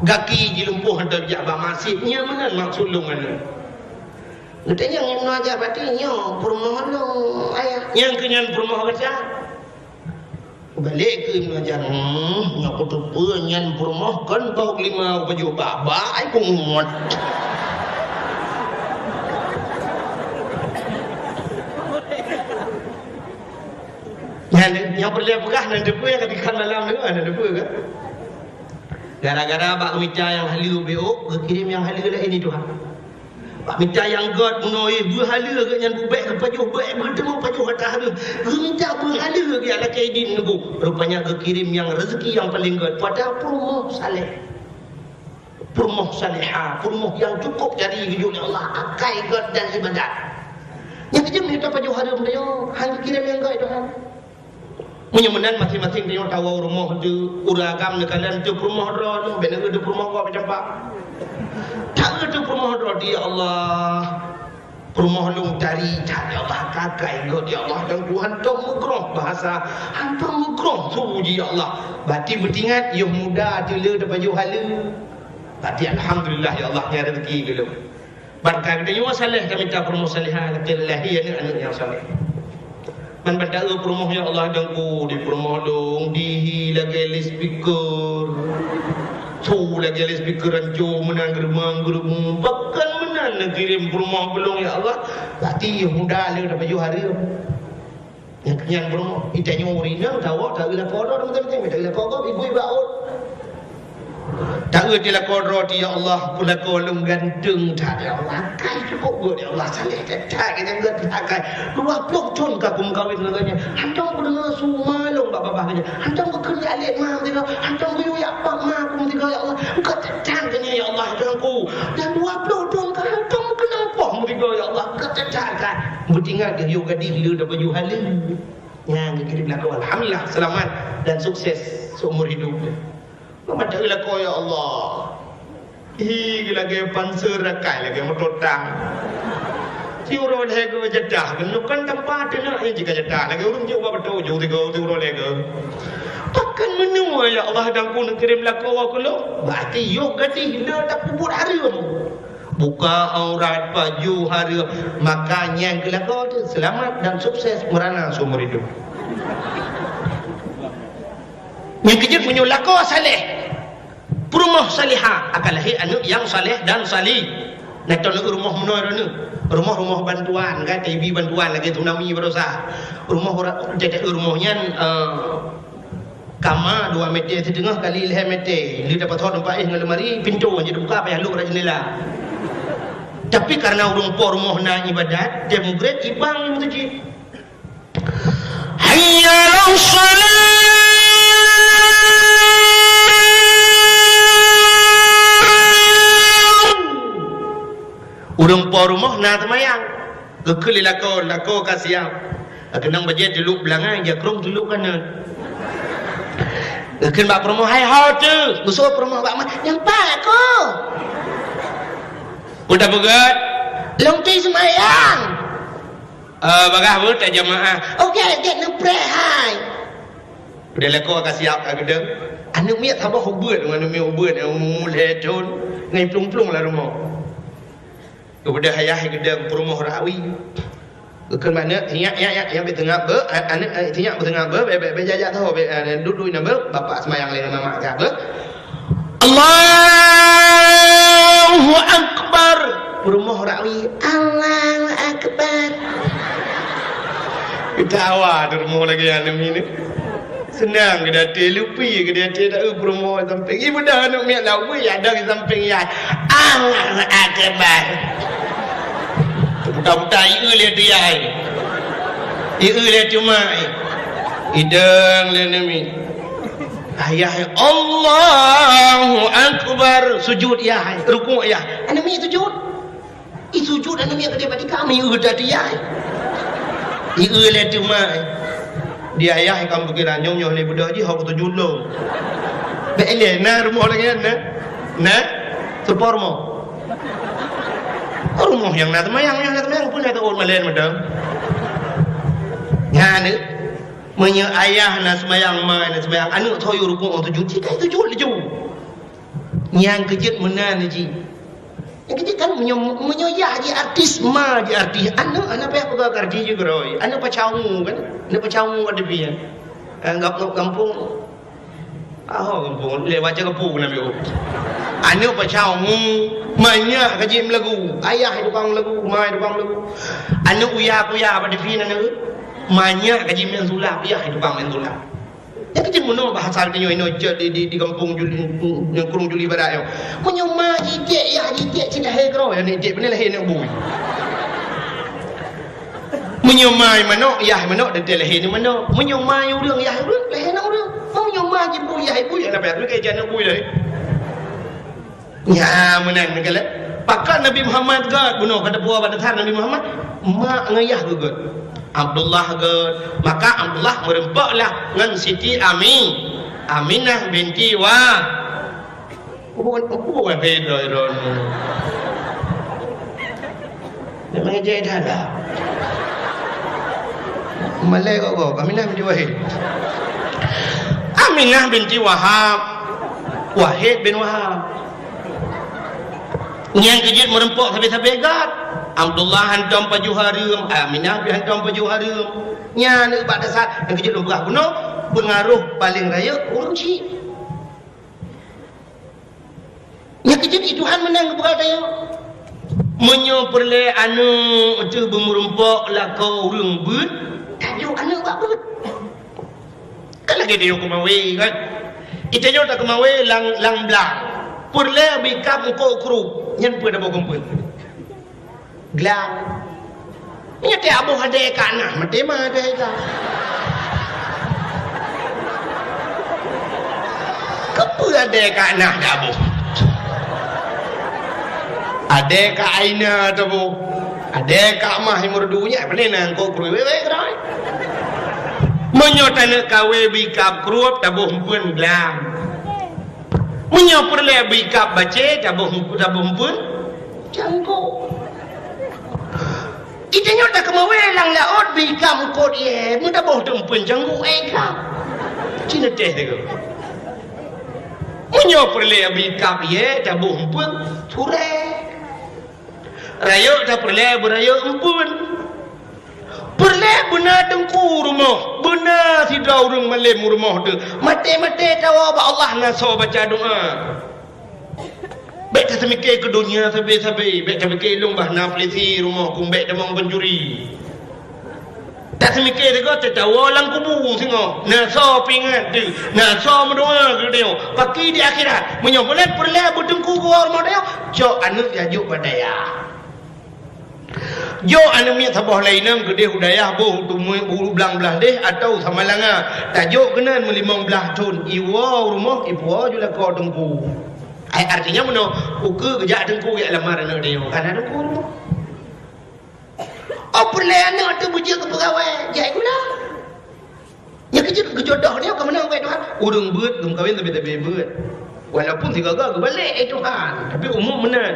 Gaki jilumpoh hantom ijak bak maksiet, nyan meunan maksud lôn nyan. Geutanyong Ibnu Hajar, "Berarti nyoe peurumoh lôn, Ayah?" Nyang keu nyan peurumoh gata? Balek keu Ibnu Hajar, "Hmm, nyoe kuteupeue nyan peurumoh kon boh limau pajoh bak-bak ai pungot." Nyan, nyang peureulée peugah nan teupeue nyang ka teuka malam nyoe, nan teupeue kan? Gara-gara bak mita nyang haleue B O, geukirém nyang haleue laén di tuha. Bak mita nyang gét meunoe beuhaleue geuh nyan bubek geupajoh bek beuteumé pajoh ata hareuem. Geumita beuhaleue geuh lakée idin neubu. Rupanya geukirém nyang rezeki nyang paleng gét pada peurumoh saleh. Peurumoh salehah, peurumoh nyang cukup jari geujok lé Allah, akai gét dan ibadat. Nyang keujeuet mita pajoh hareuem tanyoe, han geukirém nyang gét Tuhan. Meunyoe meunan maséng-maséng tanyoe tawoe rumoh teuh, ureueng agam neukalon teuh peurumoh droe nyoe, bèk na teuh peurumoh gob campak. Tawoe teuh peurumoh droe, "Ya Allah, peurumoh lôn tari that, ya Allah, kakai gét, ya Allah, dan ku hantom meugroh bahasa, hantom meugroh su jih, ya Allah." Bati beutingat, yoh muda teuh le tapajoh haleue. Bati alhamdulillah, ya Allah, nyan rezeki geuh lôn. Ban ka geutanyoe saleh, tamita peurumoh salehah, lakée lahé aneuk-aneuk nyang saleh. Ban banda peurumoh, ya Allah, dan ku di peurumoh lôn, dihi lagée loudspeaker. Su lagée loudspeaker ranco meunan geureumeung-geureumeung. Bahkan meunan neukirém peurumoh keu lôn, ya Allah. Bati muda le tapajoh hareuem. Nyang keunyan peurumoh, itanyoe ureueng inong tawoe, taeu lakoe droe, teuma-teuma, taeu lakoe gob, ibu iba ot. Taeu di lakoe droe, "Ya Allah, peunakoe lôn ganteng that, ya Allah. Akai cukup gét, ya Allah, saleh that, that, gét that, akai. Dua ploh thon ka kumeukawen ngon geuhnyan. Hantom kudeungoe su ma lôn bak babah geuhnyan. Hantom kukheun jak lé ma meusigoe. Hantom kuyue jak pak ma kumeusigoe, ya Allah. Gét that, that geuhnyan, ya Allah, Tuhanku. Dan dua ploh thon ka hantom keunong poh meusigoe, ya Allah. Gét that, that, that." Beutingat geuh yoh gadih le tapajoh haleue. Nyang geukirém lakoe, alhamdulillah, seulamat dan sukses seumur hidup. Meunan taeu lakoe, ya Allah. Hi, lagée panser, akai lagée moto tang. Siuroe lhée goe jadah, nyoe kan tampa teunak nyang jika jadah. Lagée ureueng jok bak bato, jok tiga, siuroe lhée goe. Pakon meunoe, ya Allah, dan ku neukirém lakoe keu lôn? Berarti yoh gadih le tapeubuet hareuem. Buka aurat, pajoh hareuem, maka nyang keu lakoe teuh seulamat dan sukses meurana seumur hidup. Nyang keujeuet meunyoe lakoe saleh, peurumoh salehah, akan lahé aneuk nyang saleh dan sali. Nah, contoh rumoh meunoe droeneuh. Rumoh-rumoh bantuan, kan, T B bantuan lagée tsunami baroesa. Rumoh ura-, rumoh nyan, eh, Kama dua meter siteungoh kali lhèe meter. Lheueh tapasoe teumpat éh ngon lemari, pintoe nyang teubuka payah lôk rot jeundela. Tapi kareuna ureueng po rumoh na ibadat, tem mugrét ibang meuseujid. Hayya 'alas shalah. Ureueng po rumoh na seumayang. Geukheun lé lakoe, lakoe ka siap. Keunong bajèe teulôk beulangai, jakrong teulôk kanan. Geukheun bak peurumoh, "Hai ho teuh." Geusoe peurumoh bak ma, "Nyan pat ko?" Peue tapeugah? "Lôn teuh seumayang." "Eh, bagah beuh tajamaah." "Oke, gét neupreh hai." Peue lakoe ka siap ka geudong. Aneuk miet saboh ubeuet, aneuk miet ubeuet nyang umur lhèe thôn, ngon plueng-plueng lam rumoh. Geubeudôh ayah geudong peurumoh rawi. Geukheun bak aneuk, "Nyak, nyak, nyak, nyak, bèk teungab beuh, a-, aneuk, eh, nyak bèk teungab beuh, bèk, bèk, bèk jak-jak sahoe, bèk, eh, duek-duek inan beuh, bapak seumayang lé mamak kah beuh." Allahu Akbar. Peurumoh rawi, "Allahu Akbar." Geutanyoe di rumoh lagèe aneuk miet. Seunang geuh di até, lupi geuh di até, taeu peurumoh sampéng. Ibeudôh aneuk miet lawi, ada di sampéng yah. Allahu Akbar. Buta-buta, ieu lé tu yah. Ieu lé tu mak. Idong lé aneuk miet. Ayah, Allahu Akbar. Sujud yah, rukuk yah. Aneuk miet sujud. I sujud aneuk miet keudéh bak tika, miyueb that yah. Ieu lé teuma. Di ayah ka meupikiran nyoe, nyoe lé beudôh jih, hok sujud lom. Bèk ilèe, na rumoh lagèe nyan, na? Na? Seupôt rumoh. Rumoh nyang na seumayang, nyang na seumayang, peue na teuôt malèe mantong. Nyan, meunyoe ayah na seumayang, ma na seumayang, aneuk soe yue rukuk sujud, cit ka sujud laju. Nyang keujeuet meunan jih. Nyang keujeuet kan meunyoe, meunyoe yah jih artis, ma jih artis, aneuk hana payah peugah keu artis jih keudroe. Aneuk pacau ngu kan? Aneuk pacau ngu ada pih. Eh, gam-, gampông. Aho gampông, lé baca gampông keunan biôh. Aneuk pacau ngu, ma nyak ka jih meulagu. Ayah tukang meulagu, ma tukang meulagu. Aneuk uya-kuya bak T V nan aneuk. Ma nyak ka jih meunan sulap, yah tukang meunan sulap. Nyang keujeuet meunoe bahasa geutanyoe inoe cok di, di, di gampông Juli, nyang krueng Juli Barat nyoe. Meunyoe ma jitiek, yah jitiek, cit lahé keudroe, nyang jitiek, beuna lahé aneuk bui. Meunyoe ma manok, yah manok, dan lahé aneuk manok. Meunyoe ma ureueng, yah ureueng, lahé aneuk ureueng. Meunyoe ma jibui, yah bui, nyang na payah lagèe aneuk bui lahé. Nyan meunan meukalon. Pakon Nabi Muhammad gèt bunoe, ka teupeue bak dasar Nabi Muhammad, mak ngon yah geuh gèt. Abdullah gèt. Maka Abdullah meurumpok lah ngon Siti Ami-, Aminah binti Wah-, Wahab. Memang ejek dah lah. Malèe kok, kok. Aminah binti Wahid. Aminah binti Wahab. Wahid bin Wahab. Nyang keujeuet meurumpok sabe-sabe gèt. Abdullah hantom pajoh hareuem, Aminah pih hantom pajoh hareuem. Nyan bak dasar nyang keujeuet lôn peugah bunoe, peungaroh paleng rayeuk ureueng chik. Nyang keujeuet i Tuhan meunan geupeugah tanyoe. Meunyoe peureulèe aneuk teuh beumeurumpok lakoe ureueng beuet, tanyoe aneuk bak beuet. Kan lagèe tanyoe keumawe kan? Itanyoe takeumawe lam, lam blang. Peureulèe bri kab eungkôt krup, nyan peue taboh keu eumpeuen? Glang. Nyan teuh aboh adèe ka na, maté ma adèe ka. Keupeue adèe ka na taboh? Adèe ka Aina taboh. Adèe ka Mah Imeurudu nyan, pane na eungkôt krup wèh-wèh keudroe. Meunyoe taneuk kawé bri kab krup taboh eumpeuen glang. Meunyoe peureulèe bri kab bacé, taboh, taboh eumpeuen cangkok. Itanyoe takeumawe lam laôt bri kab eungkôt ié, meutaboh teumpeuen cangkok éh kab. Cit neuteh teuh. Meunyoe peureulèe bri kab ié, taboh eumpeuen surée. Rayeuk tapeureulèe beurayeuk eumpeuen. Peureulèe beuna teungku rumoh, beuna sidroe ureueng malém rumoh teuh. Maté-maté tawoe bak Allah na soe baca doa. Bèk taseumiké keu donya sabe-sabe, bèk tapike lôn bah na polisi rumoh keuh, bèk tamong pancuri. Seumiké sigoe teuh tawoe lam kubu singoh. Na soe peuingat teuh, na soe meudoa keu tanyoe. Paki di akhirat. Meunyoe buleuen peureulèe beuteungku geuwoe rumoh tanyoe, cok aneuk tajok bak dayah. Jok aneuk miet saboh lé inong keudeh u dayah boh u Tumui, u Blang Blaih deh atawa Samalanga. Tajok keunan meulimong blaih thon, iwoe u rumoh, ipuwoe ju lakoe teungku. Ai, artinya meunoe, ukeue geujak teungku jak lamar aneuk tanyoe, ka na teungku u rumoh. Oh, peureulèe aneuk teuh beujeuet keu peugawée, jai gula. Nyan keuh jeuet keu jodoh nyoe ka meunan, wahai Tuhan. Ureueng beuet geumeukawen sabe-sabe beuet. Walaupun sigaga geubalek, eh Tuhan, tapi umum meunan.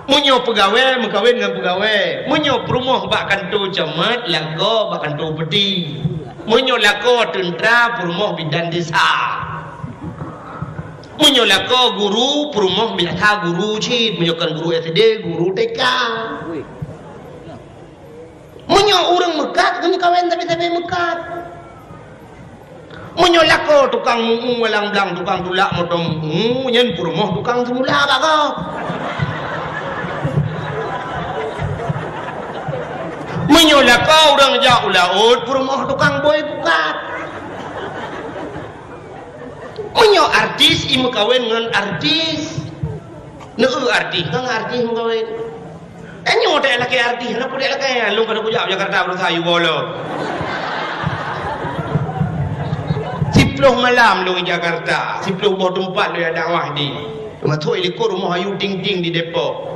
Meunyoe peugawée, meukawen ngon peugawée. Meunyoe peurumoh bak kantô camat, lakoe bak kantô upeti. Meunyoe lakoe teuntra, peurumoh bidan desa. Meunyoe lakoe guru, peurumoh biasa guru cit. Meunyoe kon guru S D, guru T K. Meunyoe ureueng meukat, geumeukawen sabe-sabe meukat. Meunyoe lakoe tukang meu-eu walang blang, tukang tulak moto meu-eu, nyan peurumoh tukang seumula bak gob. Meunyoe lakoe ureueng jak u laôt, peurumoh tukang bôi pukat. Meunyoe artis, imeukawen ngon artis. Neu-eu artis, ka ngon artis meukawen. Tanyoe dek lakée artis, hana peue dek lakée, lôn ka kujak u Jakarta beurasa yue bolo. Siploh malam lôn i Jakarta, siploh boh teumpat lôn jak dakwah di. Teumasok i likot rumoh Ayu Ting Ting di Depok.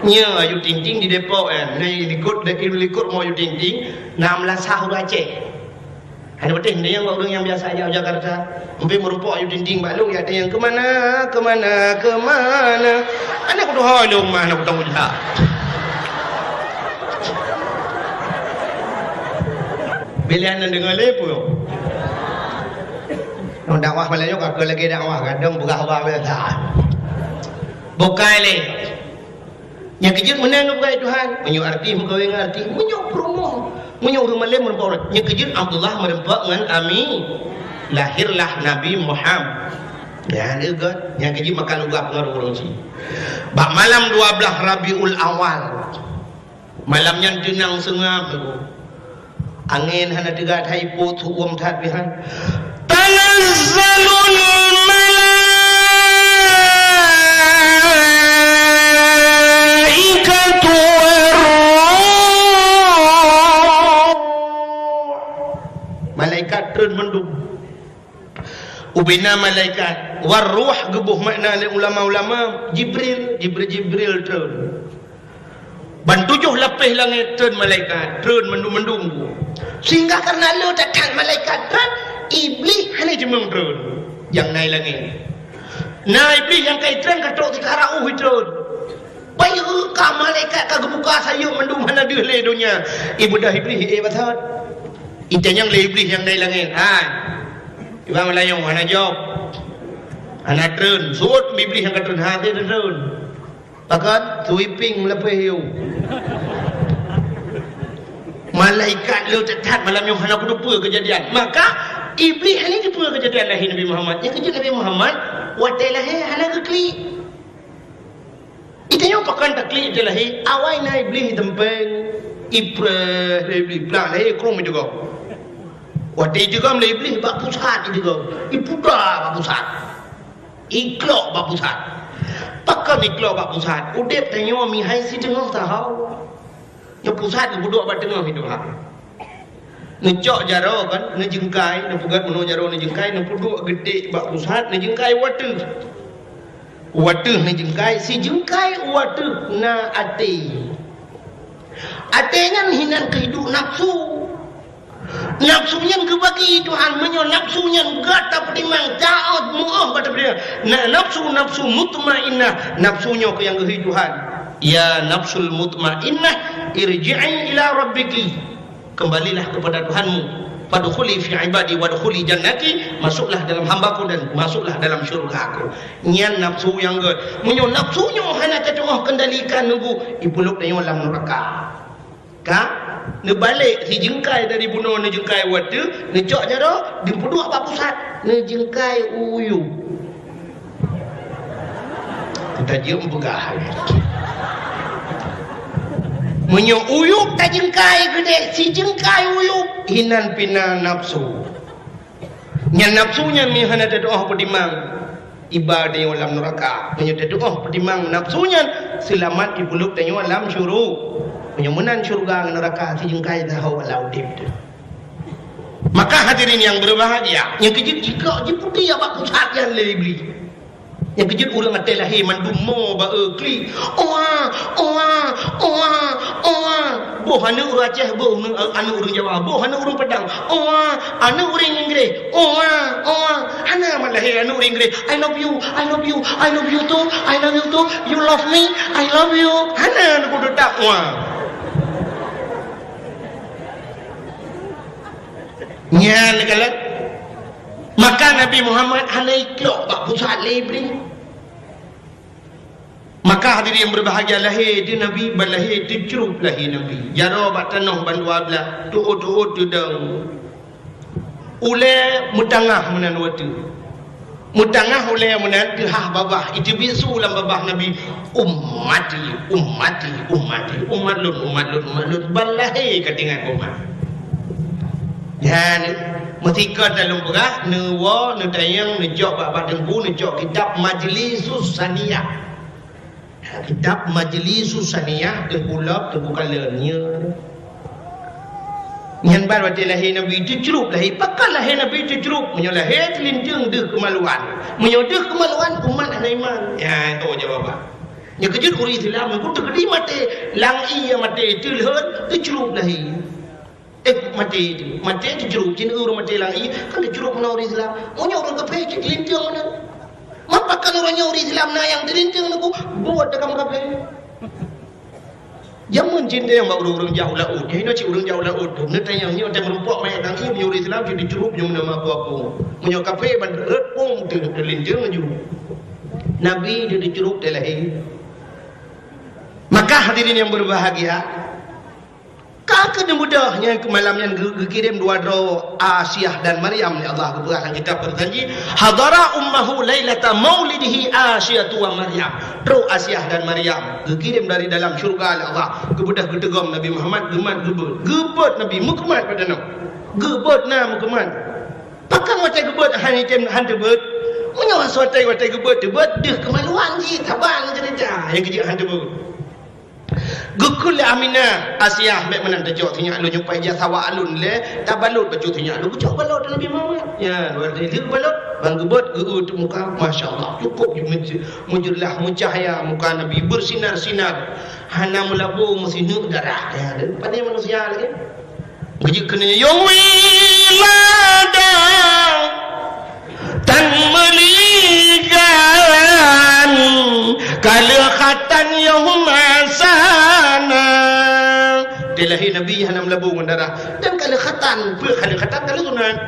Nyoe Ayu Ting Ting di Depok, eh. Nah, i likot, i likot rumoh Ayu Ting Ting, na meulasah ureueng Aceh. Hana patéh, nyan bak ureueng nyang biasa jak u Jakarta. Mungken meurumpok Ayu Ting Ting bak lôn, jak tanyong, "Kemana, kemana, kemana?" Hana kutuho lôn mah, hana kutong ujak. Bila hana deungoe lé peue? Ngon dakwah malam nyoe ka keu lagée dakwah, kadang peugah haba biasa. Bukai lé. Nyang keujeuet meunan geupeugah Tuhan, meunyoe artis meukawen ngon artis, meunyoe peurumoh, meunyoe ureueng malém meureumpok, nyang keujeuet Abdullah meureumpok ngon Ami, lahirlah Nabi Muhammad. Nyan geuh, nyang keujeuet maka lugah pengaruh ureueng cit. Bak malam dua blaih Rabiul Awal, malam nyan teunang seungab, angén hana teuga that, ipot, su-uem that pih han. Tanazzalul malaikatu war-ruh. Malaikat treun mandum. Ubena malaikat, war-ruh geuboh makna lé ulama-ulama, Jibril, Jibril, Jibril treun. Ban tujoh lapéh langét treun malaikat, treun mandum-mandum. Sehingga karena le that-that malaikat treun, Iblih hana jimeueng treun. Nyang na i langét. Na Iblih nyang ka i treun ka trok sikara uh i treun. Bayeue ka malaikat ka geubuka sayeuep mandum hana deuh lé donya. Ibeudôh Iblih, eh, basot. Itanyong lé Iblih nyang na i langét. Hai. Iba meulayeue hana jaweueb. Hana treun. Sot Iblih nyang ka treun. Ha, treun. Pakon? Sweeping lapéh yue. Malaikat le that-that malam nyoe hana kuteupeu keujadian. Maka, Iblih hana teupeu keujadian lahé Nabi Muhammad. Nyang keujeuet Nabi Muhammad, watée lahé hana geuklik. Itanyoe pakon taklik teuh lahé, awai na Iblih iteumpéng, ipreh lé Iblih, plah lahé krueng iteugob. Watée iteugob lé Iblih bak pusat iteugob, iputa bak pusat. Iklok bak pusat. Pakon iklok bak pusat? Udeb tanyoe mihai siteungoh saho. Nyoe pusat geupeuduek bak teungoh iteuha. Neucok jaroe kan, neujeungkai, neupeugét meunoe jaroe neujeungkai, neupeuduek geutek bak pusat, neujeungkai u ateueh. U ateueh neujeungkai, sijeungkai u ateueh na até. Até nyan hinan keuhidup nafsu. Nafsu nyan geubagi Tuhan, meunyoe nafsu nyan gata peutimang, taát, meu'oh bak tapeutimang. Na nafsu, nafsu mutmainnah, nafsu nyoe keuh nyang geuhi Tuhan. Ya nafsul mutmainnah, irji'i ila rabbiki. Kembalilah kepada Tuhanmu. Fadkhuli fi ibadi wadkhuli jannati, masuklah dalam hamba-Ku dan masuklah dalam syurga-Ku. Nyan nafsu nyang gét. Meunyoe nafsu nyoe hana teuteungoh kendalikan nunggu, ipeulok tanyoe lam neuraka. Ka? Neubalek sijeungkai dari bunoe neujeungkai u ateueh, neucok jaroe, neupeuduek bak pusat, neujeungkai u yub. Ka tajeuem peugah. Meunyoe uyueb tajeungkai keudeh, sijeungkai uyueb, inan pih na nafsu. Nyan nafsu nyan meuhana tatu'oh peutimang, iba tanyoe lam neuraka. Meunyoe tatu'oh peutimang nafsu nyan, seulamat jipeuleueb tanyoe lam syuru-, meunyoe meunan syeuruga ngon neuraka sijeungkai saho lam udeb teuh. Maka hadirin nyang beubahgia, nyang keujeuet jikok jiputéh bak pusat nyan lé Iblih. Nyang keujeuet ureuëng até lahé mandum mo ba-e klik. Oa, oa, oa, oa. Boh aneuëk ureuëng Aceh, boh aneuëk ureuëng Jawa, boh aneuëk ureuëng Padang. Oa, aneuëk ureuëng Inggréh. Oa, oa. Hana mat lahé aneuëk ureuëng Inggréh. "I love you, I love you, I love you too, I love you too. You love me, I love you." Hana, aneuëk ureuëng tak oa. Nyan kalon. Maka Nabi Muhammad hana ikok bak pusat lé Iblih. Maka hadirin yang berbahagia, lahé di Nabi, ban lahé teucrup lahé Nabi. Jaroe bak tanoh ban dua blah, tuot-tuot teudong. Ulée meutangah meunan watée. Meutangah ulée meunan teuhah babah, iteubiet su lam babah Nabi, "Ummati, ummati, ummati, umat lôn, umat lôn, umat lôn, ban lahé ka tinggai umat." Nyan, meusikot dah lôn peugah, neuwoe, neutanyong, neucok bak, bak teungku, neucok kitab Majlisus Saniyah. Kitab Majlisus Saniyah, teungku lop, teungku kalon, nyan. Nyan ban watée lahé Nabi teucrup lahé. Pakon lahé Nabi teucrup? Meunyoe lahé teulinteung deuh keumaluan. Meunyoe deuh keumaluan, umat hana iman. Ya, itu jawaban. Nyang keujeuet ureuëng Islam, nyang teukeudi maté, lam ié maté, teulheueh, teucrup lahé. Eh, maté itu. Maté teucrup, cit ureuëng maté lam ié, kan teucrup meunan ureuëng Islam. Meunyoe ureuëng kafé, cit linteung meunan. Mapa kan ureuëng nyoe ureuëng Islam na nyang teulinteung nunggu buet dagam kafé. Jameun cit nyang bak ureuëng-ureuëng jak u laôt. Nyoe cit ureuëng jak u laôt tu. Neutanyong nyoe teuh meurumpok manyét nang ié, meunyoe ureuëng Islam cit teucrup nyoe meunan mapa aku. Meunyoe kafé ban rot pong teuh teulinteung laju. Nabi teuh teucrup teuh lahé. Maka hadirin yang berbahagia, ka keuneuk beudôh nyang keu malam nyan geu-, geukirém dua droe Asiah dan Maryam lé Allah geupeugah lam kitab Al-Qur'an jih, "Hadara ummahu lailata maulidihi Asyatu wa Maryam." Droe Asiah dan Maryam geukirém dari dalam syurga lé Allah, geubeudôh geuteugom Nabi Muhammad, geumat geubeuet. Geubeuet Nabi, meukeumat bak tanoh. Geubeuet na meukeumat. Pakon watée geubeuet han item han teubeuet? Meunyoe watée, watée geubeuet teubeuet, deuh keumaluan jih, saban ceurita nyang keujeuet han teubeuet. Geukheun lé Aminah, "Asiah, bék meunan tacok sinyak lôn nyang paih jak sawa alun lé, tabalot bacut sinyak lôn." Geucok balot Nabi Muhammad. Ya, luar biasa balot. Ban geubeuet geu-eu teuk muka, masya Allah, cukup ju meuj-, meujeulaih, meucahya muka Nabi, beusinar-sinar. Hana meulabô meusineuk darah. Ya, padahai manusia lagi. Geujeuet keunoe, "Yoh wiladang tan meuligan, ka lheueh khatan yoh masana." Dilahé Nabi hana meulabô ngon darah. Dan ka lheueh khatan, peue ka lheueh khatan, ka lheueh sunat.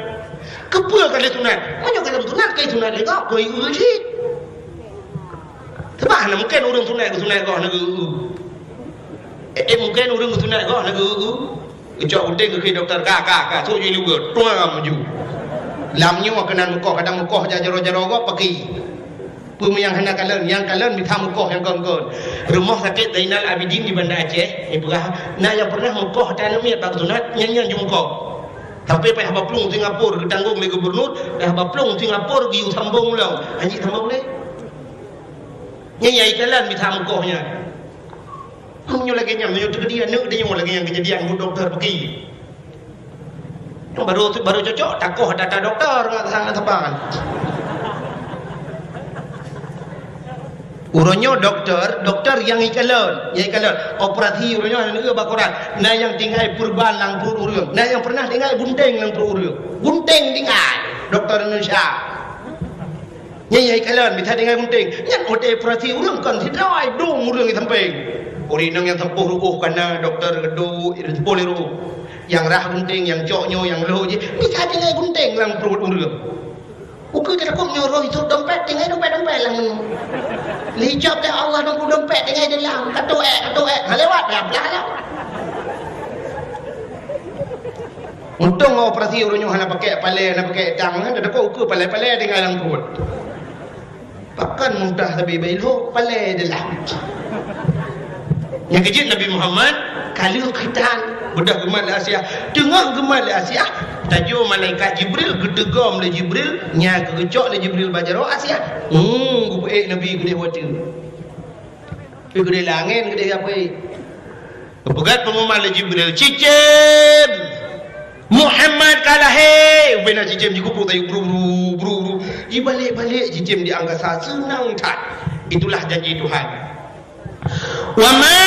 Keupeue ka lheueh sunat? Meunyoe ka lheueh sunat, ka sunat lé gob, keu ureuëng cit. Sabab hana mungken ureuëng sunat geusunat goh na geu-eu. Eh, eh, mungken ureuëng geusunat goh na geu-eu. Geucok gunting geukheun dokto, ka, ka, ka, sôk ju iluweue, tuang laju. Lam nyoe keunan meukoh, kadang meukoh jak jaroe-jaroe gob paki. Peue nyang hana kalon, nyang kalon mita meukoh nyang kon-kon. Rumoh sakét Zainal Abidin di Banda Aceh, ipeugah, na nyang peureunah meukoh ata aneuk miet bak sunat, nyan-nyan ju meukoh. Sampai payah ba plueng Singapura geutanggong lé gubernur, payah ba plueng Singapura geuyue sambong lom. Hanjeuet sambong lé. Nyan nyang ikalon mita meukoh nyan. Meunyoe lagée nyan, meunyoe teukeudi aneuk tanyoe lagée nyan keujadian buet dokto peuki. Nyang baru, baru cocok takoh data dokto ngon sang saban. Uroe nyoe dokto, dokto nyang ikalon, nyang ikalon operasi uroe nyoe hana neueu bak koran. Na nyang tinggai peureuban lam pruet ureuëng, na nyang peureunah tinggai gunting lam pruet ureuëng. Gunting tinggai dokto Indonesia. Nyan nyang ikalon, bisa tinggai gunting. Nyan watée operasi ureuëng kon sidroe, dum ureuëng di sampéng. Ureuëng inong nyang sampôh ruôh kana, dokto geuduek, sampôh lé ruôh. Nyang rhah gunting, nyang cok nyoe, nyang lhôh jih, bisa tinggai gunting lam pruet ureuëng. Ukeue teurakot nyoe roh isut dompet, tinggai dompet-dompet lam nyoe. Lé ijab lé Allah nunggu dompet tinggai dalam, katoe, katoe, ha lewat, blah, blah, blah. Untông operasi ureuëng nyoe hana pakai palée, hana pakai tang, hana teuka ukeue palée-palée tinggai lam pruet. Pakon muntah sabe bailhok palée dalam. Nyang keujeuet Nabi Muhammad, Ka lheueh khitan, beudôh geumat lé Asiah. Teungoh geumat lé Asiah, tajok malaikat Jibril, geuteugom lé Jibril, nyan keuh geucok lé Jibril bak jaroe Asiah. Hmm, geupeuék Nabi keudeh watèe. Geupeuék keudeh langèt keudeh geupeuék. Geupeugah pengumuman lé Jibril, "Cicém! Muhammad ka lahé!" Ubé na cicém jikupok tayue bru, bru, bru, bru. Jibalek-balek cicém di angkasa, seunang that. Itulah janji Tuhan. "Wa ma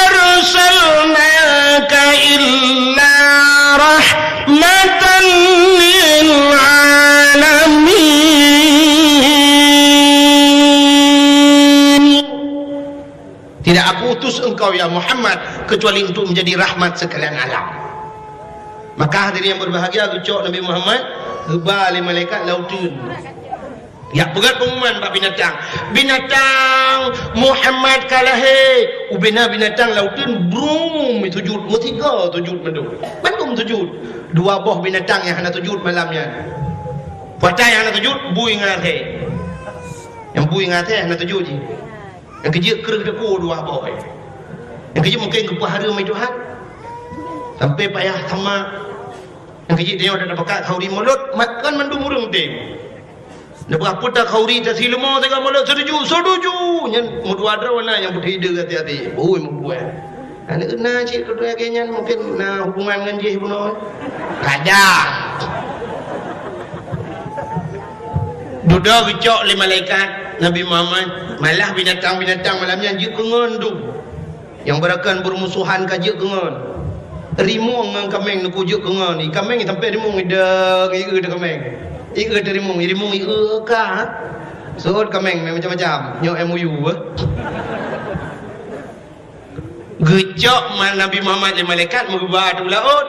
arsalnaka illa rahmatan lil alamin." Tidak Aku utus engkau, ya Muhammad, kecuali untuk menjadi rahmat sekalian alam. Maka hadirin yang berbahagia, geucok Nabi Muhammad, geuba lé malaikat lam uteuen. Jak peugah pengumuman bak binatang, "Binatang, Muhammad ka lahé!" Ubé na binatang lam uteuen, brum, sujud, meusigoe sujud mandum. Mandum sujud. Dua boh binatang nyang hana sujud malam nyan. Peue nyang hana sujud, bui ngon asèe. Nyang bui ngon asèe hana sujud jih. Nyang keujeuet kreueh teupeu dua boh. Nyang keujeuet mungken geupeuhareuem lé Tuhan. Sampai payah sama. Nyang keujeuet tanyoe tapakat khauri mulod, mat kon mandum ureueng tem. Neupeugah peue ta khauri ta sileumô sigoe mulod, "Setuju, setuju!" Nyan meudua droe na nyang peuteudeu hati-hati. Ui, meubuet. Aneuk na cit keudua lagèe nyan mungken na hubungan ngon jih bunoe. Kadang. Dudoe geucok lé malaikat Nabi Muhammad, malah binatang-binatang malam nyan jeuet keu ngon dum. Nyang beurakan beurmusohan ka jeuet keu ngon. Rimueng ngon kaméng neuku jeuet keu ngon. I kaméng sampai rimueng idong, i eu teu kaméng. I eu teu rimueng, i rimueng i eu ka. Sot kaméng macam-macam. Nyoe M O U, eh. Geucok ma-, Nabi Muhammad lé malaikat meugeuba u laôt.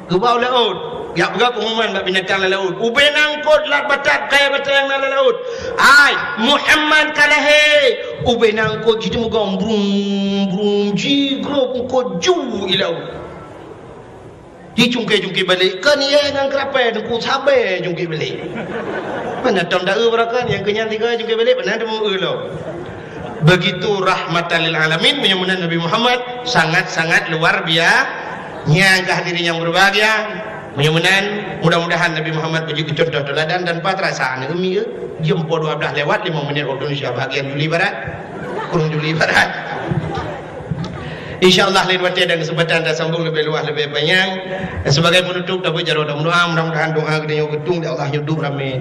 Geuba u laôt. Jak peugah pengumuman bak binatang lam laôt. Ubé na eungkôt lat batat kayèe batèe nyang na lam laôt. "Hai, Muhammad ka lahé!" Ubé na eungkôt jiteumugom brum, brum, jigrob eungkôt ju i laôt. Jicungké-cungké balek, kon yèe ngon keurapèe teungku sabé cungké balek. Mana tom da eu beurakan, nyang keu nyan sigoe cungké balek, mana teumeu eu lom. Begitu rahmatan lil alamin, meunyoe meunan Nabi Muhammad sangat-sangat luar bia-, nyan keuh hadirin yang berbahagia. Meunyoe meunan, mudah-mudahan Nabi Muhammad beujeuet keu contoh teuladan dan pat rasa aneuk umi, eh, jeuem po dua belas lewat lima menit waktu Indonesia bahagian Juli Barat. Kureueng Juli Barat. Insya Allah, lain watèe dan kesempatan tasambong leubeh luwah, leubeh panyang. Dan sebagai penutup, tabeuet jaroe dan meudoa, mudah-mudahan doa geutanyoe geutueng lé Allah, nyoe duek ramé.